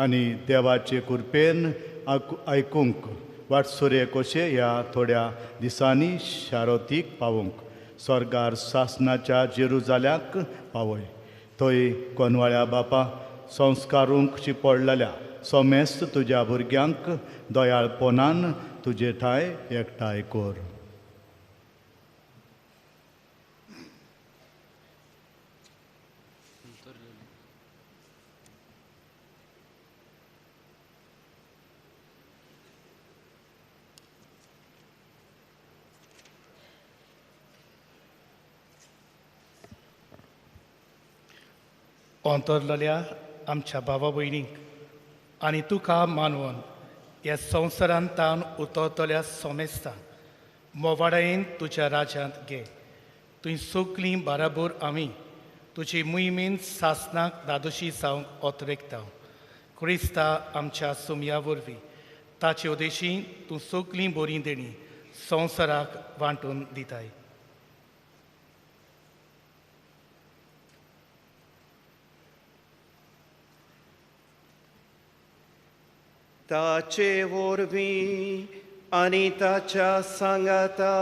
आनी देवाचे कृपेन आयकूंक वाटसुरे कशे ह्या थोड्या दिसांनी शारोतीक पावोवंक स्वर्गार सासनाच्या जेरुजाल्याक पावय. थंय कोनवाळ्या बापा संस्कारूंक शिपडलेल्या सोमेस्त तुज्या भुरग्यांक दयाळपणान तुजे ठांय एकठांय कर. अंतरलेल्या आमच्या भावा भयणींक आनी तुका मानवन ह्या संवसारांत तावन उतरतल्या सोमेस्तांक मोवाडायेन तुज्या राज्यांत घे. तुंय सगळीं बाराबोर आमी तुजी मुयमेन सासनाक दादोशी जावंक ओतरेकता. क्रिस्ता आमच्या सुमया वरवीं ताचे उदेशी तूं सगळीं बरीं देणी संवसाराक वांटून दिताय. ताचे वरवीं आनी ताच्या सांगाता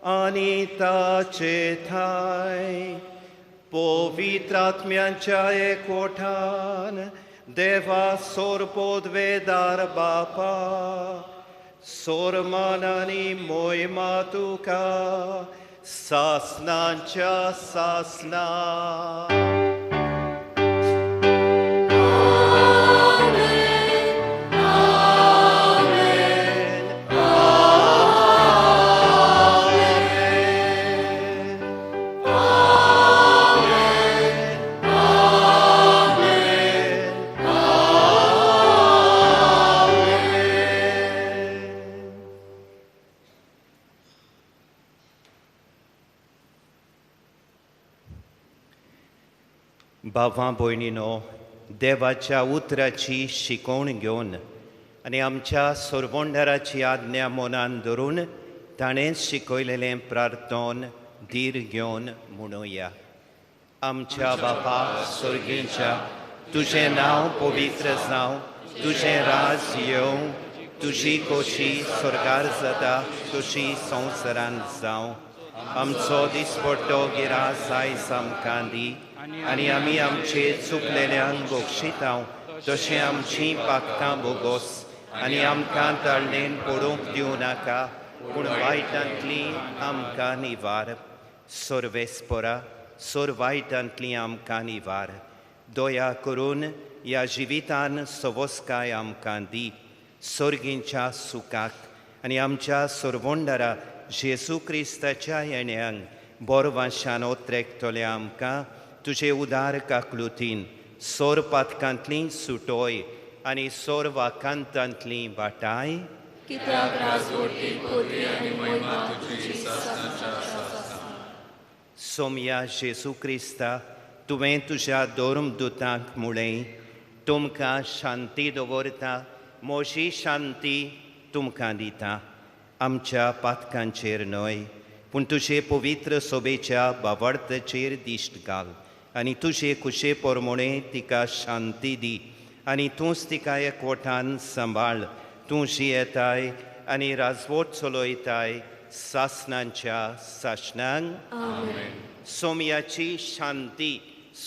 आनी ताचे ठांय पवित्र आत्म्यांच्या एकवटान देवा सोरपोदवेदार बापा सोरमान आनी मोयमा तुका सासनांच्या सासना. भावां भयणीनो, देवाच्या उतराची शिकवण घेवन आनी आमच्या सोरवंडाराची आज्ञा मनान धरून ताणें शिकयलेलें प्रार्थन धीर घेवन म्हणुया. आमच्या बापा स्वर्गीच्या, तुजें नांव पवित्र जावं, तुजें राज येवं, तुजी खोशी स्वर्गार जाता तशी संवसारांत जावं. आमचो दिसपट्टो गिरास आयज आमकां दी आनी आमी आमचे चुकलेल्यांक बक्षितां तशें आमचीं पाकतां बोगोस आनी आमकां ताळणेन पडूंक दिवं नाका पूण वायटांतली आमकां निवार. सर्वेस्परा सोर वायटांतली आमकां निवार. दया करून ह्या जिवितान सवस्काय आमकां दी सर्गींच्या सुखाक आनी आमच्या सोरवंडारा जेजू क्रिस्ताच्या येण्यांक बोरवांशान ओत्रेकतल्या आमकां तुजे उदार काकलुतीन सोर पातकांतली सुटोय आनी सोर वाकांतांतली वाटाय. सोमया जेजू क्रिस्ता, तुवें तुज्या धर्मदुतांक म्हळें, तुमकां शांती दवरता, म्हजी शांती तुमकां दिता. आमच्या पातकांचेर न्हय पूण तुजे पवित्र सोबेच्या बावडतेचेर दिश्ट घाल आनी तुजे खुशे पोरमोणे तिका शांती दी आनी तूंच तिका एकवटान सांबाळ. तूं जियेताय आनी राजवट चलयताय सासनांच्या सासणांक. सोमयाची शांती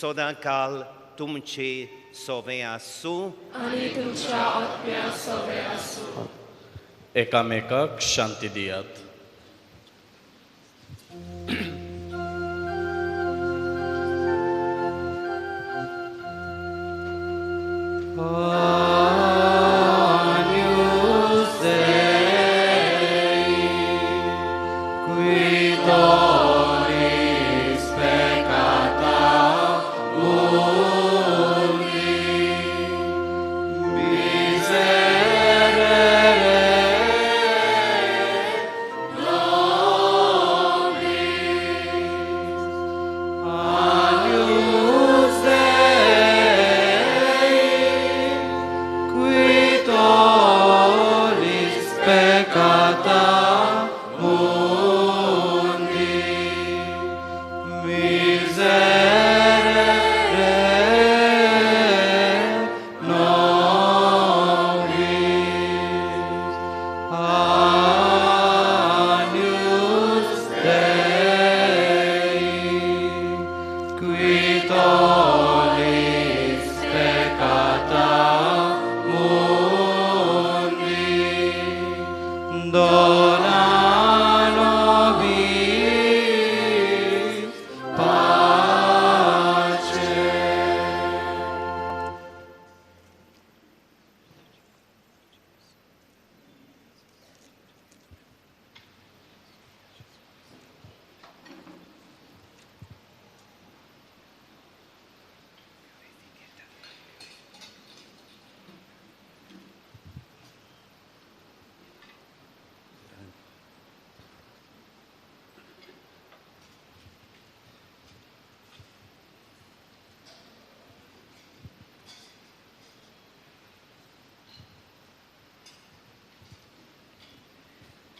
सदां काल तुमचे सोवें आसूं आनी तुमच्या आत्म्या सोवें आसूं. एकामेकाक शांती दियात. Agnus Dei.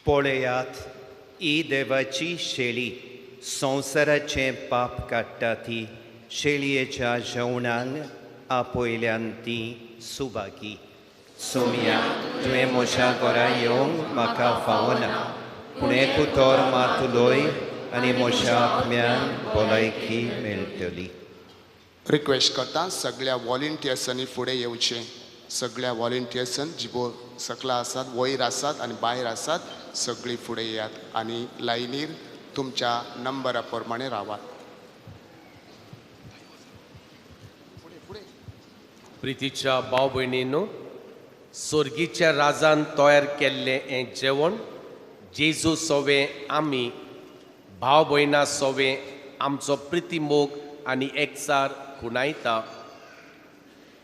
पळयात, ही देवाची शेळी, संवसाराचें पाप काडटा ती. शेळयेच्या जेवणाक आपयल्यान ती सुभागी. सोमया, तुवें म्हज्या घरा येवंक म्हाका फावना, पूण एक उतर मात उलय आनी म्हज्या आत्म्यान भलायकी मेळटली. रिक्वेस्ट करता सगळ्या वॉलंटियर्सांनी फुडें येवचें. सगळ्या वॉलंटियर्सान जिबो सकला आसात, वयर आसात आनी भायर आसात, सगळीं फुडें येयात आनी लायनीर तुमच्या नंबरा प्रमाणे रावात. प्रितीच्या भाव भयणीनो, सोर्गीच्या राजान तयार केल्लें हें जेवण जेजू सोवे आमी भाव भयणा सोवे आमचो प्रिती मोग आनी एकचार खुणायता.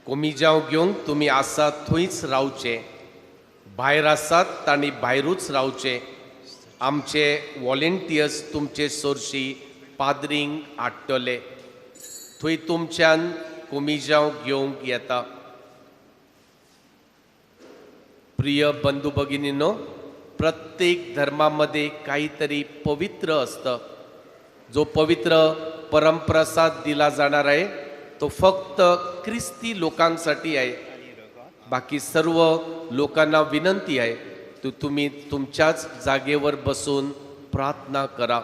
कोमिजांव घेवंक तुमी आसात थंयच रावचे, भायर आसात तांणी भायरूच रावचे. आमचे वॉलंटियर्स तुमचे सोरशी पाद्रींक हाडटले, थंय तुमच्यान कोमिजांव घेवंक येता. प्रिय बंधू भगिनीनो, प्रत्येक धर्मामध्ये काहीतरी पवित्र असतं. जो पवित्र परमप्रसाद दिला जाणार आहे तो फक्त ख्रिस्ती लोकांसाठी आहे. बाकी सर्व लोकांना विनंती आहे तो तुम्ही तुमच्याच जागेवर बसून प्रार्थना करा.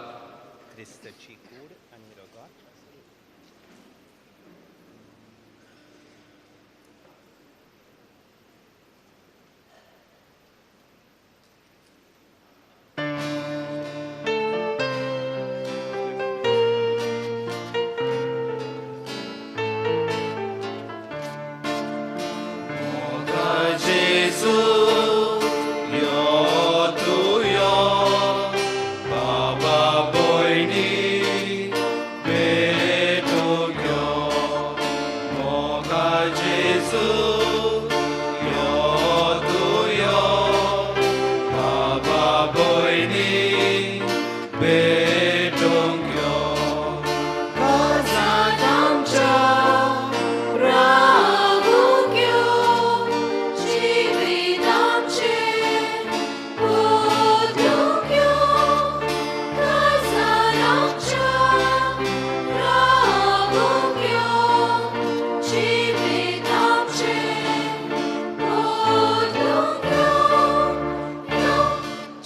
ख्रिस्ताची कूड आनी रगत. Jesu, yo tu yo, Baba boyni, beto yo, Moga Jesu, yo tu yo, Baba boyni, beto yo. Kazanamcha रावूंक जिवितांचे बदलूंक काजारांच्या रावूंक जिवितांचे बदलूंक.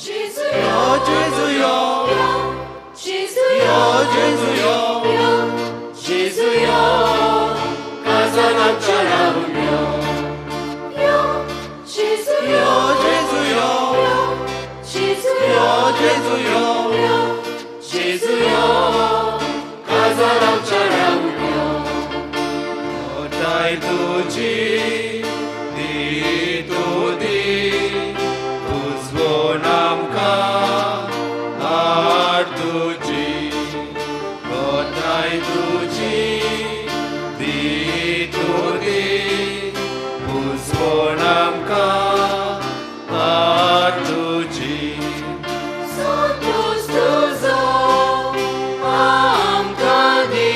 जेजू यो Jesu yo, Jesu yo Jesu yo, Jesu yo, काजारांच्या रावूंक yo. Jesu yo Jesu yo, Jesu yo Jesu yo, Jesu yo, काजारांच्या रावूंक yo. ओटाय तुजी दी तू दी, उजवोन आमकां हाड तुजी. ओटाय तुजी दी तू दी, उजवोन आमकां हाड तुजी. संतोष तुजो आमकां दी,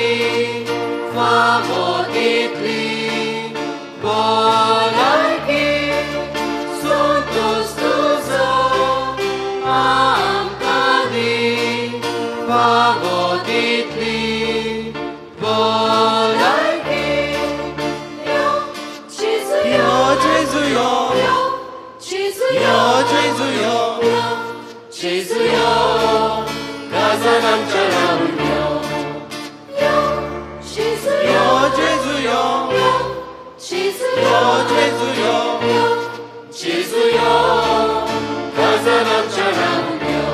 फावो तितली भलायकी. संतोष तुजो आमकां दी, फावो तितली भलायकी. यो जेजू यो Jesu yo, Jesu yo Jesu yo, Jesu yo, काजारांच्या रावूंक yo. यो जेजू यो Jesu yo, Jesu yo Jesu yo, Jesu yo, काजारांच्या रावूंक yo.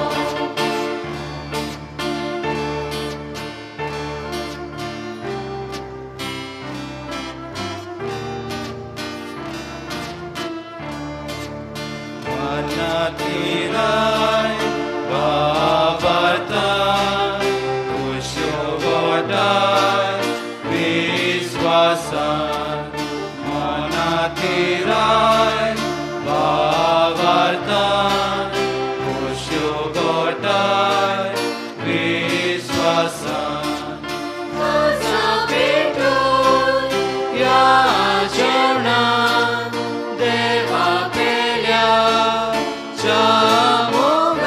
मनातिराय बाबाताय कुशवटाय विश्वासान. मनातिराय बाबाताय कुशवटाय विश्वासान. काजा पेटून ह्या जेवणान देवा पेल्या च्या मोगान.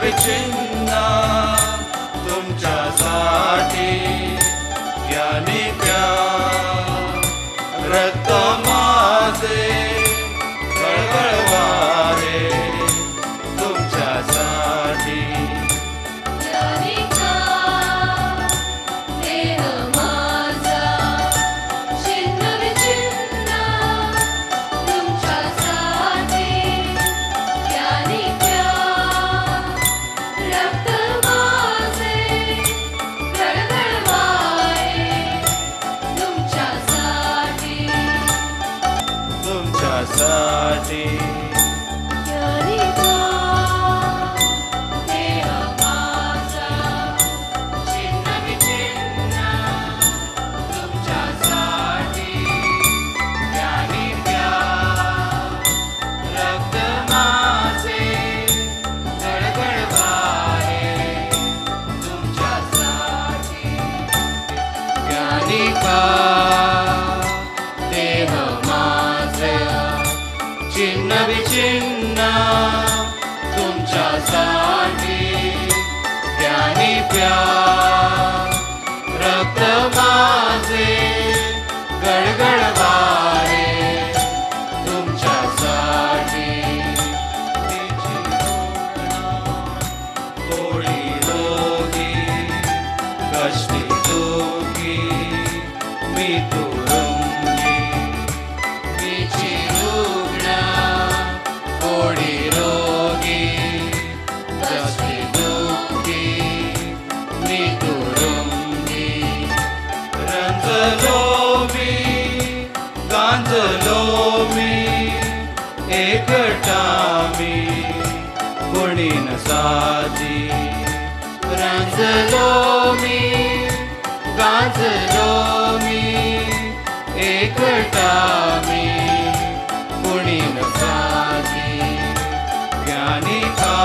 विचिन्न तुमच्यासाठी ज्ञानी प्या रक्त माझे गळगळवारे तुमच्यासाठी तुमच्यासाठी चिन्ह विचिन्न तुमच्यासाठी ज्ञानी प्या रक्त माझे गळगळवारे तुमच्यासाठी कोडी रोगी कष्टी दुःखी मी तुरुंगी मीची रुग्ण कोडी रोगी कष्टी दुःखी मी तुरुंगी रंजलो मी गांजलो मी एकटा मी कोणी न साथी रंजलो मी गांजलो मी एकटा मी कोणी न साथी ज्ञानी का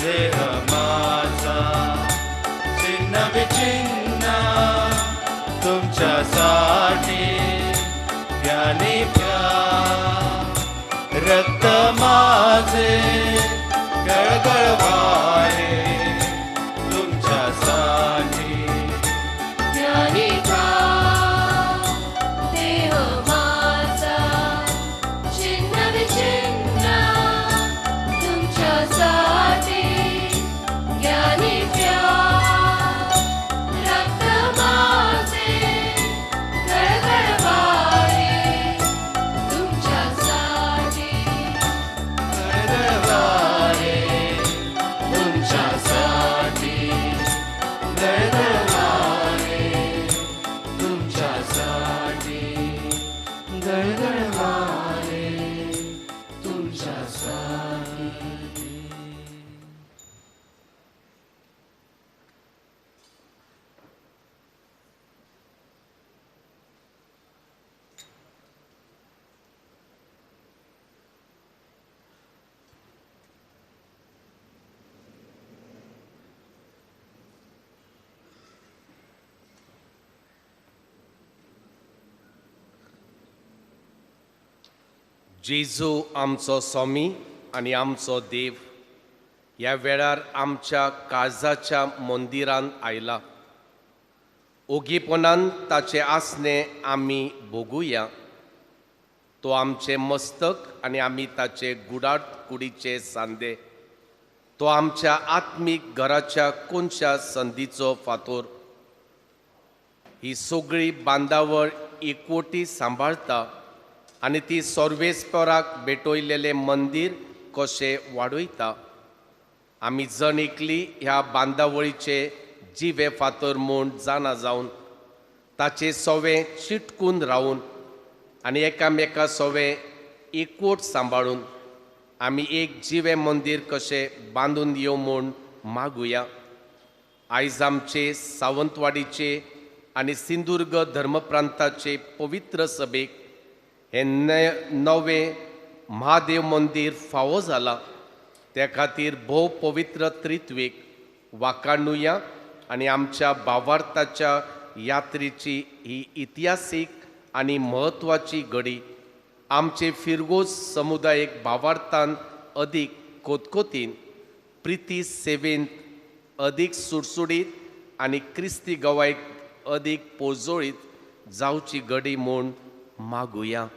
देह माझा छिन्न विछिन्न तुमच्यासाठी ज्ञानी प्या रक्त माझे गळगळवारे तुमच्यासाठी जेजू आमचो स्वामी आनी आमचो देव ह्या वेळार आमच्या काळजाच्या मंदिरांत आयला. ओगीपणान ताचें आसणें आमी भोगुया. तो आमचें मस्तक आनी आमी ताचे गुडाट कुडीचे सांदे. तो आमच्या आत्मीक घराच्या कोनशा संदीचो फातोर. ही सगळी बांदावळ एकवटी सांबाळता आनी ती सर्वेस्पराक भेटयलेलें मंदीर कशें वाडयता. आमी जण एकली ह्या बांदावळीचे जिवे फातर म्हूण जाणा जावन ताचे सवे चिटकून रावून आनी एकामेका सवे एकवट सांबाळून आमी एक जिवे मंदीर कशें बांदून येवं म्हूण मागुया. आयज आमचे सावंतवाडीचे आनी सिंधुदुर्ग धर्मप्रांताचे पवित्र सभेक हें नवें महादेव मंदीर फावो जाला. त्या खातीर भोव पवित्र त्रित्वेक वाखाणुया आनी आमच्या भावार्थाच्या यात्रेची ही इतिहासीक आनी म्हत्वाची घडी आमचे फिरगोज समुदायेक भावार्थान अदीक कोतकोतीन प्रिती सेवेंत अदीक सुडसुडीत आनी क्रिस्ती गवायक अदीक पोजोळीत जावची घडी म्हूण मागुया.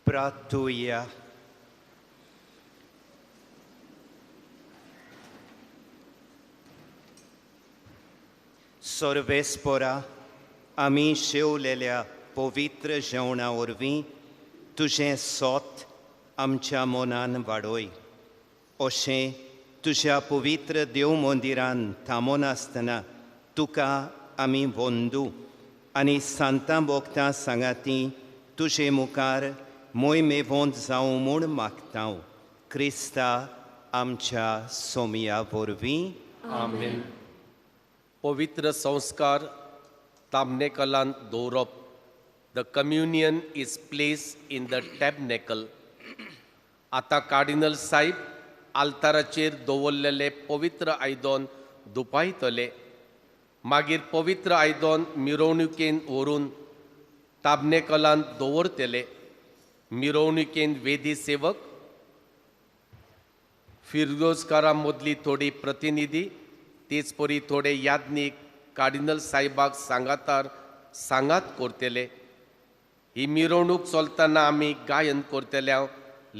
प्रार्थुया. सर्वेस्पोरा आमी शेवलेल्या पवित्र जेवणा वरवीं तुजें सोत आमच्या मनान वाडय, अशें तुज्या पवित्र देव मंदिरान थांबोनासतना तुका आमी वंदू आनी सांतां भोगतां सांगाती तुजे मुखार मोहिमेवंत जावं म्हूण मागता, क्रिस्ता आमच्या सोमया वरवीं. आमेन. पवित्र संस्कार ताबनेकलांत दवरप. The communion is place in the tabernacle. आतां कार्डिनल साहेब आल्ताराचेर दवरलेले पवित्र आयदन दुपायतले. मागीर पवित्र आयदन मिरवणुकेन व्हरून ताबनेकलांत दवरतले. मिरवणुकेन वेदी सेवक, फिरगोजकारां मदली थोडी प्रतिनिधी, तेच परी थोडे याज्ञीक कार्डिनल साहेबाक सांगातार सांगात करतले. ही मिरवणूक चलतना आमी गायन करतल्या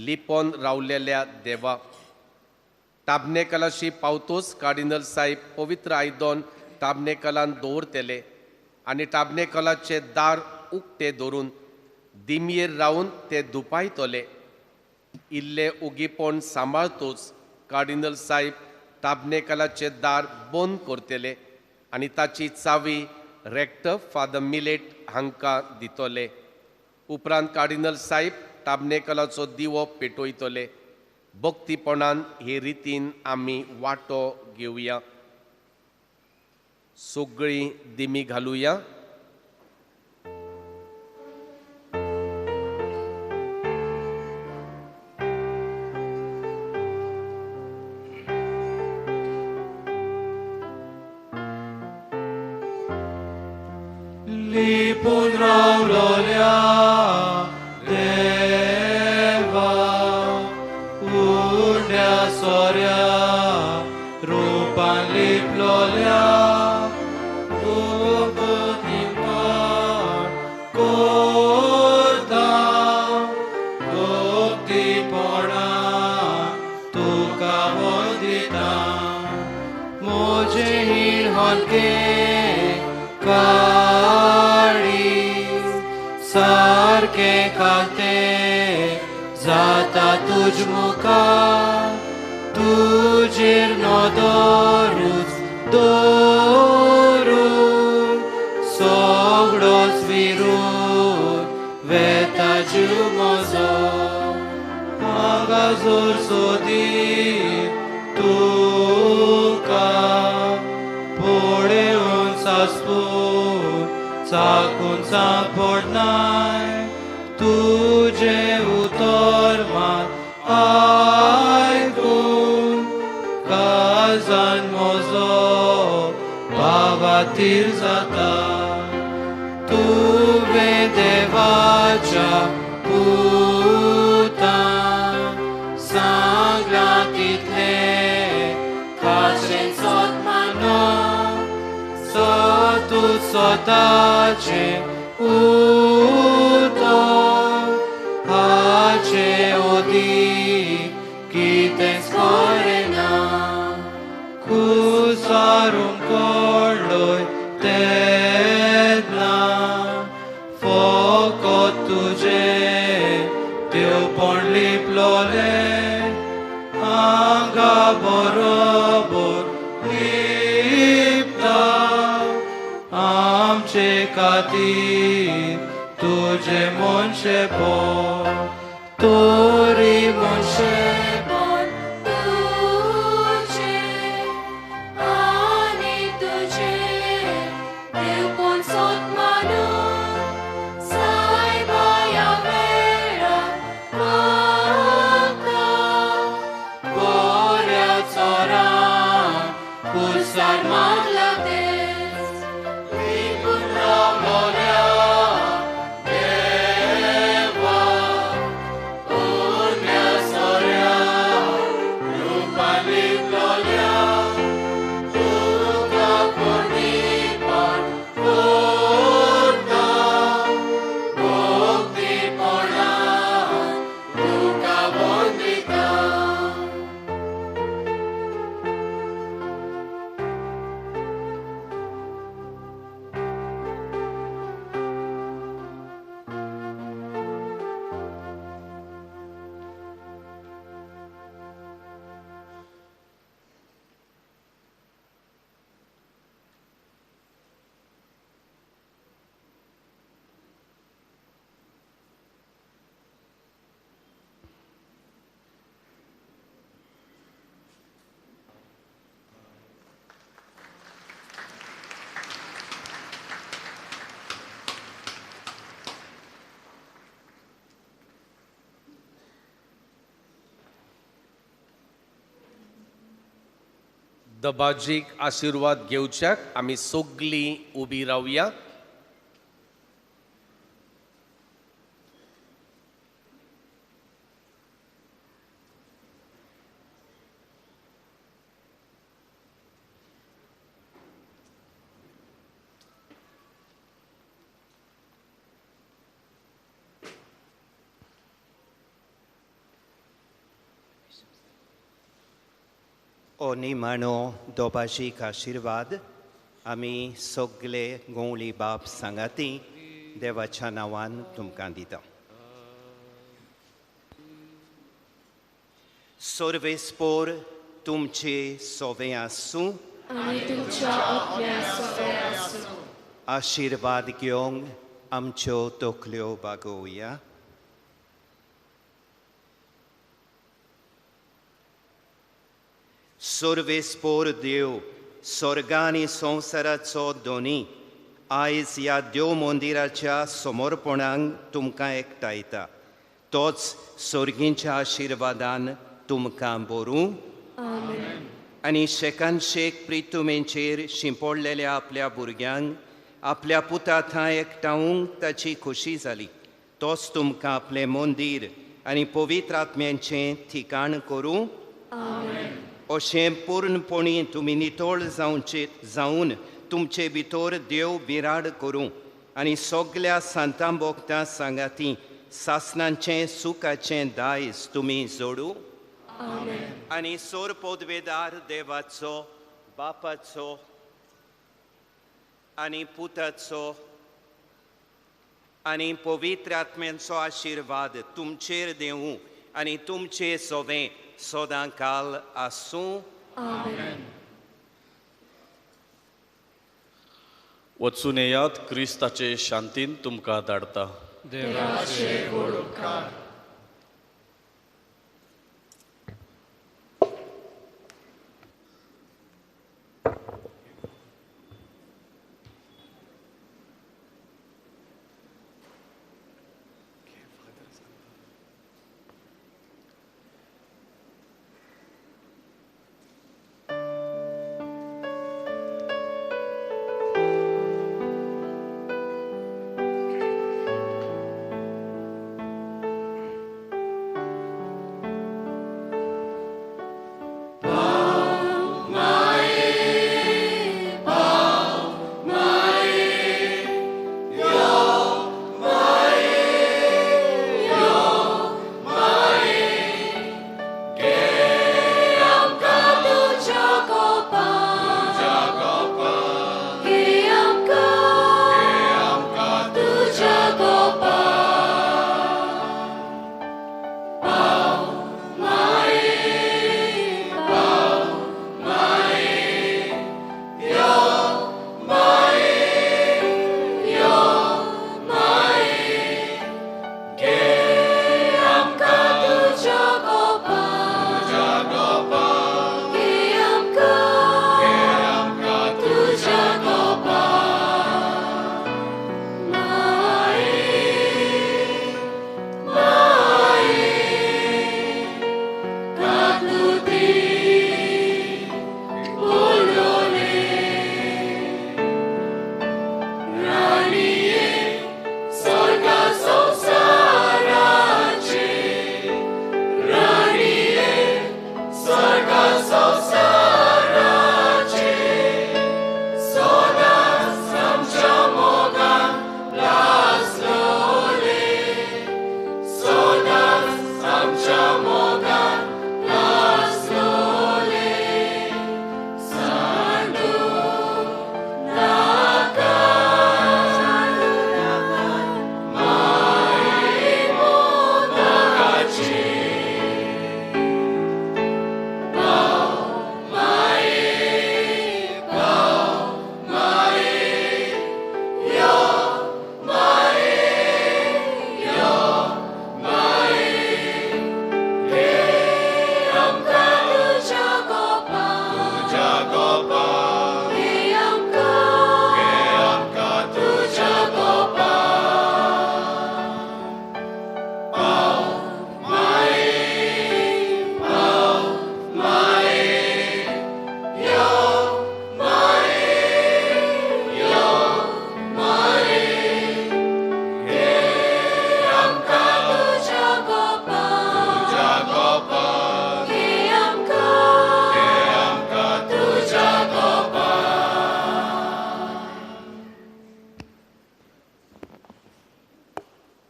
लिपोन रावलेल्या देवा. ताबनेकलाशी पावतोच कार्डिनल साहेब पवित्र आयदन ताबनेकलान दवरतले आनी ताबनेकलाचे दार उक्ते धरून दिमयेर रावन ते दुपायतले. इल्ले उगीपण सांबाळतोच कार्डिनल साहेब ताबनेकलाचे दार बंद करतले आनी ताची चावी रेक्टर फादर मिलेट हांकां दितले. उपरांत कार्डिनल साहेब ताबनेकलाचो दिवो पेटयतले. भक्तीपणान हे रितीन आमी वांटो घेवया. सगळीं दिमी घालुया. लिपून रावलोल्या देवा, उंड्या सोऱ्या रुपान लिपलोल्या, भक्तीपण करता, भक्तीपणान तुका वंदिता, म्हजें हीण हलकें सारकें खातें जाता तुज मुखार, तुजेर नदरूच दवरून सगळोच विरून वेता जीव म्हजो. हांगा जोर सोदी तुका पळेवन सासपून चाकून सांपडनाय, तुजें उतर मात आयकून काळजान म्हजो भावातीर जाता. तुवें देवाच्या पुता सांगलां तितलें खाशें सोद मानप, सतूच स्वताचें उतर हाचें अदीक कितेंच खरें ना. कुसारूंक कडलोय तेन्ना फकत तुजें देवपण लिपलोलें, आंगा बरोबर लिपता आमचे खातीर तुजें मनशेपण, तरी मनशेपण तुजें आनी तुजें देवपण सोद मानून सायबा ह्या वेळार मागता, पुरसार मागला तेच लिपून रावलोल्या देवा पुण्या सोऱ्या रुपान लिपलोल्या तुका पुर्णीपण कोरता भक्तीपणान तुका वंदिता. दबाजीक आशिर्वाद घेवच्याक आमी सगळीं उबी रावया. ओ निमाणो दोबाजीक आशिर्वाद आमी सगळे गोंवळी बाप सांगाती देवाच्या नांवान तुमकां दिता. सर्वेस्पोर तुमचे सोवे आसूं आनी तुमच्या आत्म्या सोवे आसूं. आशिर्वाद घेवंक आमच्यो तकल्यो बागोवया. सर्वेस्पोर देव स्वर्गा आनी संवसाराचो दोनी आयज ह्या देव मंदिराच्या समर्पणांक तुमकां एकठांयता तोच सर्गींच्या आशिर्वादान तुमकां बरूं आनी शेकान शेक प्रितुमेंचेर शिंपडलेल्या आपल्या भुरग्यांक आपल्या पुता थंय एकठावूंक ताची खोशी जाली तोच तुमकां आपलें मंदीर आनी पवित्र आत्म्यांचें ठिकाण करूं. अशें पूर्णपणी तुमी नितळ जावचे जावन तुमचे भितर देव बिराड करूं आनी सगल्या सांतां भोगतां सांगाती सासणांचें सुखाचें दायज तुमी जोडूं. आनी सोर पदवेदार देवाचो बापाचो आनी पुताचो आनी पवित्र आत्म्यांचो आशिर्वाद तुमचेर देवूं आनी तुमचे सोवें सदां काल आसूं. वचून येयात, क्रिस्ताचे शांतीन तुमकां धाडटा. देवाचे व्हड उपकार.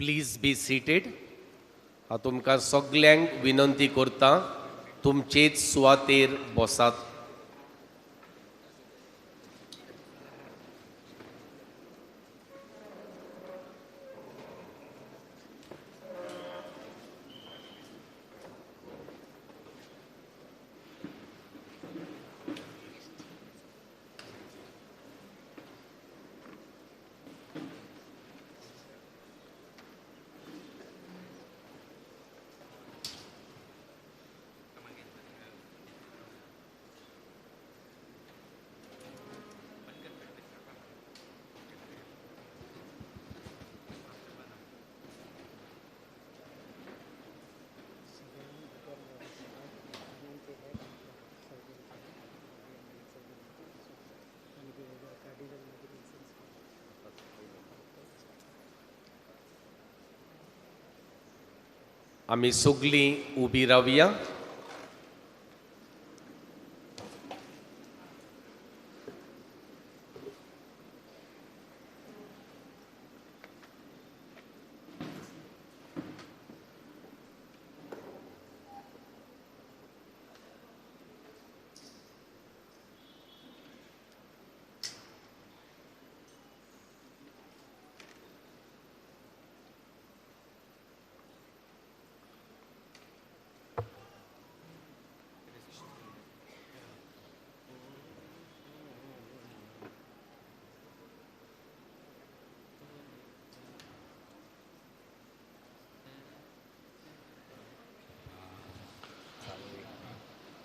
Please be seated. हांव तुमकां सगल्यांक विनंती करता, तुमचेच सुवातेर बसात. आमी सगळीं उबी रावया.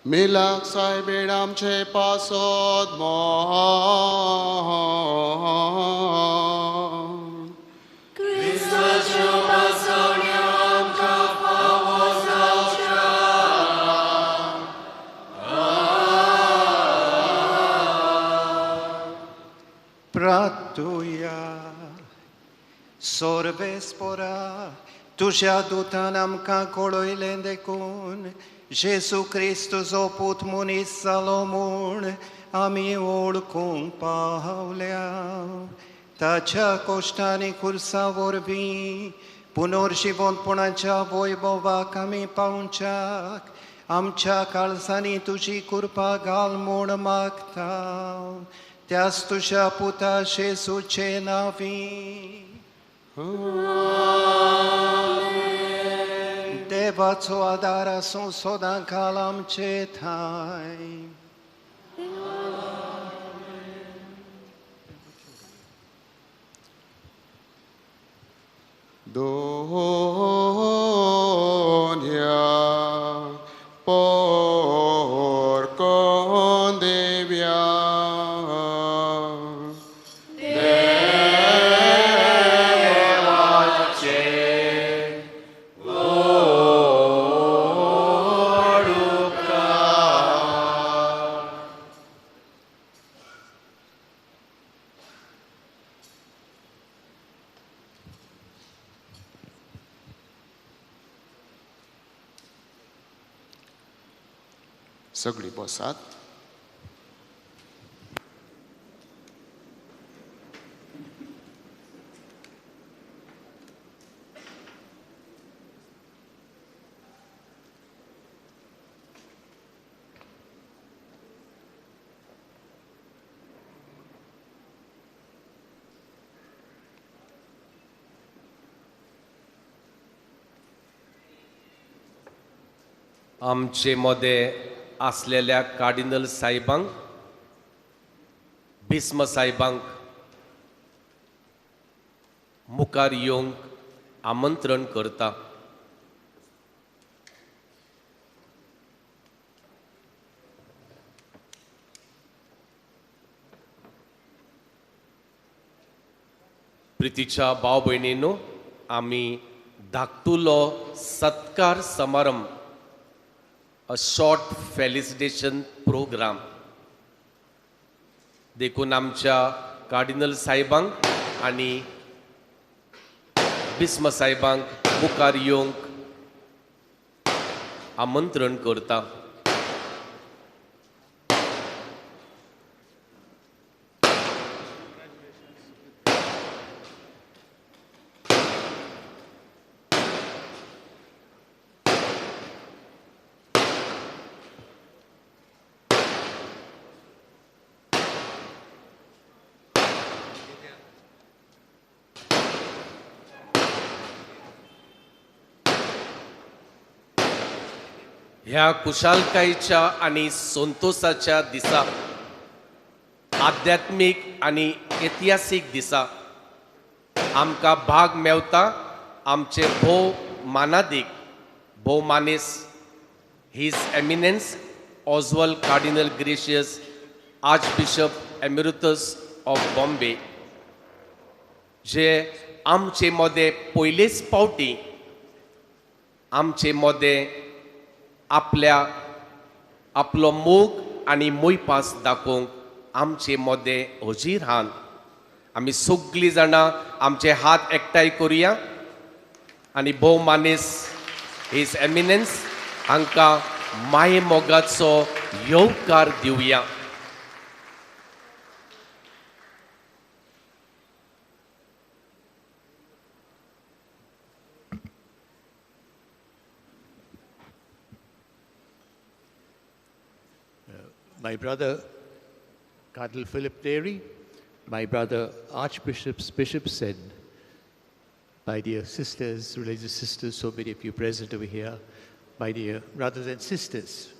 मिलाक सायबीण आमचे पासत मोहन क्रिस्ताच्यो पासवण्यो आमकां फावो जावच्या. प्रार्थुया. सोर्वेस्पोरा तुज्या दुतान आमकां कळयलें देखून जेजू क्रिस्तुचो पूत मनीस जालो म्हूण आमी वळखूंक पावल्या. ताच्या कश्टांनी खुर्सा वरवीं पुनर्जिवंतपणाच्या वैभवाक आमी पावच्याक आमच्या काळजांनी तुजी कृपा घाल म्हूण मागता. त्याच तुज्या पुता जेजूचे नांवी. देवाचो आदार आसूं सदां काल आमचे ठांय. दोन्या पोरकोन देव्या सगळी बसात. आमचे मदें आसलेल्या कार्डिनल साहेबांक, बिस्म साहेबांक मुखार येवंक आमंत्रण करता. प्रितीच्या भाव भयणीनो, आमी धाकटुलो सत्कार समारंभ, a short felicitation program देखून आमच्या कार्डिनल साहेबांक आनी बिस्म साहेबांक मुखार येवंक आमंत्रण करता. ह्या कुशालकायेच्या आनी संतोसाच्या दिसा, आध्यात्मीक आनी इतिहासीक दिसा आमकां भाग मेवता आमचे भोव मानादीक भोव मानेस his eminence Oswald cardinal Gracias archbishop emeritus of Bombay, जे आमचे मदें पयलेच पावटी आमचे मदें आपल्या आपलो मोग आनी मोयपास दाखोवंक आमचे मदें हजीर हान. आमी सगळीं जाणां आमचे हात एकठांय करुया आनी भोव मानेस his eminence हांकां माये मोगाचो येवकार दिवया. My brother, Cardinal Philip Neri, my brother archbishops, bishops, and my dear sisters, religious sisters, so many of you present over here, my dear brothers and sisters.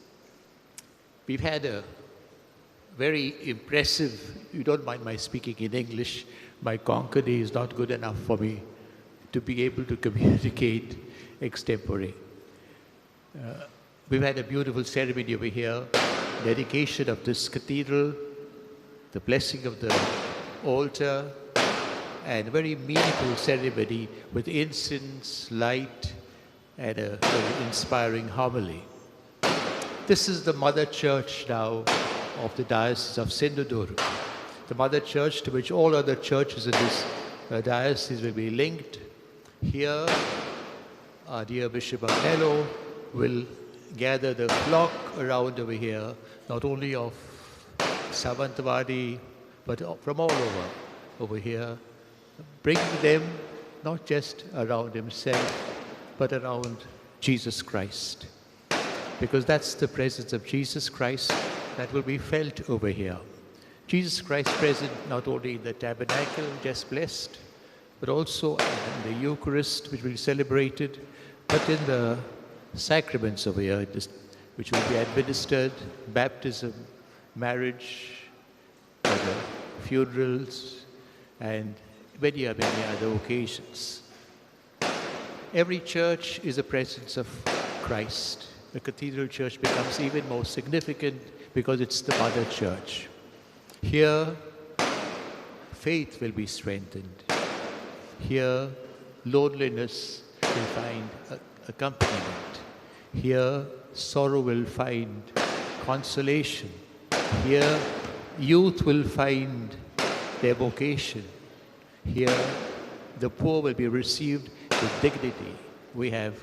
We've had a very impressive, you don't mind my speaking in English, my Konkani is not good enough for me to be able to communicate extempore. We've had a beautiful ceremony over here, dedication of this cathedral, the blessing of the altar, and a very meaningful ceremony with incense, light, and a very inspiring homily. This is the mother church now of the Diocese of Sindhudurg, the mother church to which all other churches in this diocese will be linked. Here, our dear Bishop Agnelo will gather the flock around over here, not only of Sawantwadi, but from all over here, bring them not just around himself, but around Jesus Christ. Because that's the presence of Jesus Christ that will be felt over here. Jesus Christ present not only in the tabernacle, just blessed, but also in the Eucharist, which will be celebrated, but in the sacraments over here, which will be administered, baptism, marriage, other funerals, and many, many other occasions. Every church is a presence of Christ. The cathedral church becomes even more significant because it's the mother church. Here, faith will be strengthened. Here, loneliness will find accompaniment. Here, sorrow will find consolation. Here, youth will find their vocation. Here, the poor will be received with dignity. We have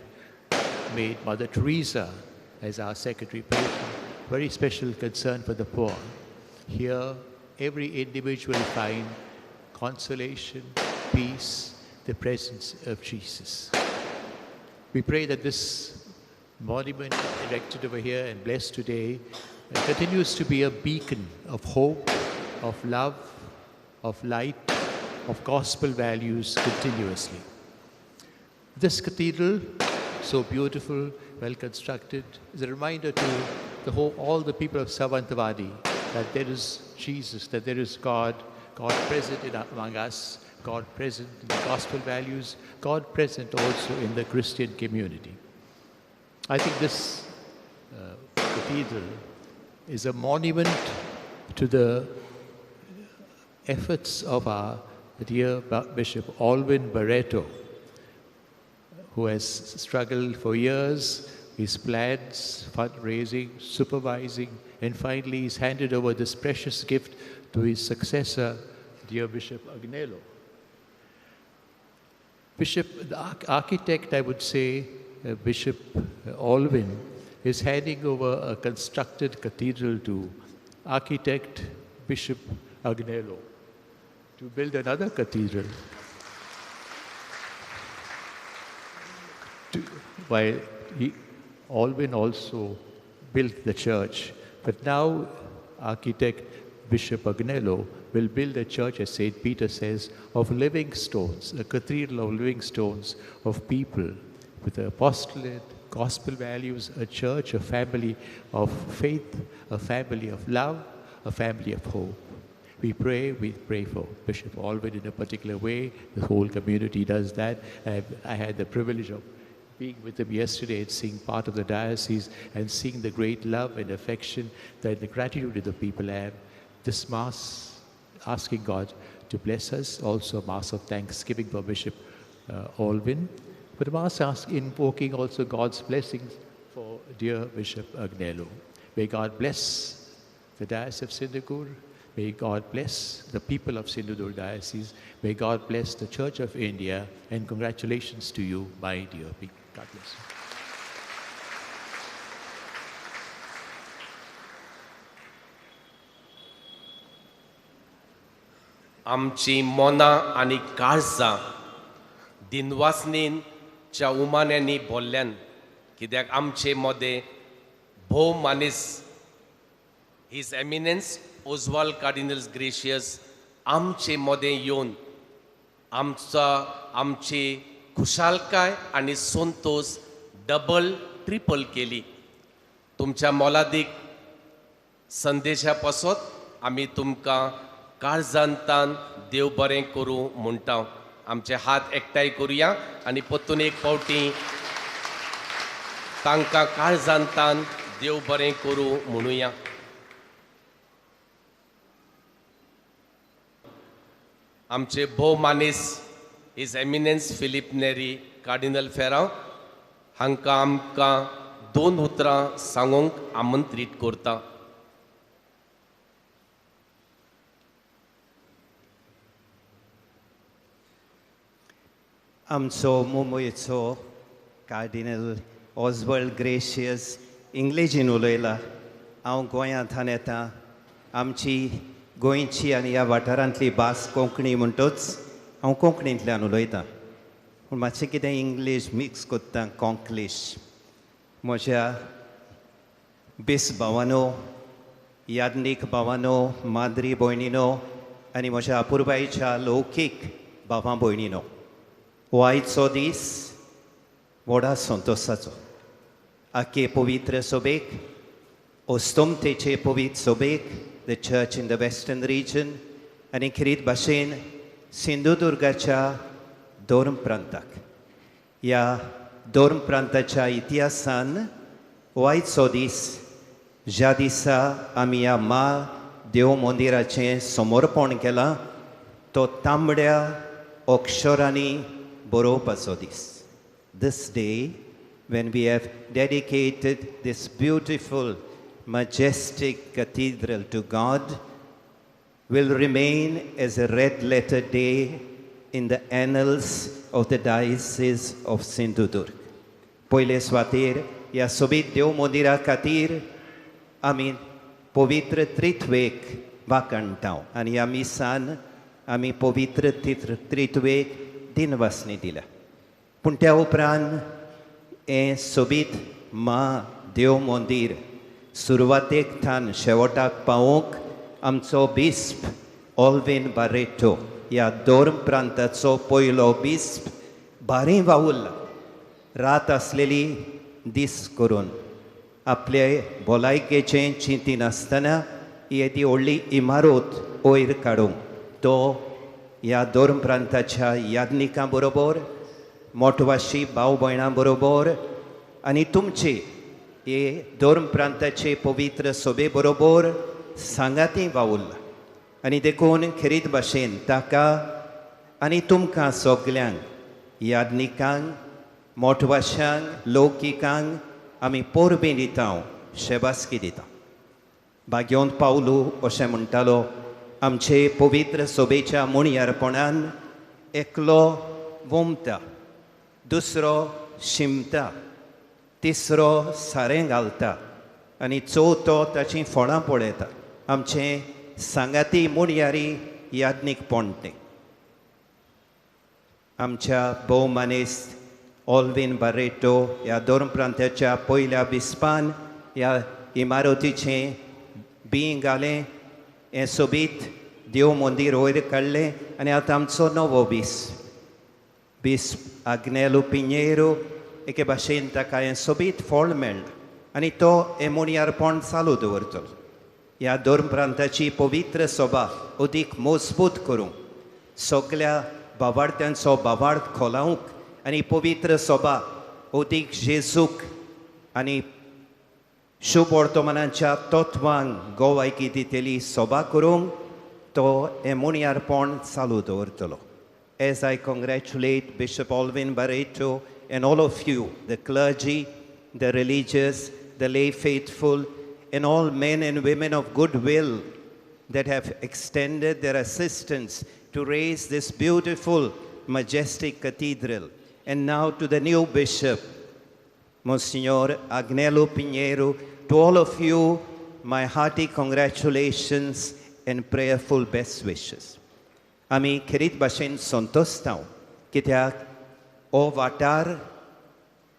made Mother Teresa as our secretary patron, very special concern for the poor. Here, every individual will find consolation, peace, the presence of Jesus. We pray that this monument erected over here and blessed today continues to be a beacon of hope, of love, of light, of gospel values continuously. This cathedral, so beautiful, well constructed, is a reminder to the whole, all the people of Sawantwadi that there is Jesus, that there is God, God present among us, God present in the gospel values, God present also in the Christian community. I think this cathedral is a monument to the efforts of our dear Bishop Alwyn Barreto, who has struggled for years, his plans, fundraising, supervising, and finally he's handed over this precious gift to his successor, dear Bishop Agnelo. Bishop, the architect, I would say, Bishop Alwyn, is handing over a constructed cathedral to architect Bishop Agnelo to build another cathedral. While Alwyn also built the church, but now architect Bishop Agnelo will build a church, as St. Peter says, of living stones, a cathedral of living stones, of people with the apostolate, gospel values, a church, a family of faith, a family of love, a family of hope. We pray for Bishop Alvin in a particular way. The whole community does that. I had the privilege of being with him yesterday and seeing part of the diocese and seeing the great love and affection that the gratitude of the people have. This Mass, asking God to bless us, also a Mass of thanksgiving for Bishop Alvin, but a Mass invoking also God's blessings for dear Bishop Agnelo. May God bless the Diocese of Sindhudurg. May God bless the people of Sindhudurg Diocese. May God bless the Church of India. And congratulations to you, my dear people. God bless you. आमची मनां आनी काळजां दिनवासनीच्या उमाण्यांनी भरल्यान, कित्याक आमचे मदें भोव मानीस his eminence Oswald cardinals gracious आमचे मदें येवन आमची खुशालकाय आनी संतोश डबल ट्रिपल केली. तुमच्या मोलादीक संदेशा पासत आमी तुमकां काळजांतान देव बरें करूं म्हणटा. आमचे हात एकठांय करुया आनी परतून एक फावटी तांकां काळजांतान देव बरें करूं म्हणुया. आमचे भोव मानीस his eminence Filipe Neri cardinal Ferrao हांकां आमकां दोन उतरां सांगूंक आमंत्रीत करता. आमचो मुंबयचो कार्डिनल ऑजवर्ल्ड ग्रेशियस इंग्लिशीन उलयला. हांव गोंयांतल्यान येता. आमची गोंयची आनी ह्या वाठारांतली भास कोंकणी म्हणटच हांव कोंकणींतल्यान उलयतां, पूण मातशें कितें इंग्लीश मिक्स करता, कोंकलीश. म्हज्या बेस भावानो, याज्ञीक भावानो, माद्री भयणीनो आनी म्हज्या अपुरबायेच्या लौकीक भावां भयणीनो, हो आयचो दीस व्हडा संतोशाचो. आखे पवित्र सभेक, अस्तमतेचे पवित्र सभेक, the church in the western region आनी खेरीत भाशेन सिंधुदुर्गाच्या धर्म प्रांताक, ह्या धर्म प्रांताच्या इतिहासान हो आयचो दीस ज्या दिसा आमी ह्या मा देव मंदिराचें समर्पण केलां तो तांबड्या अक्षरांनी बरोवपाचो दीस. This day when we have dedicated this beautiful majestic cathedral to God will remain as a red letter day in the annals of the Diocese of Sindhudurg. पयले सुवातेर ह्या सोबीत देव मंदिरा खातीर आमी पवित्र त्रित्वेक वाखाणटा आनी ह्या मिसान आमी पवित्र त्रित्वेक दिनवासनी दिल्या. पूण त्या उपरांत हें सोबीत मा देव मंदीर सुरवातेक थान शेवटाक पावोवंक आमचो बिस्प ऑल्विन बारेटो ह्या धर्म प्रांताचो पयलो बिस्प भारी वावुरला. रात आसलेली दीस करून आपले भलायकेचें चिंतिनासतना येदी व्हडली इमारत वयर काडूंक तो ह्या धर्म प्रांताच्या याज्ञिकां बरोबर, मोटवाशी भाव भयणां बरोबर आनी तुमचे हे धर्म प्रांताचे पवित्र सभे बरोबर सांगाती वावुरला. आनी देखून खेरीत भाशेन ताका आनी तुमकां सगल्यांक, याज्ञिकांक, मोटवाशांक, लौकिकांक आमी परबीं दिता, शेबासकी दिता. भाग्योंत पावलू अशें म्हणटालो, आमचे पवित्र सभेच्या मुणयारपणान एकलो वोमता, दुसरो शिमता, तिसरो सारें घालता आनी चवथो ताचीं फळां पळयता. आमचें सांगाती मुणयारी याज्ञीकपण तें. आमच्या भोवमानेस्त ऑल्विन बारेटो ह्या धर्म प्रांताच्या पयल्या बिस्पान ह्या इमारतीचें बीं घालें, हें सोबीत देव मंदीर वयर काडलें आनी आतां आमचो नवो बिस्प, बिस्प आग्नेलो पिंजेरो एके भाशेन ताका हें सोबीत फळ मेळ्ळां आनी तो हें मुणयारपण चालू दवरतलो. ह्या धर्म प्रांताची पवित्र सभा अदीक मजबूत करूंक, सगल्या बावार्थ्यांचो बावार्थ खोलावंक आनी पवित्र सभा अदीक जेजूक आनी शुभ वर्तमानाच्या तत्वांक गोवायकी दितली सभा करूंक तो हें मुणयारपण चालू दवरतलो. As I congratulate Bishop Alvin Barreto and all of you, the clergy, the religious, the lay faithful, and all men and women of goodwill that have extended their assistance to raise this beautiful, majestic cathedral. And now to the new bishop, Monsignor Agnelo Pinheiro, to all of you, my hearty congratulations and prayerful best wishes. आमी खेरीत भाशेन संतोशता कित्याक हो वाठार,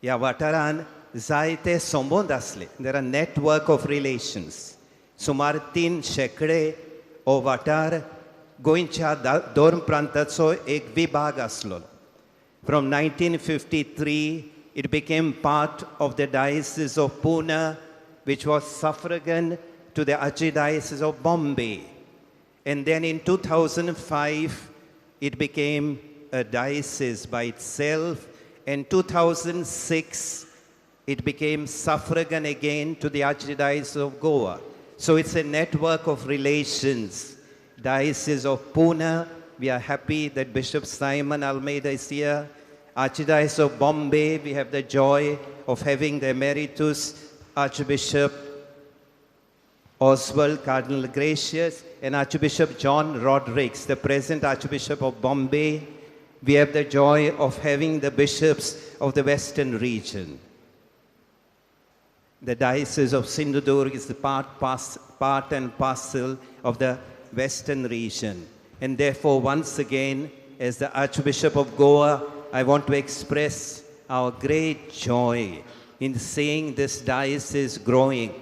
ह्या वाठारान जायते संबंद आसले. There are network of relations. सुमार 3 शेंकडे हो वाठार गोंयच्या धर्म प्रांताचो एक विभाग आसलो. From 1953 it became part of the Diocese of Pune, which was suffragan to the Archdiocese of Bombay. And then in 2005, it became a diocese by itself. In 2006, it became suffragan again to the Archdiocese of Goa. So it's a network of relations. Diocese of Pune, we are happy that Bishop Simon Almeida is here. Archdiocese of Bombay, we have the joy of having the Emeritus Archbishop Oswald Cardinal Gracious and Archbishop John Rodrigues, the present Archbishop of Bombay. We have the joy of having the bishops of the Western region. The Diocese of Sindhudurg is the part and parcel of the Western region. And therefore, once again, as the Archbishop of Goa, I want to express our great joy in seeing this diocese growing.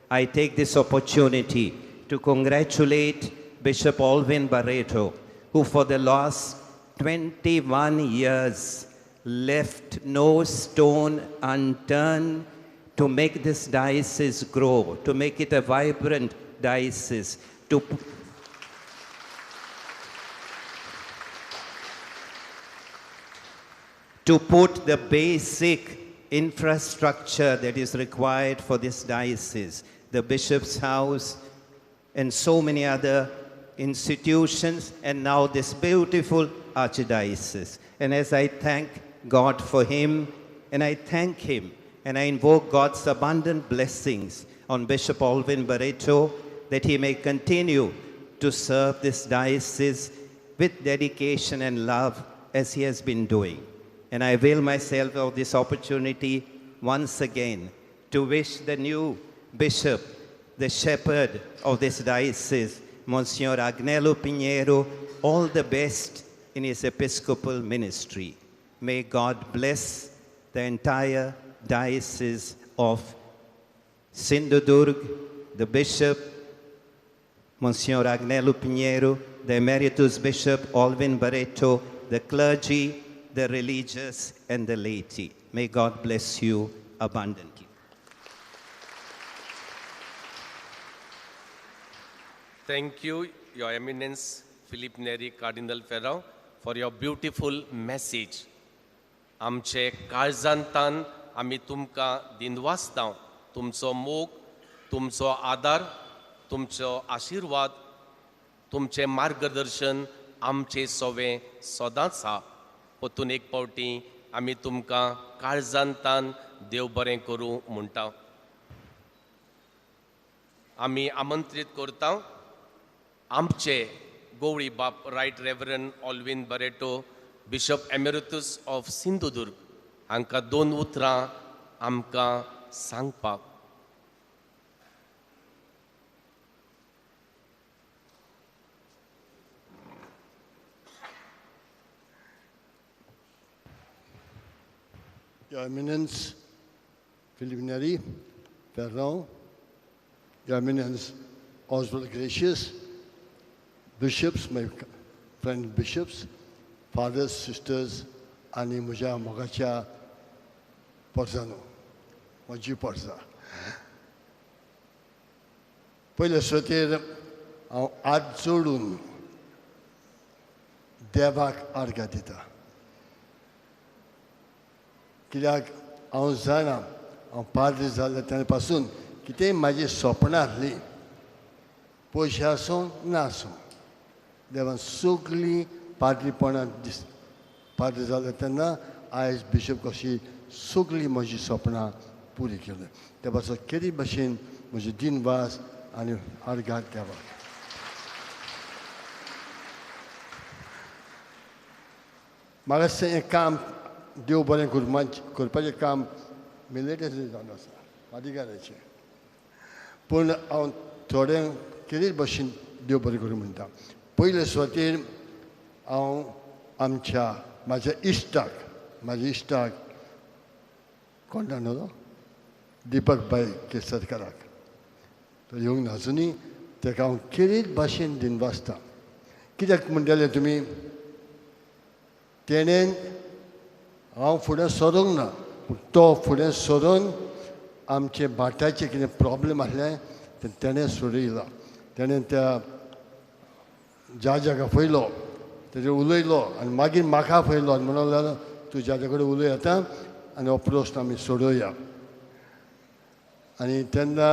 I take this opportunity to congratulate Bishop Alvin Barreto, who for the last 21 years left no stone unturned to make this diocese grow, to make it a vibrant diocese, to put the basic infrastructure that is required for this diocese, the bishop's house, and so many other institutions, and now this beautiful archdiocese. And as I thank God for him, and I thank him, and I invoke God's abundant blessings on Bishop Alvin Barreto, that he may continue to serve this diocese with dedication and love as he has been doing. And I avail myself of this opportunity once again to wish the new bishop, the shepherd of this diocese, Monsignor Agnelo Pinheiro, all the best in his episcopal ministry. May God bless the entire diocese of Sindhudurg, the bishop, Monsignor Agnelo Pinheiro, the emeritus bishop, Alvin Barreto, the clergy, the religious, and the laity. May God bless you abundantly. Thank you, Your Eminence, Philip Neri Cardinal Ferrao, for your beautiful message. आमचे काळजांतान आमी तुमकां दिनवासता, तुमचो मोग, तुमचो आदार, तुमचो आशिर्वाद, तुमचें मार्गदर्शन आमचे सोवे सदांच आसा. परतून एक पावटी आमी तुमकां काळजांतान देव बरें करूं म्हणटा. आमी आमंत्रीत करता आमचे गोवळी बाप right reverend Alvin Barreto, bishop emeritus of Sindhudurg, हांकां दोन उतरां आमकां सांगपाक. Your Eminence, Philip Neri Ferrao, Your Eminence, Oswald Gracious, bishops, my friend bishops, fathers, sisters, आनी म्हज्या मोगाच्या पोरसा न्हू, म्हजी पोरसा. पयले सुवातेर हांव हात जोडून देवाक आर्गां दिता, कित्याक हांव जाणा हांव पाद्री जालें तेन्ना पासून कितेंय म्हाजी सपनां आसलीं, पयशे आसूं ना आसूं, देवान सगळीं पाद्रीपणां दीस पाद्री जालें तेन्ना आयज बिशप कशी सगळीं म्हजी सपनां पुरी केली. त्या पासून केरी भशेन म्हजी दिनवास आनी आर्गां देवाक. म्हाका हें काम देव बरें करपाचें काम मिलिटरी जावन आसा अधिकाऱ्याचें, पूण हांव थोडें केरीच भशेन देव बरें करूं म्हणटा. पयले सुवातेर हांव आमच्या म्हाज्या इश्टाक कोण जाणा तो दीपक भाई केसरकाराक, तो येवंक नासुनी ताका हांव केरीच भाशेन दिनवासता. कित्याक म्हणटले तुमी, तेणेन हांव फुडें सरूंक ना, पूण तो फुडें सरून आमचे भाटाचें कितें प्रोब्लेम आसलें तें तेणें सोडयलां. तेणें त्या जाजाक आपयलो, तेजेर उलयलो आनी मागीर म्हाका आपयलो आनी म्हणूंक लागलो तूं जाजा कडेन उलय आतां आनी हो प्रस्न आमी सोडोवया. आनी तेन्ना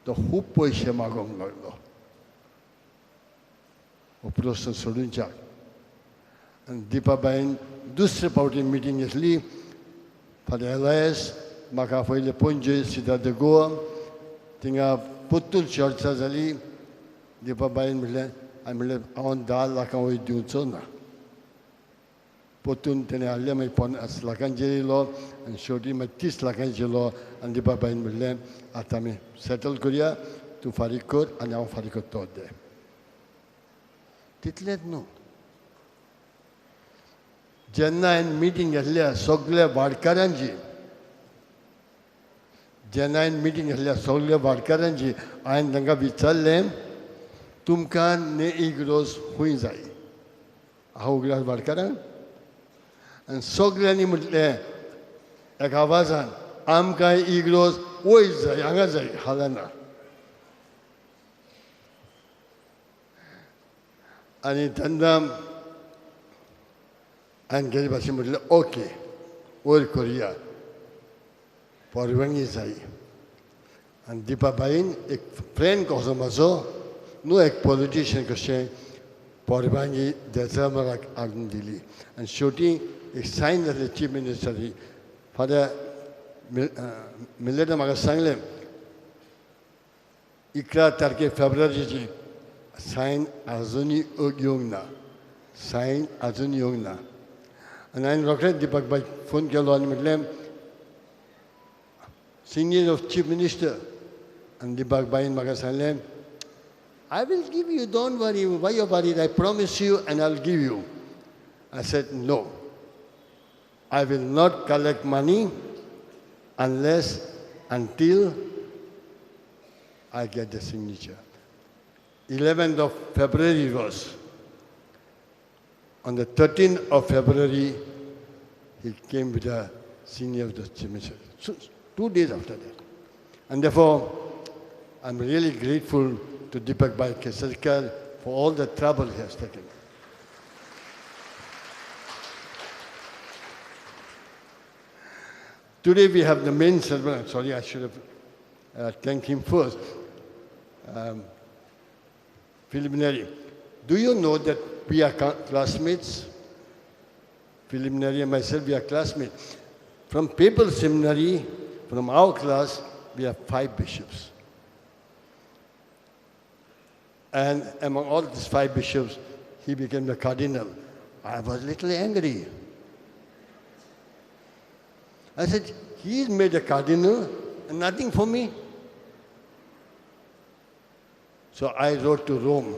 तो खूब पयशे मागोवंक लागलो हो प्रस्न सोडूनच्याक. आनी दीपाबायन दुसरे फावटी मिटींग घेतली, फादर एलायस म्हाका आपयलें पणजे सिद्धार्थ गोवा, थिंगा परतून चर्चा जाली. दीपाबायन म्हणलें, हांवें म्हणलें हांव 10 लाखां वयर दिवचो ना. परतून तेणें हाडलें, मागीर 50 लाखांचेर येयलो आनी शेवटी मागीर 30 लाखांचेर येयलो. आनी दीपाबायन म्हणलें आतां आमी सेटल करुया, तूं फारीक कर आनी हांव फारीक करता ते. तितलेंच न्हू, जेन्ना हांवें मिटींग घेतल्या सगळ्या वाडकारांची, जेन्ना हांवें मिटींग घेतल्या सगळ्या वाडकारांची, हांवें तांकां विचारलें तुमकां ने इग्रोज खंय जाय, हांव उगडास वाडकारांक. आनी सगळ्यांनी म्हटलें एका आवाजान आमकां इग्रोज वयर जाय, हांगा जाय, हालना. आनी तेन्ना हांवें केले भाशेन म्हटलें ओके वयर करुया, परवानगी जाय. आनी दीपाबाईन एक फ्रेंड कसो म्हाजो न्हू, एक पॉलिटिशियन कशें परवानगी देजामराक हाडून दिली. आनी शेवटी एक सायन जालें चीफ मिनिस्टरी. फादर मिलेटा म्हाका सांगलें 11 तारखे फेब्रुवारीची सायन आजुनूय येवंक ना, सायन आजून येवंक ना. आनी हांवें रोखडेच दीपक भाई फोन केलो आनी म्हटलें सिनियर ऑफ चीफ मिनिस्टर. आनी दीपक भाईन म्हाका सांगलें I will give you, don't worry, why you worried? I promise you and I will give you. I said no, I will not collect money unless until I get the signature. 11th of February was. On the 13th of February, he came with the senior of the signature. So, 2 days after that. And therefore, I'm really grateful to Deepak Bhai Kesarkar for all the trouble he has taken. Today we have the main servant. Sorry, I should have thanked him first. Philip Neri. Do you know that we are classmates? Philip Neri and myself, we are classmates. From Papal Seminary, from our class, we have 5 bishops. And among all these 5 bishops, he became the cardinal. I was a little angry. I said, he made a cardinal and nothing for me. So I wrote to Rome.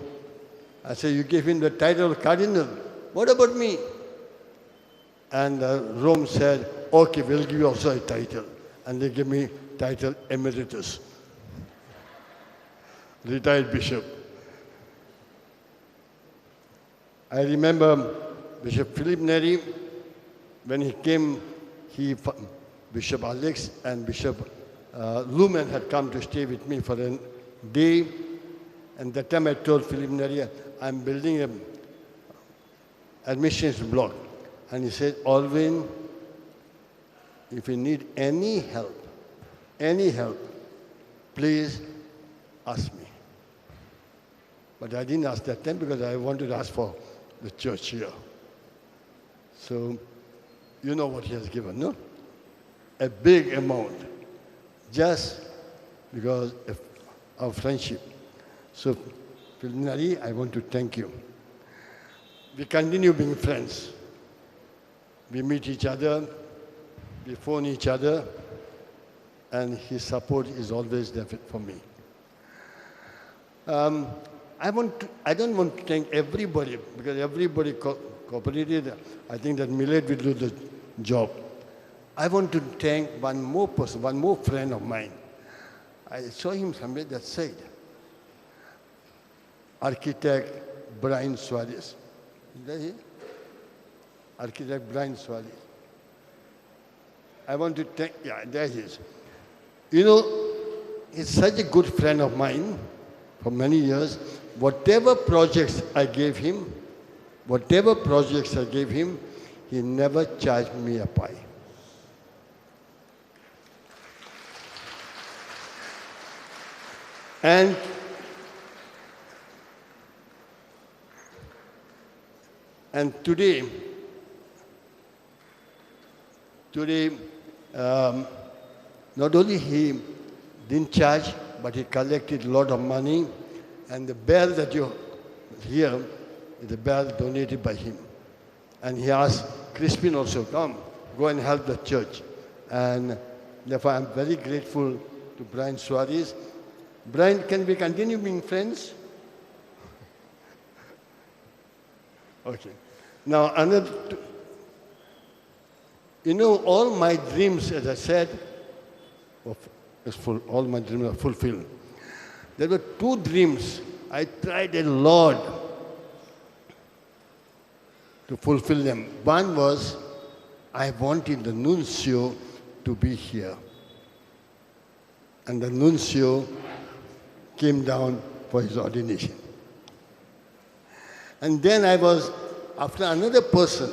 I said, you gave him the title of cardinal. What about me? And Rome said, okay, we'll give you also a title. And they gave me title emeritus, retired bishop. I remember Bishop Philip Neri, when he came, he Bishop Alex and Bishop Lumen had come to stay with me for a day. And that time I told Philip Neri, I'm building an admissions block. And he said, Alwyn, if you need any help, please ask me. But I didn't ask that time because I wanted to ask for the church here. So you know what he has given, no? A big amount, just because of our friendship. So, Philip Neri, I want to thank you. We continue being friends. We meet each other, we phone each other, and his support is always there for me. I don't want to thank everybody, because everybody cooperated. I think that Millet will do the job. I want to thank one more person, one more friend of mine. I saw him somewhere that said, Architect Brian Suarez. Is that he? Architect Brian Suarez. I want to thank, yeah, there he is. You know, he's such a good friend of mine for many years. Whatever projects I gave him, he never charged me a pie. And today, not only he didn't charge, but he collected a lot of money. And the bell that you hear is the bell donated by him. And he asked Crispin also, come, go and help the church. And therefore, I'm very grateful to Brian Suarez. Brian, can we continue being friends? Okay. Now, another, you know, all my dreams, as I said, all my dreams are fulfilled. There were two dreams. I tried a lot to fulfill them. One was, I wanted the nuncio to be here. And the nuncio came down for his ordination. And then I was after another person,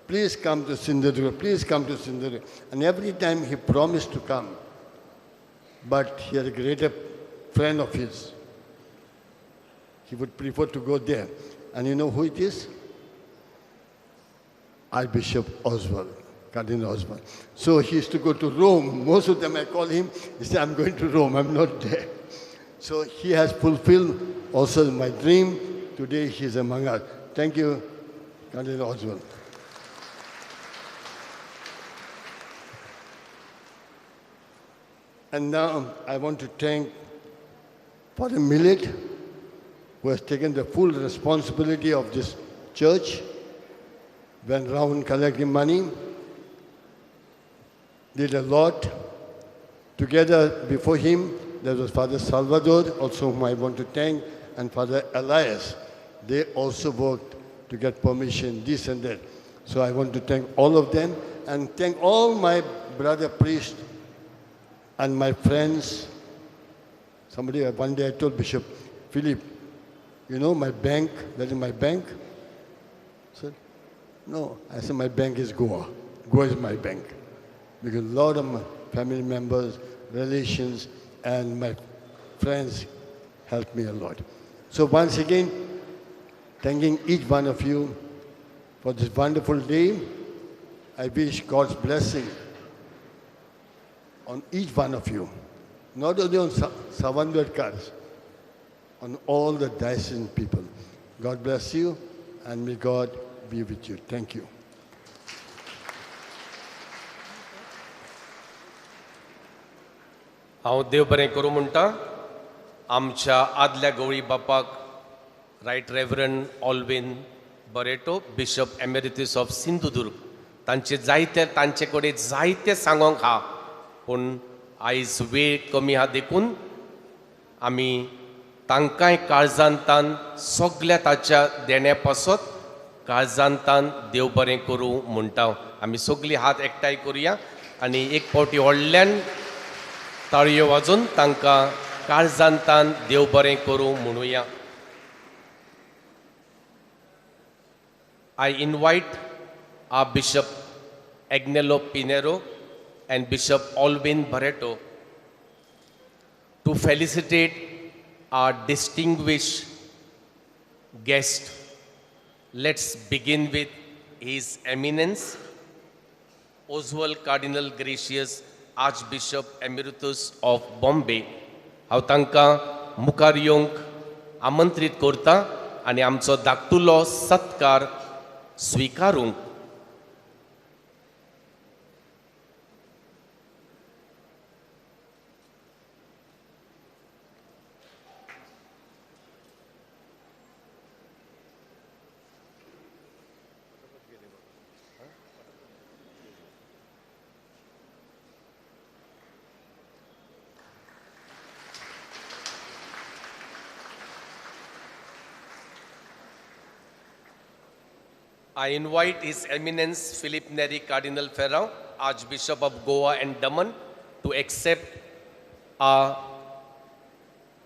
please come to Sindhudurg, please come to Sindhudurg. And every time he promised to come, but he had a greater friend of his. He would prefer to go there. And you know who it is? Archbishop Oswald, Cardinal Oswald. So he used to go to Rome. Most of them I call him, he said, I'm going to Rome, I'm not there. So he has fulfilled also my dream. Today he is among us. Thank you, Cardinal Oswald. And now I want to thank Father Millet, who has taken the full responsibility of this church, went round collecting money, did a lot. Together before him, there was Father Salvador, also whom I want to thank, and Father Elias. They also worked to get permission, this and that. So I want to thank all of them and thank all my brother priests and my friends. Somebody, one day I told Bishop Philip, you know my bank, that is my bank? I said, no. I said, my bank is Goa. Goa is my bank. Because a lot of my family members, relations, and my friends helped me a lot. So once again, thanking each one of you for this wonderful day. I wish God's blessing on each one of you, not only on Savandurkars, on all the diocesan people. God bless you, and may God be with you. Thank you. हांव देव बरें करूं म्हणटा आमच्या आदल्या गवळी बापाक right reverend Alwyn Barreto, bishop emeritus of Sindhudurg, तांचे जायते तांचे कडेन जायते सांगोंक आहा, पूण आयज वेळ कमी आहा देखून आमी तांकांय काळजांतान सगल्या ताच्या देण्या पासत काळजांतान देव बरें करूं म्हणटा. आमी सगळीं हात एकठांय करुया. आनी एक फावटी व्हडल्यान ताळयो वाजोवन तांकां काळजांतान देव बरें करूं म्हणुया. I invite our Bishop Agnelo Pinheiro and Bishop Alvin Barreto to felicitate our distinguished guest. Let's begin with His Eminence, Oswald Cardinal Gracious, Archbishop Emeritus of Bombay. हांव तांकां मुखार येवंक आमंत्रीत करता आनी आमचो धाकटुलो सत्कार स्विकारूंक. I invite His Eminence Philip Neri Cardinal Ferrao, Archbishop of Goa and Daman, to accept our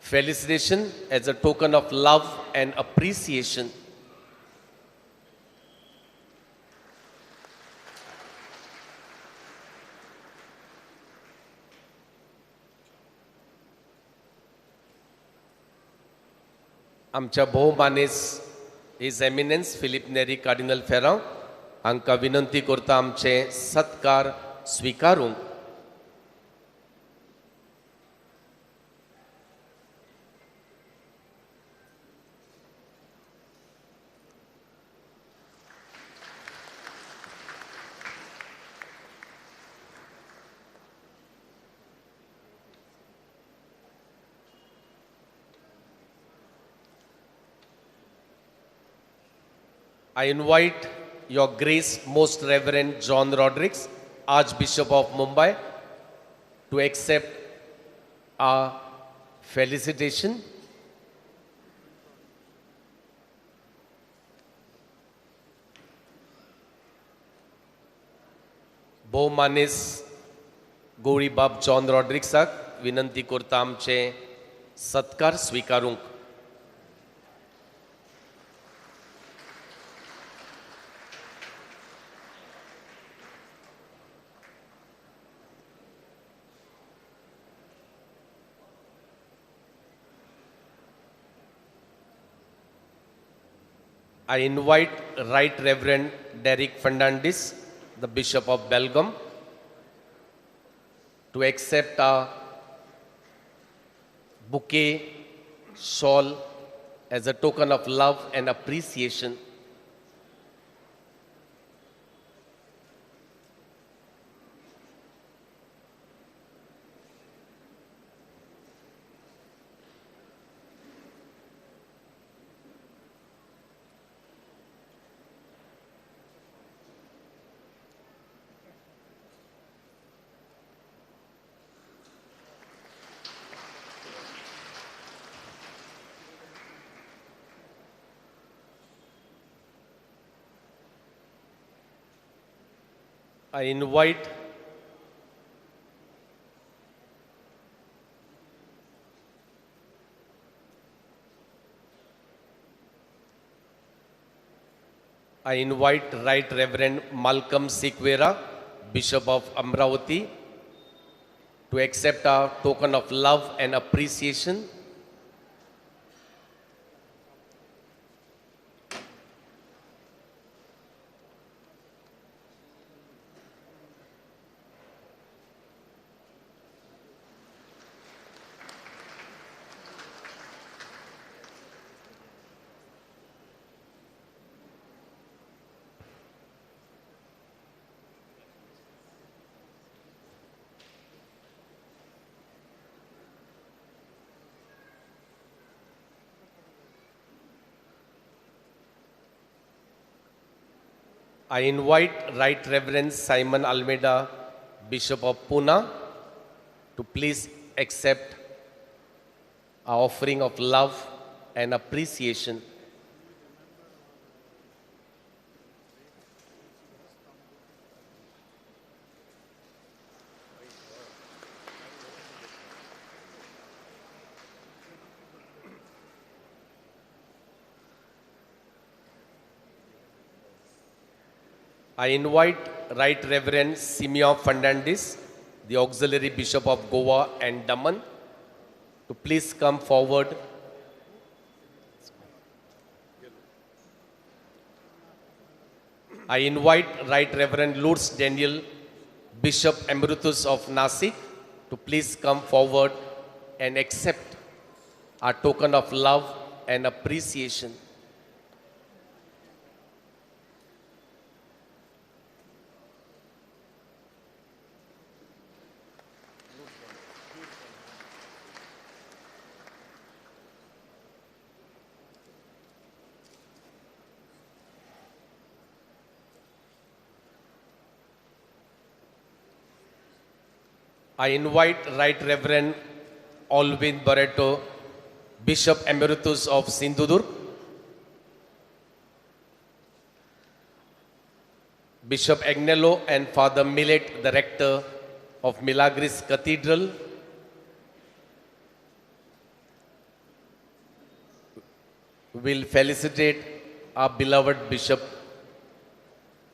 felicitation as a token of love and appreciation. आमच्या भोवमानेस His Eminence Philip Neri Cardinal Ferrao हांकां विनंती करता आमचे सत्कार स्विकारूंक. I invite Your Grace Most Reverend John Rodrigues, Archbishop of Mumbai, to accept our felicitation. भोवमानेस गोळीबाब John रॉड्रिक्साक विनंती करता आमचे सत्कार स्विकारूंक. I invite Right Reverend Derek Fernandez, the Bishop of Belgaum, to accept a bouquet, shawl as a token of love and appreciation. I invite Right Reverend Malcolm Sequeira, Bishop of Amravati, to accept our token of love and appreciation. I invite Right Reverend Simon Almeida, Bishop of Pune, to please accept our offering of love and appreciation. I invite Right Reverend Simeon Fernandez, the Auxiliary Bishop of Goa and Daman, to please come forward. I invite Right Reverend Lourdes Daniel, Bishop Emeritus of Nasik, to please come forward and accept our token of love and appreciation. I invite Right Reverend Alvin Barreto, Bishop Emeritus of Sindhudurg, Bishop Agnello and Father Millet, the Rector of Milagres Cathedral, will felicitate our beloved Bishop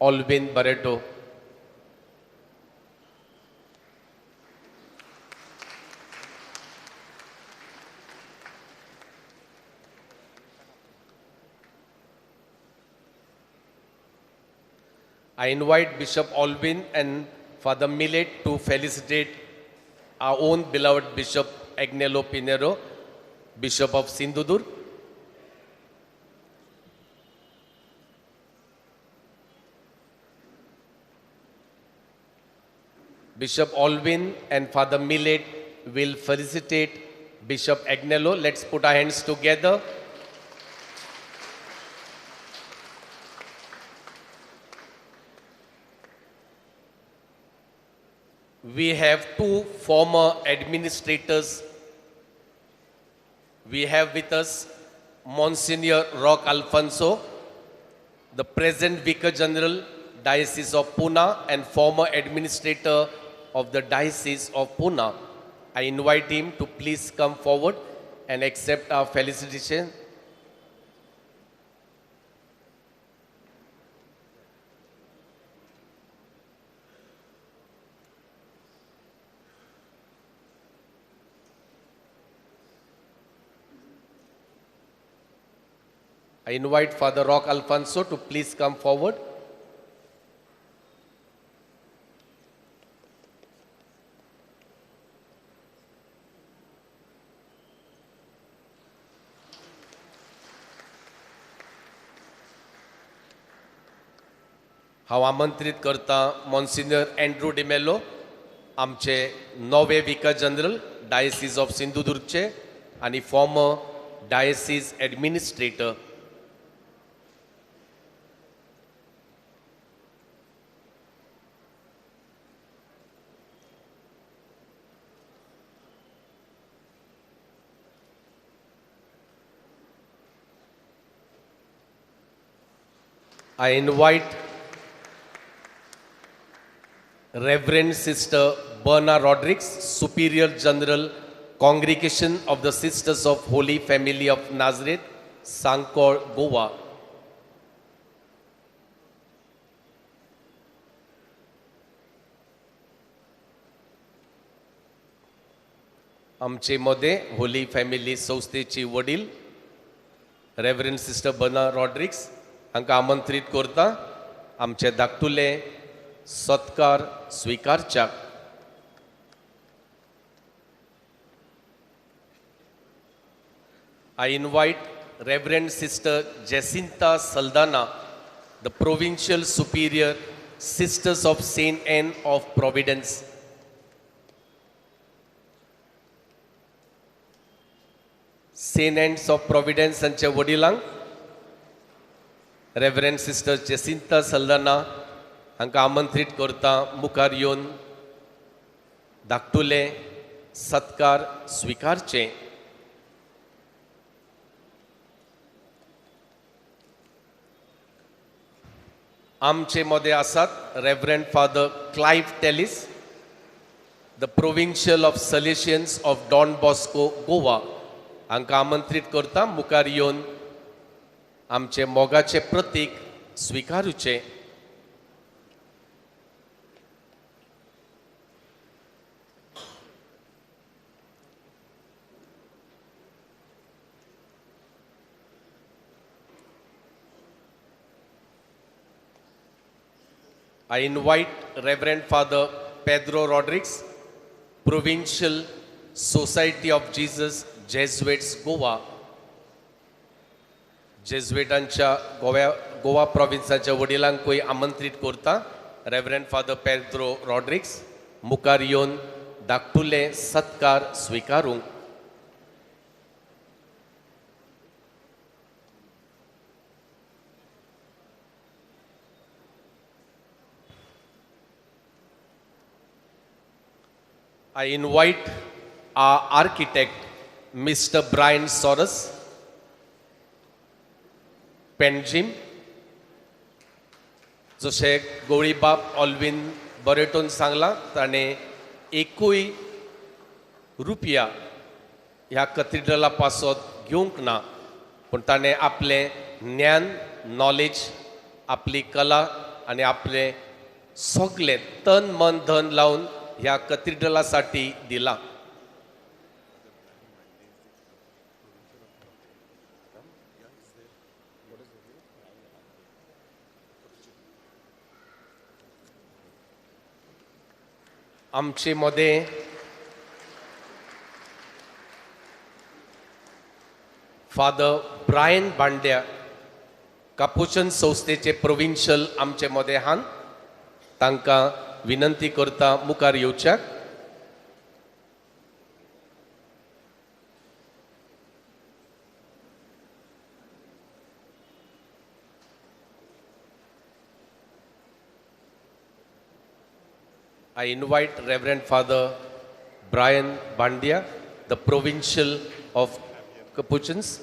Alvin Barreto. I invite Bishop Alvin and Father Millet to felicitate our own beloved Bishop Agnello Pinheiro, Bishop of Sindhudurg. Bishop Alvin and Father Millet will felicitate Bishop Agnello. Let's put our hands together. We have two former administrators. We have with us Monsignor Roque Alfonso, the present Vicar General, Diocese of Pune, and former administrator of the Diocese of Pune. I invite him to please come forward and accept our felicitation. I invite Father Roque Alfonso to please come forward. हांव आमंत्रीत करता मॉन्सिन्यर Andrew D'Mello, आमचे नवे vicar general Dicey's of सिंधुदुर्गचे आनी former diocese administrator. I invite Reverend Sister Berna Rodrigues, Superior General, Congregation of the Sisters of Holy Family of Nazareth, Sankor, Goa. आमचे मदें Holi family संस्थेची वडील reverend sister Barna Rodrigues हांकां आमंत्रीत करता आमचे धाकटुले सत्कार स्विकारच्याक. I invite Reverend Sister Jacinta Saldana, the Provincial Superior, Sisters of Saint Anne of Providence. Saint Anne's of Providence हांच्या वडिलांक reverend sister Jacinta Saldanha हांकां आमंत्रीत करता मुखार येवन धाकटुले सत्कार स्विकारचे. आमचे मदें आसात Reverend Father Clive Tellis, the Provincial of Salesians of Don Bosco Goa, हांकां आमंत्रीत करता मुखार येवन आमचे मोगाचे प्रतीक स्विकारुचे. I invite Reverend Father Pedro Rodrigues, Provincial Society of Jesus Jesuits Goa, जेजुएटांच्या Goa प्रोविन्साच्या वडिलांकूय आमंत्रीत करता. रेवरंड फादर पेद्रो रॉड्रिग्स मुखार येवन धाकटुले सत्कार स्विकारूंक. I invite our architect, Mr. Brian Soros, Panjim, जशें गोळीबाब ऑल्विन बरेटोन सांगलां, ताणें एकूय रुपया ह्या कथिड्रला पासत घेवंक ना, पूण ताणें आपलें ज्ञान, नॉलेज, आपली कला आनी आपलें सगळें तन मन धन लावन ह्या कथिड्रलासाठी दिला. आमचे मदें फादर ब्रायन भांड्या कापुचन संस्थेचे प्रोविन्शियल आमचे मदें हान, तांकां विनंती करता मुखार येवच्याक. I invite Reverend Father Brian Bandia, the Provincial of Capuchins.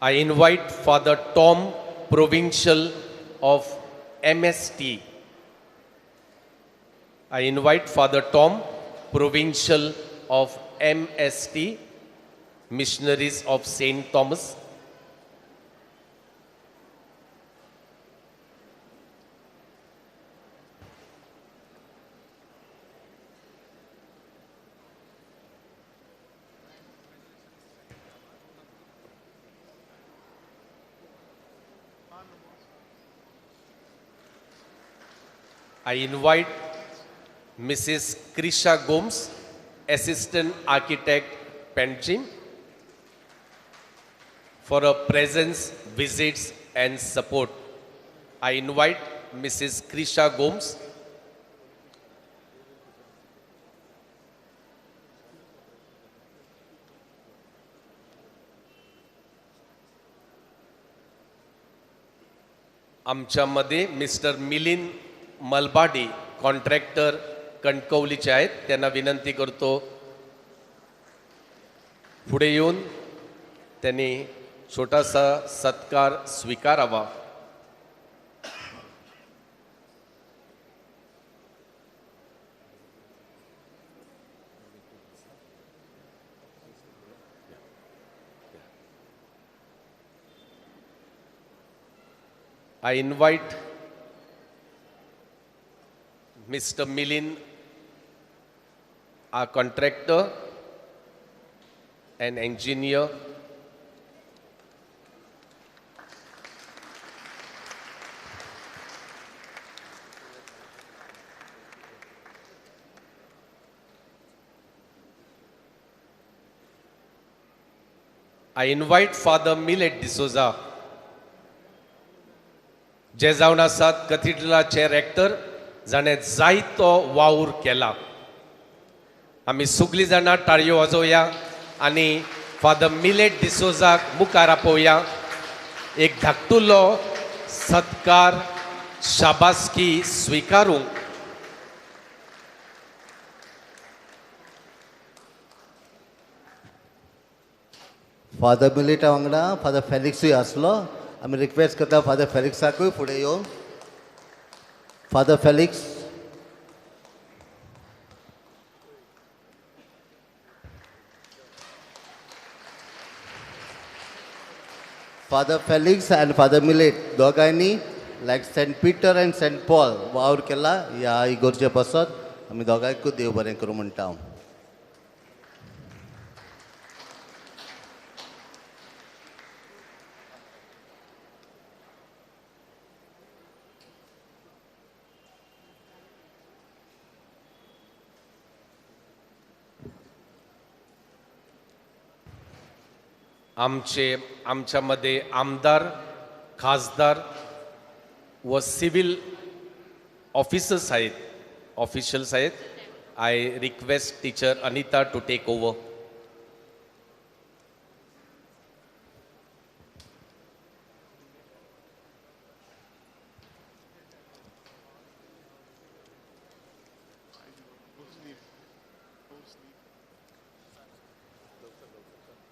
I invite Father Tom, Provincial of MST. I invite Father Tom, Provincial of MST, Missionaries of St. Thomas. I invite Mrs. Krisha Gomes, Assistant Architect, Panjim, for her presence, visits and support. I invite Mrs. Krisha Gomes. आमच्यामध्ये mister Milind मलबाडी, contractor कणकवलीचे आहेत, त्यांना विनंती करतो पुढे येऊन त्यांनी छोटासा सत्कार स्वीकारावा. I invite Mr. Milind, our contractor and engineer. I invite Father Millet D'Souza, जे जावन आसात कथिड्रलाचे रेक्टर, जाणें जायतो वावर केला. आमी सगळीं जाणां टाळयो वाजोवया आनी फादर मिलेट डिसोजाक मुखार आपोवया. एक धाकटुलो सत्कार शाबासकी स्विकारूंक. फादर मिलेटा वांगडा फादर फेलिक्सूय आसलो. आमी रिक्वेस्ट करता फादर फेलिक्साकूय फुडें येवन. Father Felix. Father Felix and Father Millet दोगांयनी like Saint Peter and Saint Paul वावर केला ह्या इगोर्जे पासत. आमी दोगांयकूय देव बरें करूं म्हणटा हांव. आमचे आमच्या मदें आमदार, खासदार व सिवील ऑफिसर्स आहेत, ऑफिशियल्स आहेत. I request teacher Anita to take over.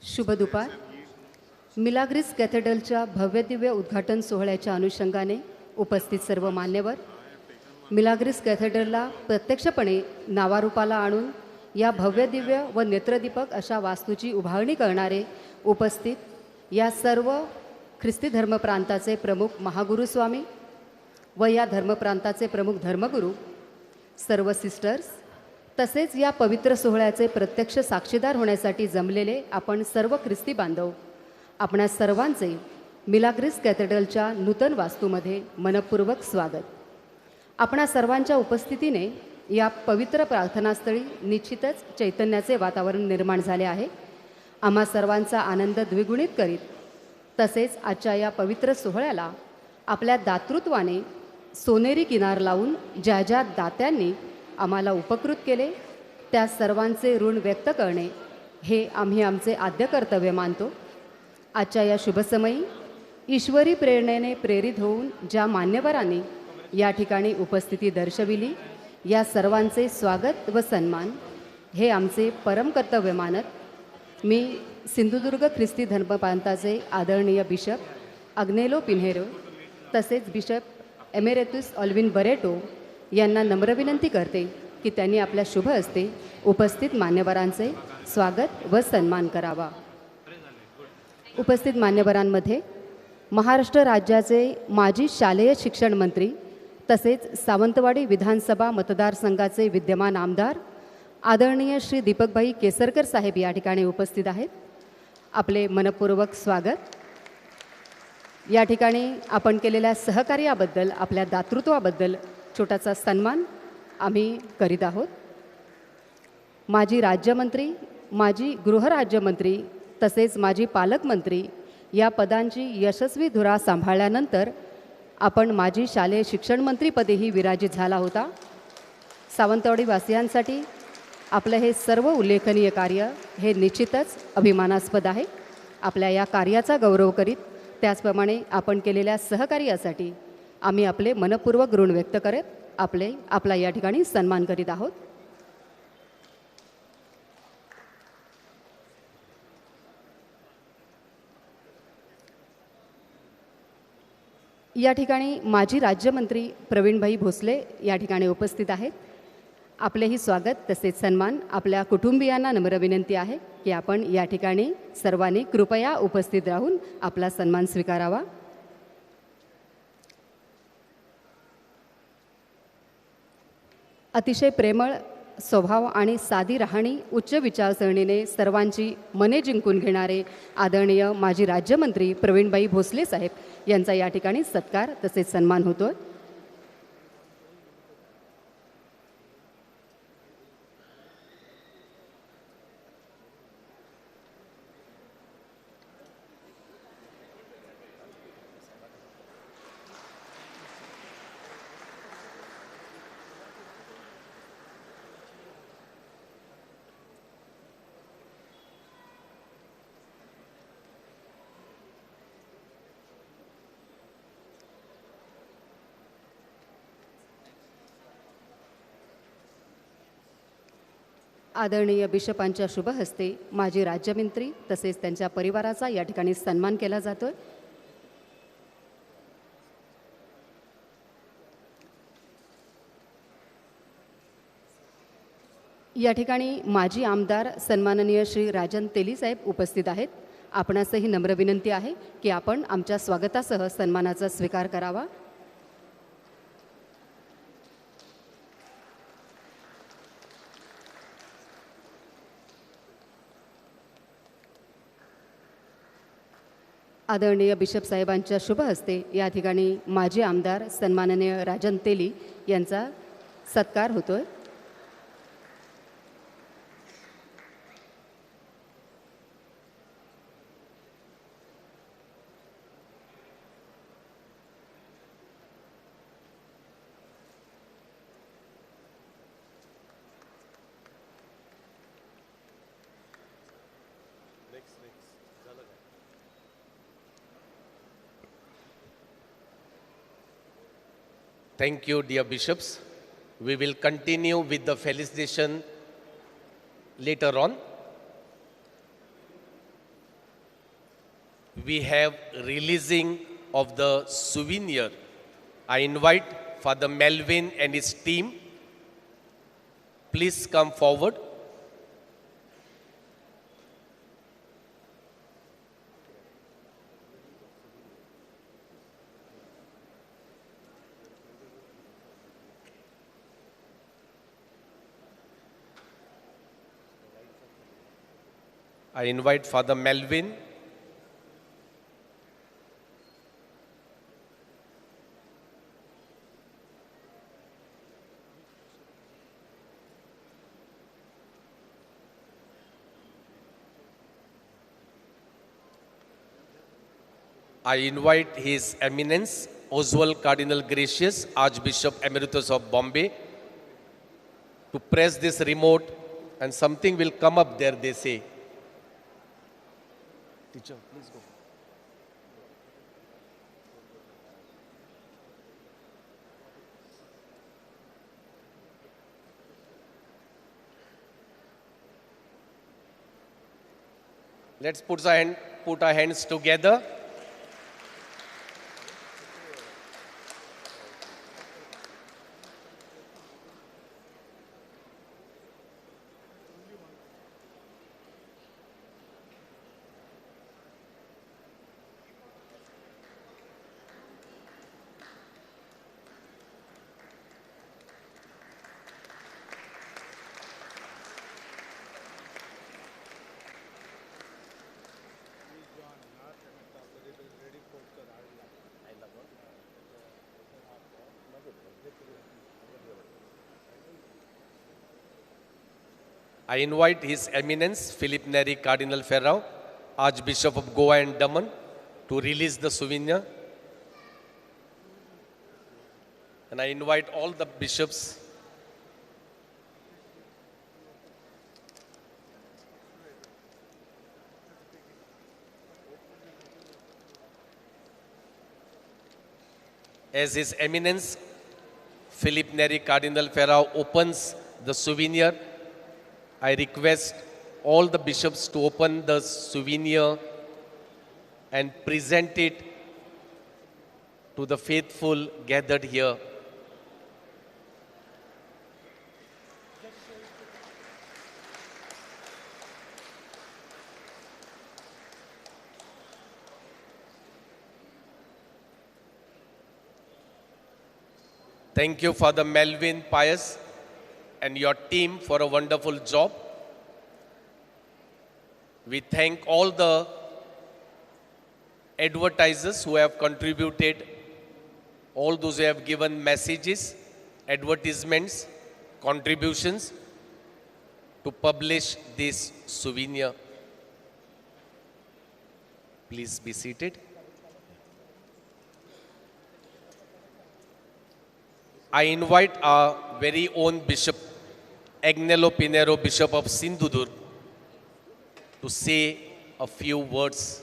शुभ दुपार. मिलाग्रिस कॅथेड्रलच्या भव्यदिव्य उद्घाटन सोहळ्याच्या अनुषंगाने उपस्थित सर्व मान्यवर, मिलाग्रिस कॅथेड्रलला प्रत्यक्षपणे नावारूपाला आणून या भव्यदिव्य व नेत्रदीपक अशा वास्तूची उभारणी करणारे उपस्थित या सर्व ख्रिस्ती धर्मप्रांताचे प्रमुख महागुरुस्वामी व या धर्मप्रांताचे प्रमुख धर्मगुरू, सर्व सिस्टर्स, तसेच या पवित्र सोहळ्याचे प्रत्यक्ष साक्षीदार होण्यासाठी जमलेले आपण सर्व ख्रिस्ती बांधव, आपणा सर्वांचे मिलाग्रिस कॅथेड्रलच्या नूतन वास्तूमध्ये मनपूर्वक स्वागत. आपणा सर्वांच्या उपस्थितीने या पवित्र प्रार्थनास्थळी निश्चितच चैतन्याचे वातावरण निर्माण झाले आहे. आम्हा सर्वांचा आनंद द्विगुणित करीत तसेच आजच्या या पवित्र सोहळ्याला आपल्या दातृत्वाने सोनेरी किनार लावून ज्या ज्या दात्यांनी आम्हाला उपकृत केले त्या सर्वांचे ऋण व्यक्त करणे हे आम्ही आमचे आद्य कर्तव्य मानतो. आजच्या या शुभसमयी ईश्वरी प्रेरणेने प्रेरित होऊन ज्या मान्यवरांनी या ठिकाणी उपस्थिती दर्शविली या सर्वांचे स्वागत व सन्मान हे आमचे परम कर्तव्य मानत मी सिंधुदुर्ग ख्रिस्ती धर्मप्रांताचे आदरणीय बिशप अग्नेलो पिन्हेरो तसेच बिशप एमेरेतुस ऑल्विन बरेटो यांना नम्र विनंती करते की त्यांनी आपल्या शुभ हस्ते उपस्थित मान्यवरांचे स्वागत व सन्मान करावा. उपस्थित मान्यवरांमध्ये महाराष्ट्र राज्याचे माजी शालेय शिक्षण मंत्री तसेच सावंतवाडी विधानसभा मतदारसंघाचे विद्यमान आमदार आदरणीय श्री दीपकभाई केसरकर साहेब या ठिकाणी उपस्थित आहेत. आपले मनपूर्वक स्वागत. या ठिकाणी आपण केलेल्या सहकार्याबद्दल, आपल्या दातृत्वाबद्दल छोटासा सन्मान आम्ही करीत आहोत. माजी राज्यमंत्री, माजी गृहराज्यमंत्री तसेच माजी पालकमंत्री या पदांची यशस्वी धुरा सांभाळल्यानंतर आपण माजी शालेय शिक्षणमंत्रीपदीही विराजित झाला होता. सावंतवाडीवासियांसाठी आपलं हे सर्व उल्लेखनीय कार्य हे निश्चितच अभिमानास्पद आहे. आपल्या या कार्याचा गौरव करीत त्याचप्रमाणे आपण केलेल्या सहकार्यासाठी आम्ही आपले मनपूर्वक ऋण व्यक्त करत आपला या ठिकाणी सन्मान करीत आहोत. या ठिकाणी माजी राज्यमंत्री प्रवीणभाई भोसले या ठिकाणी उपस्थित आहेत. आपलेही स्वागत तसेच सन्मान. आपल्या कुटुंबियांना नम्र विनंती आहे की आपण या ठिकाणी सर्वांनी कृपया उपस्थित राहून आपला सन्मान स्वीकारावा. अतिशय प्रेमळ स्वभाव आणि साधी राहणी, उच्च विचारसरणीने सर्वांची मने जिंकून घेणारे आदरणीय माजी राज्यमंत्री प्रवीणभाई भोसले साहेब यांचा या ठिकाणी सत्कार तसेच सन्मान होतो. आदरणीय बिशपांच्या शुभ हस्ते माजी राज्यमंत्री तसेच त्यांच्या परिवाराचा या ठिकाणी सन्मान केला जातोय. या ठिकाणी माजी आमदार सन्माननीय श्री राजन तेली साहेब उपस्थित आहेत. आपणासही नम्र विनंती आहे की आपण आमच्या स्वागतासह सन्मानाचा स्वीकार करावा. आदरणीय बिशप साहेबांच्या शुभ हस्ते या ठिकाणी माजी आमदार सन्माननीय राजन तेली यांचा सत्कार होतोय. Thank you, dear bishops. We will continue with the felicitation later on. We have releasing of the souvenir. I invite Father Melvin and his team. Please come forward. I invite Father Melvin. I invite His Eminence Oswald Cardinal Gracias, Archbishop Emeritus of Bombay, to press this remote and something will come up there, they say. Teacher, please go. Let's put our hands together. I invite His Eminence Philip Neri Cardinal Ferrao, Archbishop of Goa and Daman, to release the souvenir. And I invite all the bishops. As His Eminence Philip Neri Cardinal Ferrao opens the souvenir, I request all the bishops to open the souvenir and present it to the faithful gathered here. Thank you, Father Melvin Pius and your team for a wonderful job. We thank all the advertisers who have contributed, all those who have given messages, advertisements, contributions to publish this souvenir. Please be seated. I invite our very own Bishop Agnelo Pinheiro, Bishop of Sindhudurg, to say a few words.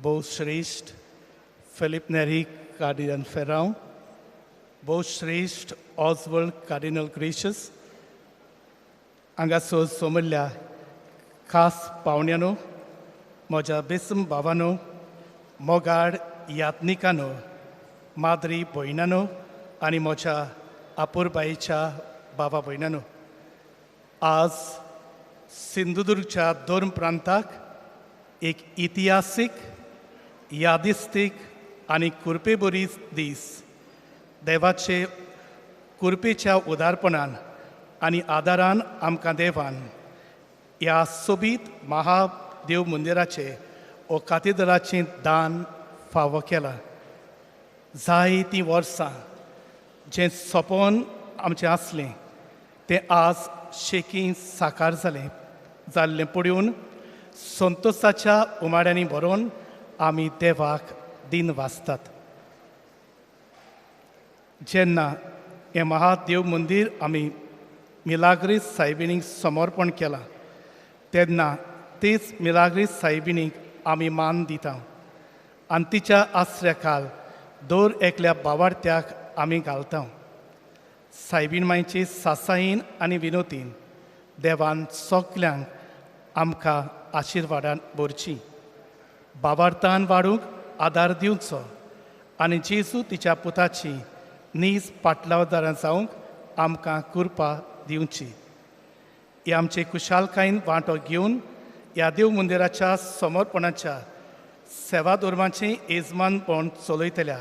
भोवश्रेश्ठ Filipe Neri cardinal Ferrao, भोवश्रेश्ठ Oswald cardinal Gracias, हांगासर सोमल्ल्या खास पावण्यांनो, म्हज्या बेसम भावानो, मोगाड यात्निकानो, माद्री भयणानो आनी म्हज्या आपुरबायेच्या बाबा भयणानो, आज सिंधुदुर्गच्या धर्म प्रांताक एक इतिहासीक, यादिस्तीक आनी कुरपेबरी दीस देवाचे कुरपेच्या उदारपणान आनी आदारान आमकां देवान ह्या सोबीत महादेव मंदिराचें ओ कातेद्राचें दान फावो केलां. जायतीं वर्सां जें सपन आमचें आसलें तें आज शेकीं साकार जालें जाल्लें पळोवन संतोसाच्या उमाड्यांनी भरोवन आमी देवाक दिन वाचतात. जेन्ना हें महादेव मंदीर आमी मिलाग्रीस सायबिणीक समर्पण केलां तेन्ना तेच मिलाग्रीस सायबिणीक आमी मान दिता आनी तिच्या आसऱ्या खाल दर एकल्या बावार्थ्याक आमी घालता. सायबीण मांयची सासायेन आनी विनोतीन देवान सगल्यांक आमकां आशिर्वादान भरची, बावार्थान वाडूंक आदार दिवचो आनी जेजू तिच्या पुताची नीज पाटलावदारां जावंक आमकां कृपा दिवची. ही आमचे खुशालकायेन वांटो घेवन ह्या देव मंदिराच्या समर्पणाच्या सेवा धर्माचें येजमानपण चलयतल्या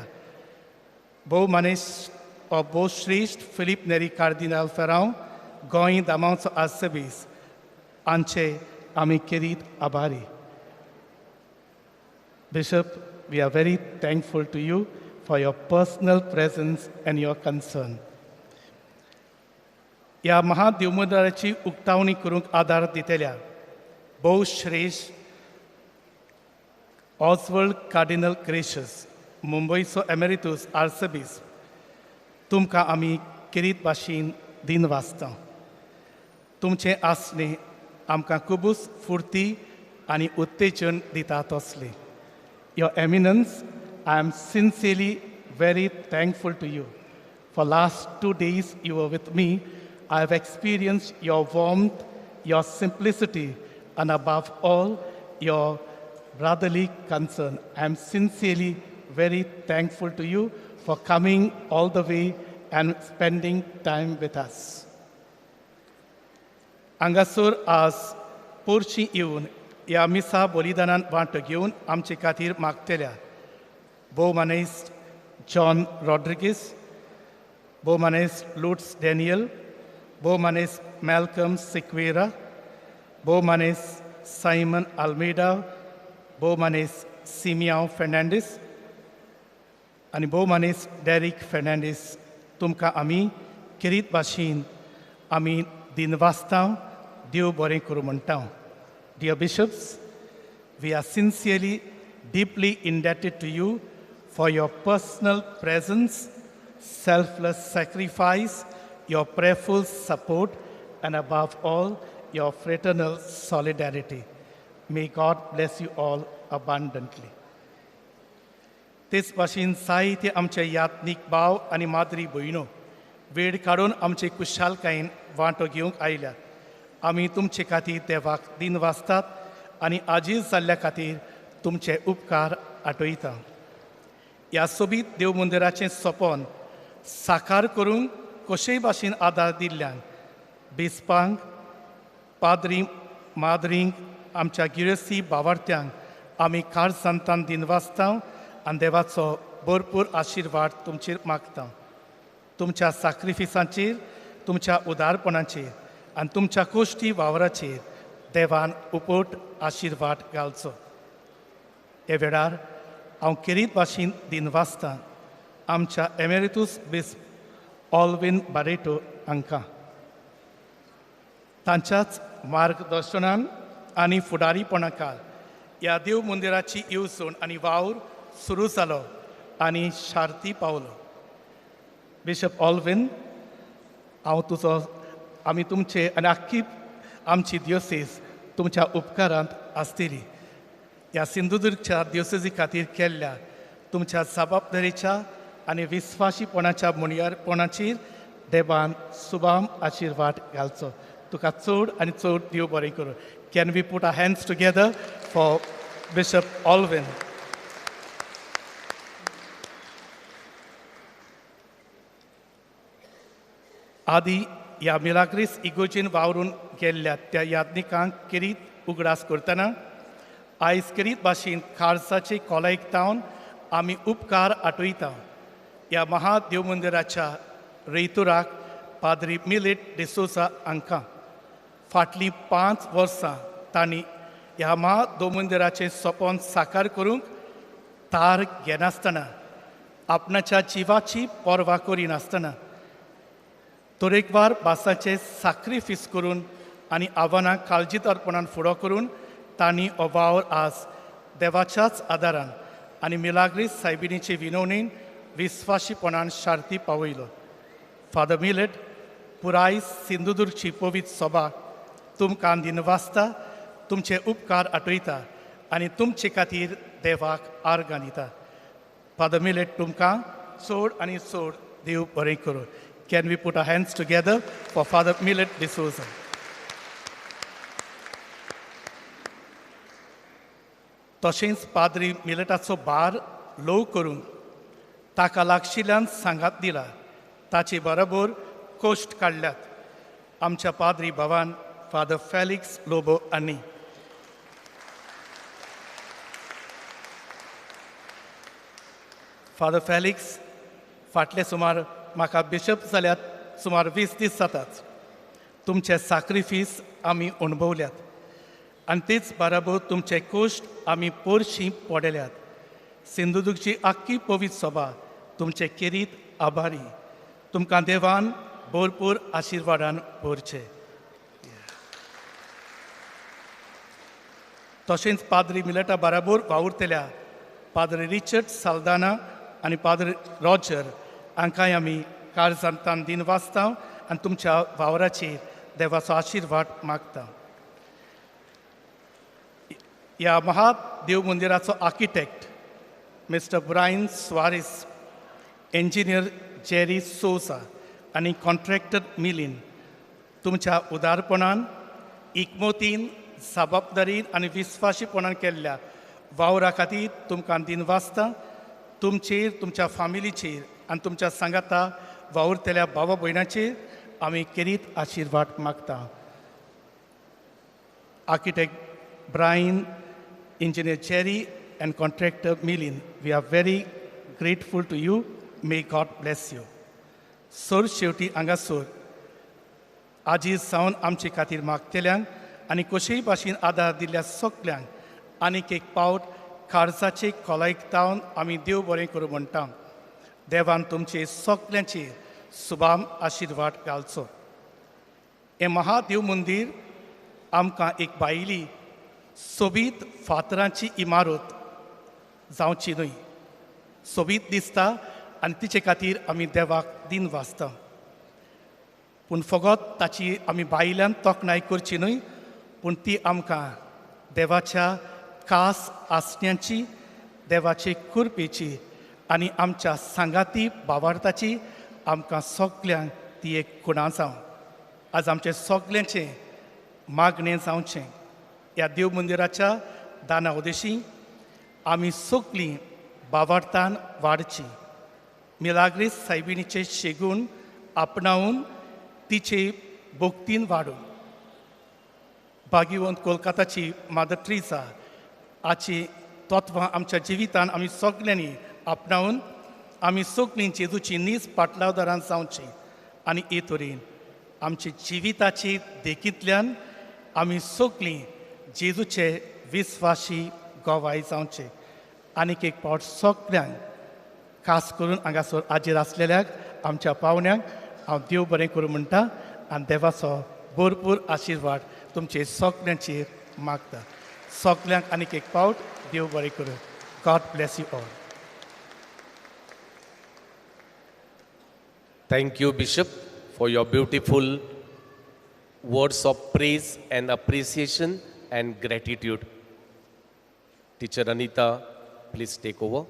भोव मानेश भोव श्रेश्ठ फिलीप नेरी कार्दिनाल फेरांव गोंय दामांवचो आर्सबीस हांचे आमी केरीत आभारी. Bishop, we are very thankful to you for your personal presence and your concern. ह्या महादेव मंदिराची उक्तावणी करूंक आदार दितल्या भोव श्रेश्ठ ऑसवर्ल्ड कार्डिनल ग्रेशस मुंबयचो एमेरितूस आर्सबीस तुमकां आमी केरीत भाशेन दिन वाचता. तुमचें आसणें आमकां खुबूच फुर्ती आनी उत्तेजन दिता तसलें. Your Eminence, I am sincerely very thankful to you. For last 2 days you were with me. I have experienced your warmth, your simplicity, and above all, your brotherly concern. I am sincerely very thankful to you for coming all the way and spending time with us. हांगासर आज पोरशी येवन ह्या मिसा बलिदानान वांटो घेवन आमचे खातीर मागतल्या भोव मानेस्त जॉन रॉड्रिगीस, भोव मानेस्त लुट्स डॅनियल, भोव मानेस्त मॅल्कम सिक्वेरा, भोव मानेस्त सायमन आल्मेडा, भोव मानेस्त सिमियांव फेर्नांडीस आनी भोव मानेस्त डॅरीक फेर्नांडीस तुमकां आमी केरीत भाशेन आमी दिनवासता, देव बरें करूं म्हणटा. Dear Bishops, we are sincerely, deeply indebted to you for your personal presence, selfless sacrifice, your prayerful support, and above all, your fraternal solidarity. May God bless you all abundantly. तेच भाशेन जायते आमचे यात्नीक भाव आनी माद्री भयणो वेळ काडून आमचे खुशालकायेन वांटो घेवंक आयल्यात. आमी तुमचे खातीर देवाक दिन वाचतात आनी आजीज जाल्ल्या खातीर तुमचे उपकार आठयता. ह्या सोबीत देव मंदिराचें सपन साकार करूंक कशेय भाशेन आदार दिल्ल्यान बिस्पांक, पाद्री माद्रींक, आमच्या गिरेस्ती बावार्थ्यांक आमी काळजांतान दिन वाचता आनी देवाचो भरपूर आशिर्वाद तुमचेर मागता. तुमच्या साक्रिफिसांचेर, तुमच्या उदारपणाचेर आनी तुमच्या कोश्टी वावराचेर देवान उपट आशिर्वाद घालचो. हे वेळार हांव केरीत भाशेन दिन वाचता आमच्या एमेरितूस बिस्प ऑलवीन बारेटो हांकां. तांच्याच मार्गदर्शनान आनी फुडारीपणाखाल ह्या देव मंदिराची येवजण आनी वावर सुरू जालो आनी शार्ती पावलो. बिशप ऑलवीन, हांव तुजो, आमी तुमचे आनी आख्खी आमची दियोसीस तुमच्या उपकारांत आसतली. ह्या सिंधुदुर्गच्या दियोसेजी खातीर केल्ल्या तुमच्या जबाबदारीच्या आनी विस्वाशीपणाच्या मुणयारपणाचेर देवान सुबाम आशिर्वाद घालचो. तुका चड आनी चड देव बरें करूं. Can we put our hands together for Bishop Alvin? आदी ह्या मिलाग्रीस इगोर्जीन वावरून गेल्ल्या त्या याज्ञिकांक केरीत उगडास करतना आयज केरीत भाशेन खारसाचे कोलायक तावन आमी उपकार आठयता. ह्या महादेव मंदिराच्या रेतुराक पाद्री मिलेट डिसोजा हांकां, फाटलीं 5 वर्सां तांणी ह्या महादेवमंदिराचें सपन साकार करूंक तार घेनासतना, आपणाच्या जिवाची पर्वा करिनासतना तरेकवार भासाचें साक्रिफीस करून आनी आव्हानां काळजीदारपणान फुडो करून तांणी हो वावर आज देवाच्याच आदारान आनी मिलाग्रीस सायबिणीचे विनवणीन विस्वाशीपणान शार्ती पावयलो. फादर मिलेट, पुराय सिंधुदुर्गची पवित्र सभा तुमकां दिनवासता, तुमचे उपकार आठयता आनी तुमचे खातीर देवाक आर्गां दिता. फादर मिलेट, तुमकां चड आनी चड देव बरें करूं. Can we put our hands together for Father Millet D'Souza? तशेंच पाद्री मिलेटाचो भार ल्हव करून ताका लागशिल्ल्यान सांगात दिला, ताचे बरोबर कश्ट काडल्यात आमच्या पाद्री भावान फादर फेलिक्स लोबो आनी फादर फेलिक्स फाटले सुमार म्हाका बिशप जाल्यात सुमार 20 दीस जातात. तुमचे साक्रिफीस आमी अणभवल्यात आनी तेच बराबर तुमचे कश्ट आमी पोरशी पडल्यात. सिंधुदुर्गची आख्खी पवित्र सभा तुमचे केरीत आभारी. तुमकां देवान भरपूर आशिर्वादान भरचे. तशेंच पाद्री मिलेटा बराबर वावुरतल्या पाद्री रिचर्ड साल्दाना आनी पाद्री रॉजर हांकांय आमी काळजांतल्यान दिन वाचता आनी तुमच्या वावराचेर देवाचो आशिर्वाद मागता. ह्या महादेव मंदिराचो architect mister Brian Soares, engineer Jerry Souza आनी कॉन्ट्रॅक्टर मिलीन, तुमच्या उदारपणान, इकमोतीन, जबाबदारीन आनी विस्वाशीपणान केल्ल्या वावरा खातीर तुमकां दिन वाचता. तुमचेर, तुमच्या फामिलीचेर आनी तुमच्या सांगाता वावुरतल्या भावा भयणाचेर आमी केरीत आशिर्वाद मागता. Architect Brian, engineer Jerry and contractor Milin, we are very grateful to you. May God bless you. Sir शेवटी हांगासर आजी सावन आमचे खातीर मागतल्यांक आनी कशेय भाशेन आदार दिल्ल्या सगल्यांक आनीक एक पावट काळजाचे खोलायेक तावन आमी देव बरें करूं म्हणटा. देवान तुमचे सगल्यांचेर सुभाम आशिर्वाद घालचो. हें महादेव मंदीर आमकां एक भायली सोबीत फातरांची इमारत जावची न्हय, सोबीत दिसता आनी तिचे खातीर आमी देवाक दिन वाचता, पूण फकत ताची आमी भायल्यान तोखणाय करची न्हय, पूण ती आमकां देवाच्या खास आसण्याची, देवाचे कृपेची आनी आमच्या सांगाती भावार्थाची आमकां सगल्यांक ती एक खुणा जावं. आज आमचें सगल्यांचें मागणें जावचें ह्या देव मंदिराच्या दाना उदेशी आमी सगलीं भावार्थान वाडची, मिलाग्रीस सायबिणीचें शेगूण आपणावन तिचे भक्तीन वाडून. भाग्यवंत कोलकाताची मादर ट्रिसा हाची तत्वां आमच्या जिवितान आमी सगल्यांनी आपणावन आमी सगलीं जेजूची नीज पाटलावदारान जावची आनी हे तरेन आमच्या जिविताची देखींतल्यान आमी सगलीं जेजूचे विस्वाशी गवाय जावचे. आनीक एक पावट सगल्यांक, खास करून हांगासर हाजीर आसलेल्याक आमच्या पावण्यांक हांव देव बरें करूं म्हणटा आनी देवाचो भरपूर आशिर्वाद तुमचे सगल्यांचेर मागता. सगल्यांक आनीक एक पावट देव बरें करूं. God bless you all. Thank you, Bishop, for your beautiful words of praise and appreciation and gratitude. Teacher Anita, please take over.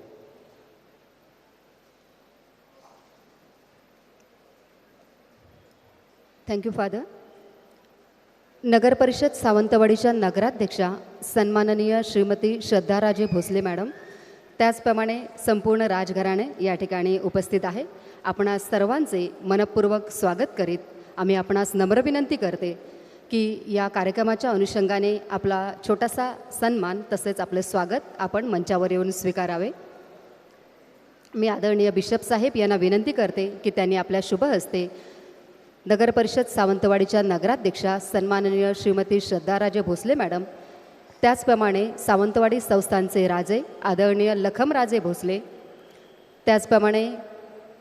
Thank you, Father. नगर परिषद सावंतवाडीच्या नगराध्यक्षा सन्माननीय श्रीमती श्रद्धाराजे भोसले मॅडम, त्याचप्रमाणे संपूर्ण राजघराणे या ठिकाणी उपस्थित आहे. आपणा सर्वांचे मनपूर्वक स्वागत करीत आम्ही आपणास नम्र विनंती करते की या कार्यक्रमाच्या अनुषंगाने आपला छोटासा सन्मान तसेच आपले स्वागत आपण मंचावर येऊन स्वीकारावे. मी आदरणीय बिशप साहेब यांना विनंती करते की त्यांनी आपल्या शुभ हस्ते नगर परिषद सावंतवाडीच्या नगराध्यक्षा सन्माननीय श्रीमती श्रद्धाराजे भोसले मॅडम, त्याचप्रमाणे सावंतवाडी संस्थानचे राजे आदरणीय लखमराजे भोसले, त्याचप्रमाणे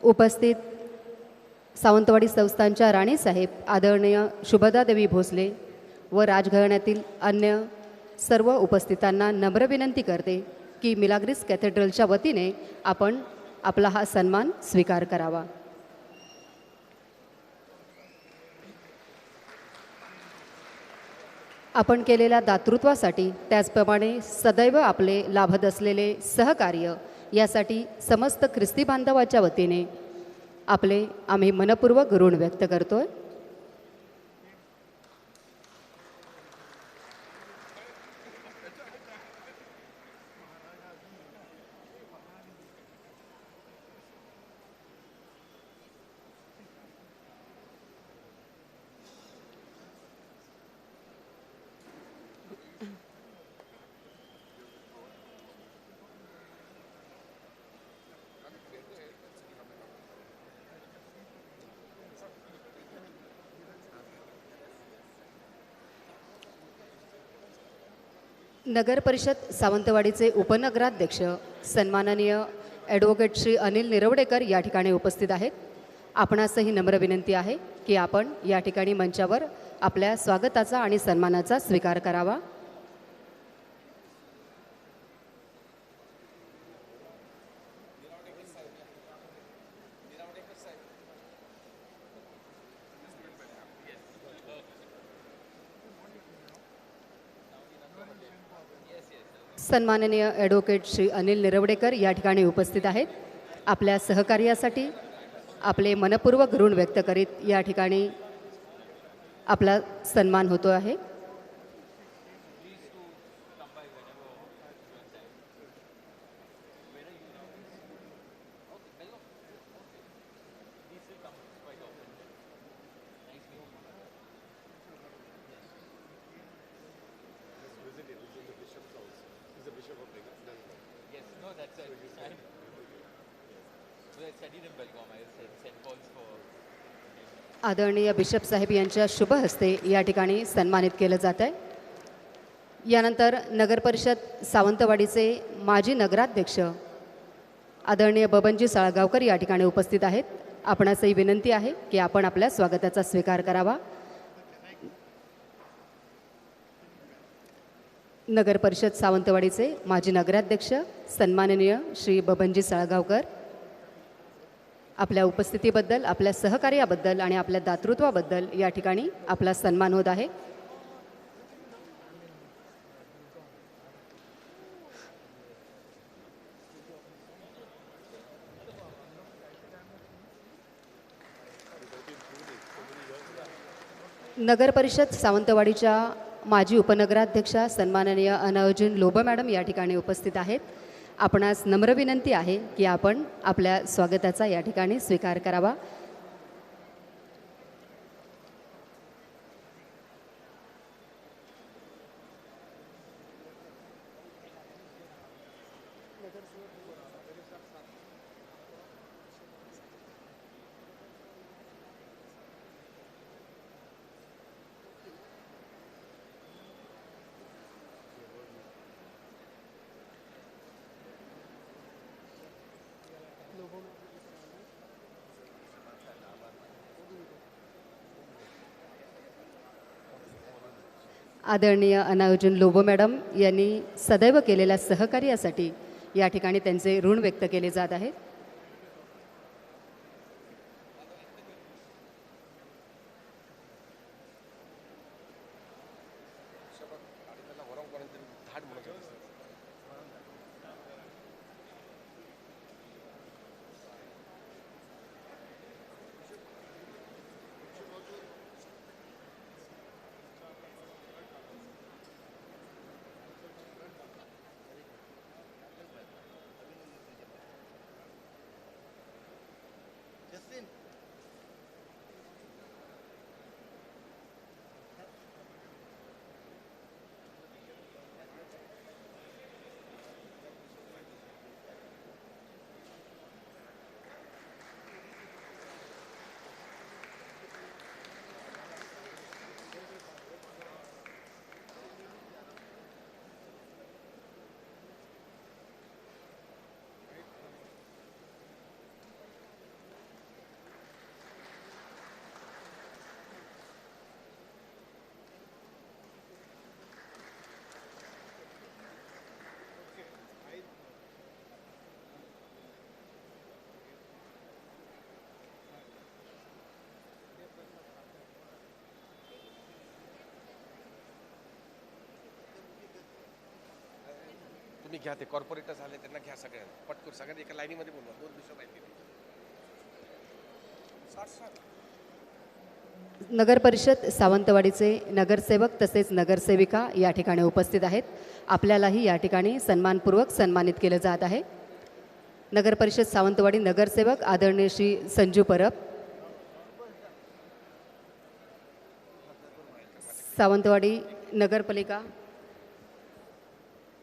उपस्थित सावंतवाडी संस्थानच्या राणीसाहेब आदरणीय शुभदादेवी भोसले व राजघराण्यातील अन्य सर्व उपस्थितांना नम्र विनंती करते की मिलाग्रिस कॅथेड्रलच्या वतीने आपण आपला हा सन्मान स्वीकार करावा. आपण केलेल्या दातृत्वासाठी, त्याचप्रमाणे सदैव आपले लाभत असलेले सहकार्य यासाठी समस्त ख्रिस्ती बांधवाच्या वतीने आपले आम्ही मनपूर्वक ऋण व्यक्त करतोय. नगर परिषद सावंतवाडीचे उपनगराध्यक्ष सन्माननीय ॲडव्होकेट श्री अनिल निरवडेकर या ठिकाणी उपस्थित आहेत. आपणासही नम्र विनंती आहे की आपण या ठिकाणी मंचावर आपल्या स्वागताचा आणि सन्मानाचा स्वीकार करावा. सन्माननीय ॲडव्होकेट श्री अनिल निरवडेकर या ठिकाणी उपस्थित आहेत. आपल्या सहकार्यासाठी आपले मनपूर्वक ऋण व्यक्त करीत या ठिकाणी आपला सन्मान होतो आहे. आदरणीय बिशप साहेब यांच्या शुभ हस्ते या ठिकाणी सन्मानित केलं जात आहे. यानंतर नगर परिषद सावंतवाडीचे माजी नगराध्यक्ष आदरणीय बबनजी साळगावकर या ठिकाणी उपस्थित आहेत. आपणासही विनंती आहे की आपण आपल्या स्वागताचा स्वीकार करावा. नगर परिषद सावंतवाडीचे माजी नगराध्यक्ष सन्माननीय श्री बबनजी साळगावकर आपल्या उपस्थितीबद्दल, आपल्या सहकार्याबद्दल आणि आपल्या दातृत्वाबद्दल या ठिकाणी आपला सन्मान होत आहे. नगर परिषद सावंतवाडीच्या माजी उपनगराध्यक्षा सन्माननीय अनार्जुन लोबो मॅडम या ठिकाणी उपस्थित आहेत. आपणास नम्र विनंती आहे की आपण आपल्या स्वागताचा या ठिकाणी स्वीकार करावा. आदरणीय अनार्जुन लोबो मॅडम यांनी सदैव केलेल्या सहकार्यासाठी या ठिकाणी त्यांचे ऋण व्यक्त केले जात आहे. तुम्ही घ्या, ते कॉर्पोरेटर झाले त्यांना घ्या सगळ्यांना पटकून, सगळ्यांना एका लाईनीमध्ये बोलवा. 2 बिशप आहेत. नगर परिषद सावंतवाडीचे नगरसेवक तसेच नगरसेविका या ठिकाणी उपस्थित आहेत. आपल्यालाही या ठिकाणी सन्मानपूर्वक सन्मानित केलं जात आहे. नगर परिषद सावंतवाडी नगरसेवक आदरणीय श्री संजू परब, सावंतवाडी नगरपालिका,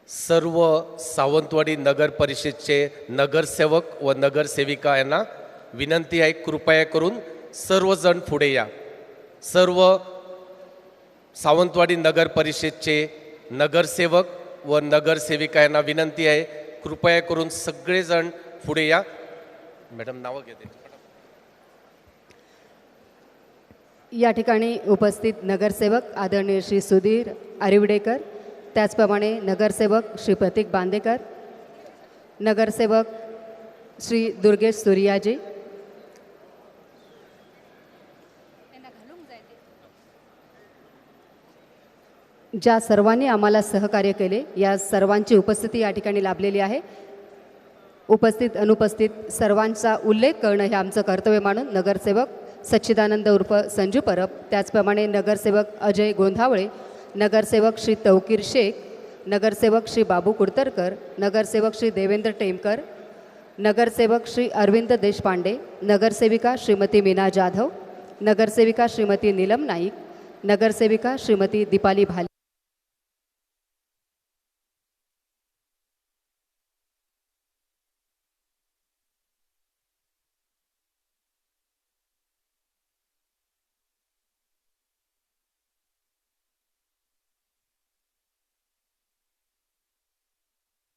सर्व सावंतवाडी नगर परिषदचे नगरसेवक व नगरसेविका यांना विनंती आहे, कृपया करून सर्वजण पुढे या. सर्व सावंतवाडी नगर परिषदचे नगरसेवक व नगरसेविका यांना विनंती आहे, कृपया करून सगळेजण पुढे या. मॅडम नावं घेते. या ठिकाणी उपस्थित नगरसेवक आदरणीय श्री सुधीर आरिवडेकर, त्याचप्रमाणे नगरसेवक श्री प्रतीक बांदेकर, नगरसेवक श्री दुर्गेश सूर्याजी, ज्या सर्वांनी आम्हाला सहकार्य केले या सर्वांची उपस्थिती या ठिकाणी लाभलेली आहे. उपस्थित अनुपस्थित सर्वांचा उल्लेख करणं हे आमचं कर्तव्य मानून नगरसेवक सच्चिदानंद उर्फ संजू परब, त्याचप्रमाणे नगरसेवक अजय गोंधावळे, नगरसेवक श्री तौकीर शेख, नगरसेवक श्री बाबू कुडतरकर, नगरसेवक श्री देवेंद्र टेमकर, नगरसेवक श्री अरविंद देशपांडे, नगरसेविका श्रीमती मीना जाधव, नगरसेविका श्रीमती नीलम नाईक, नगरसेविका श्रीमती दीपाली भाले.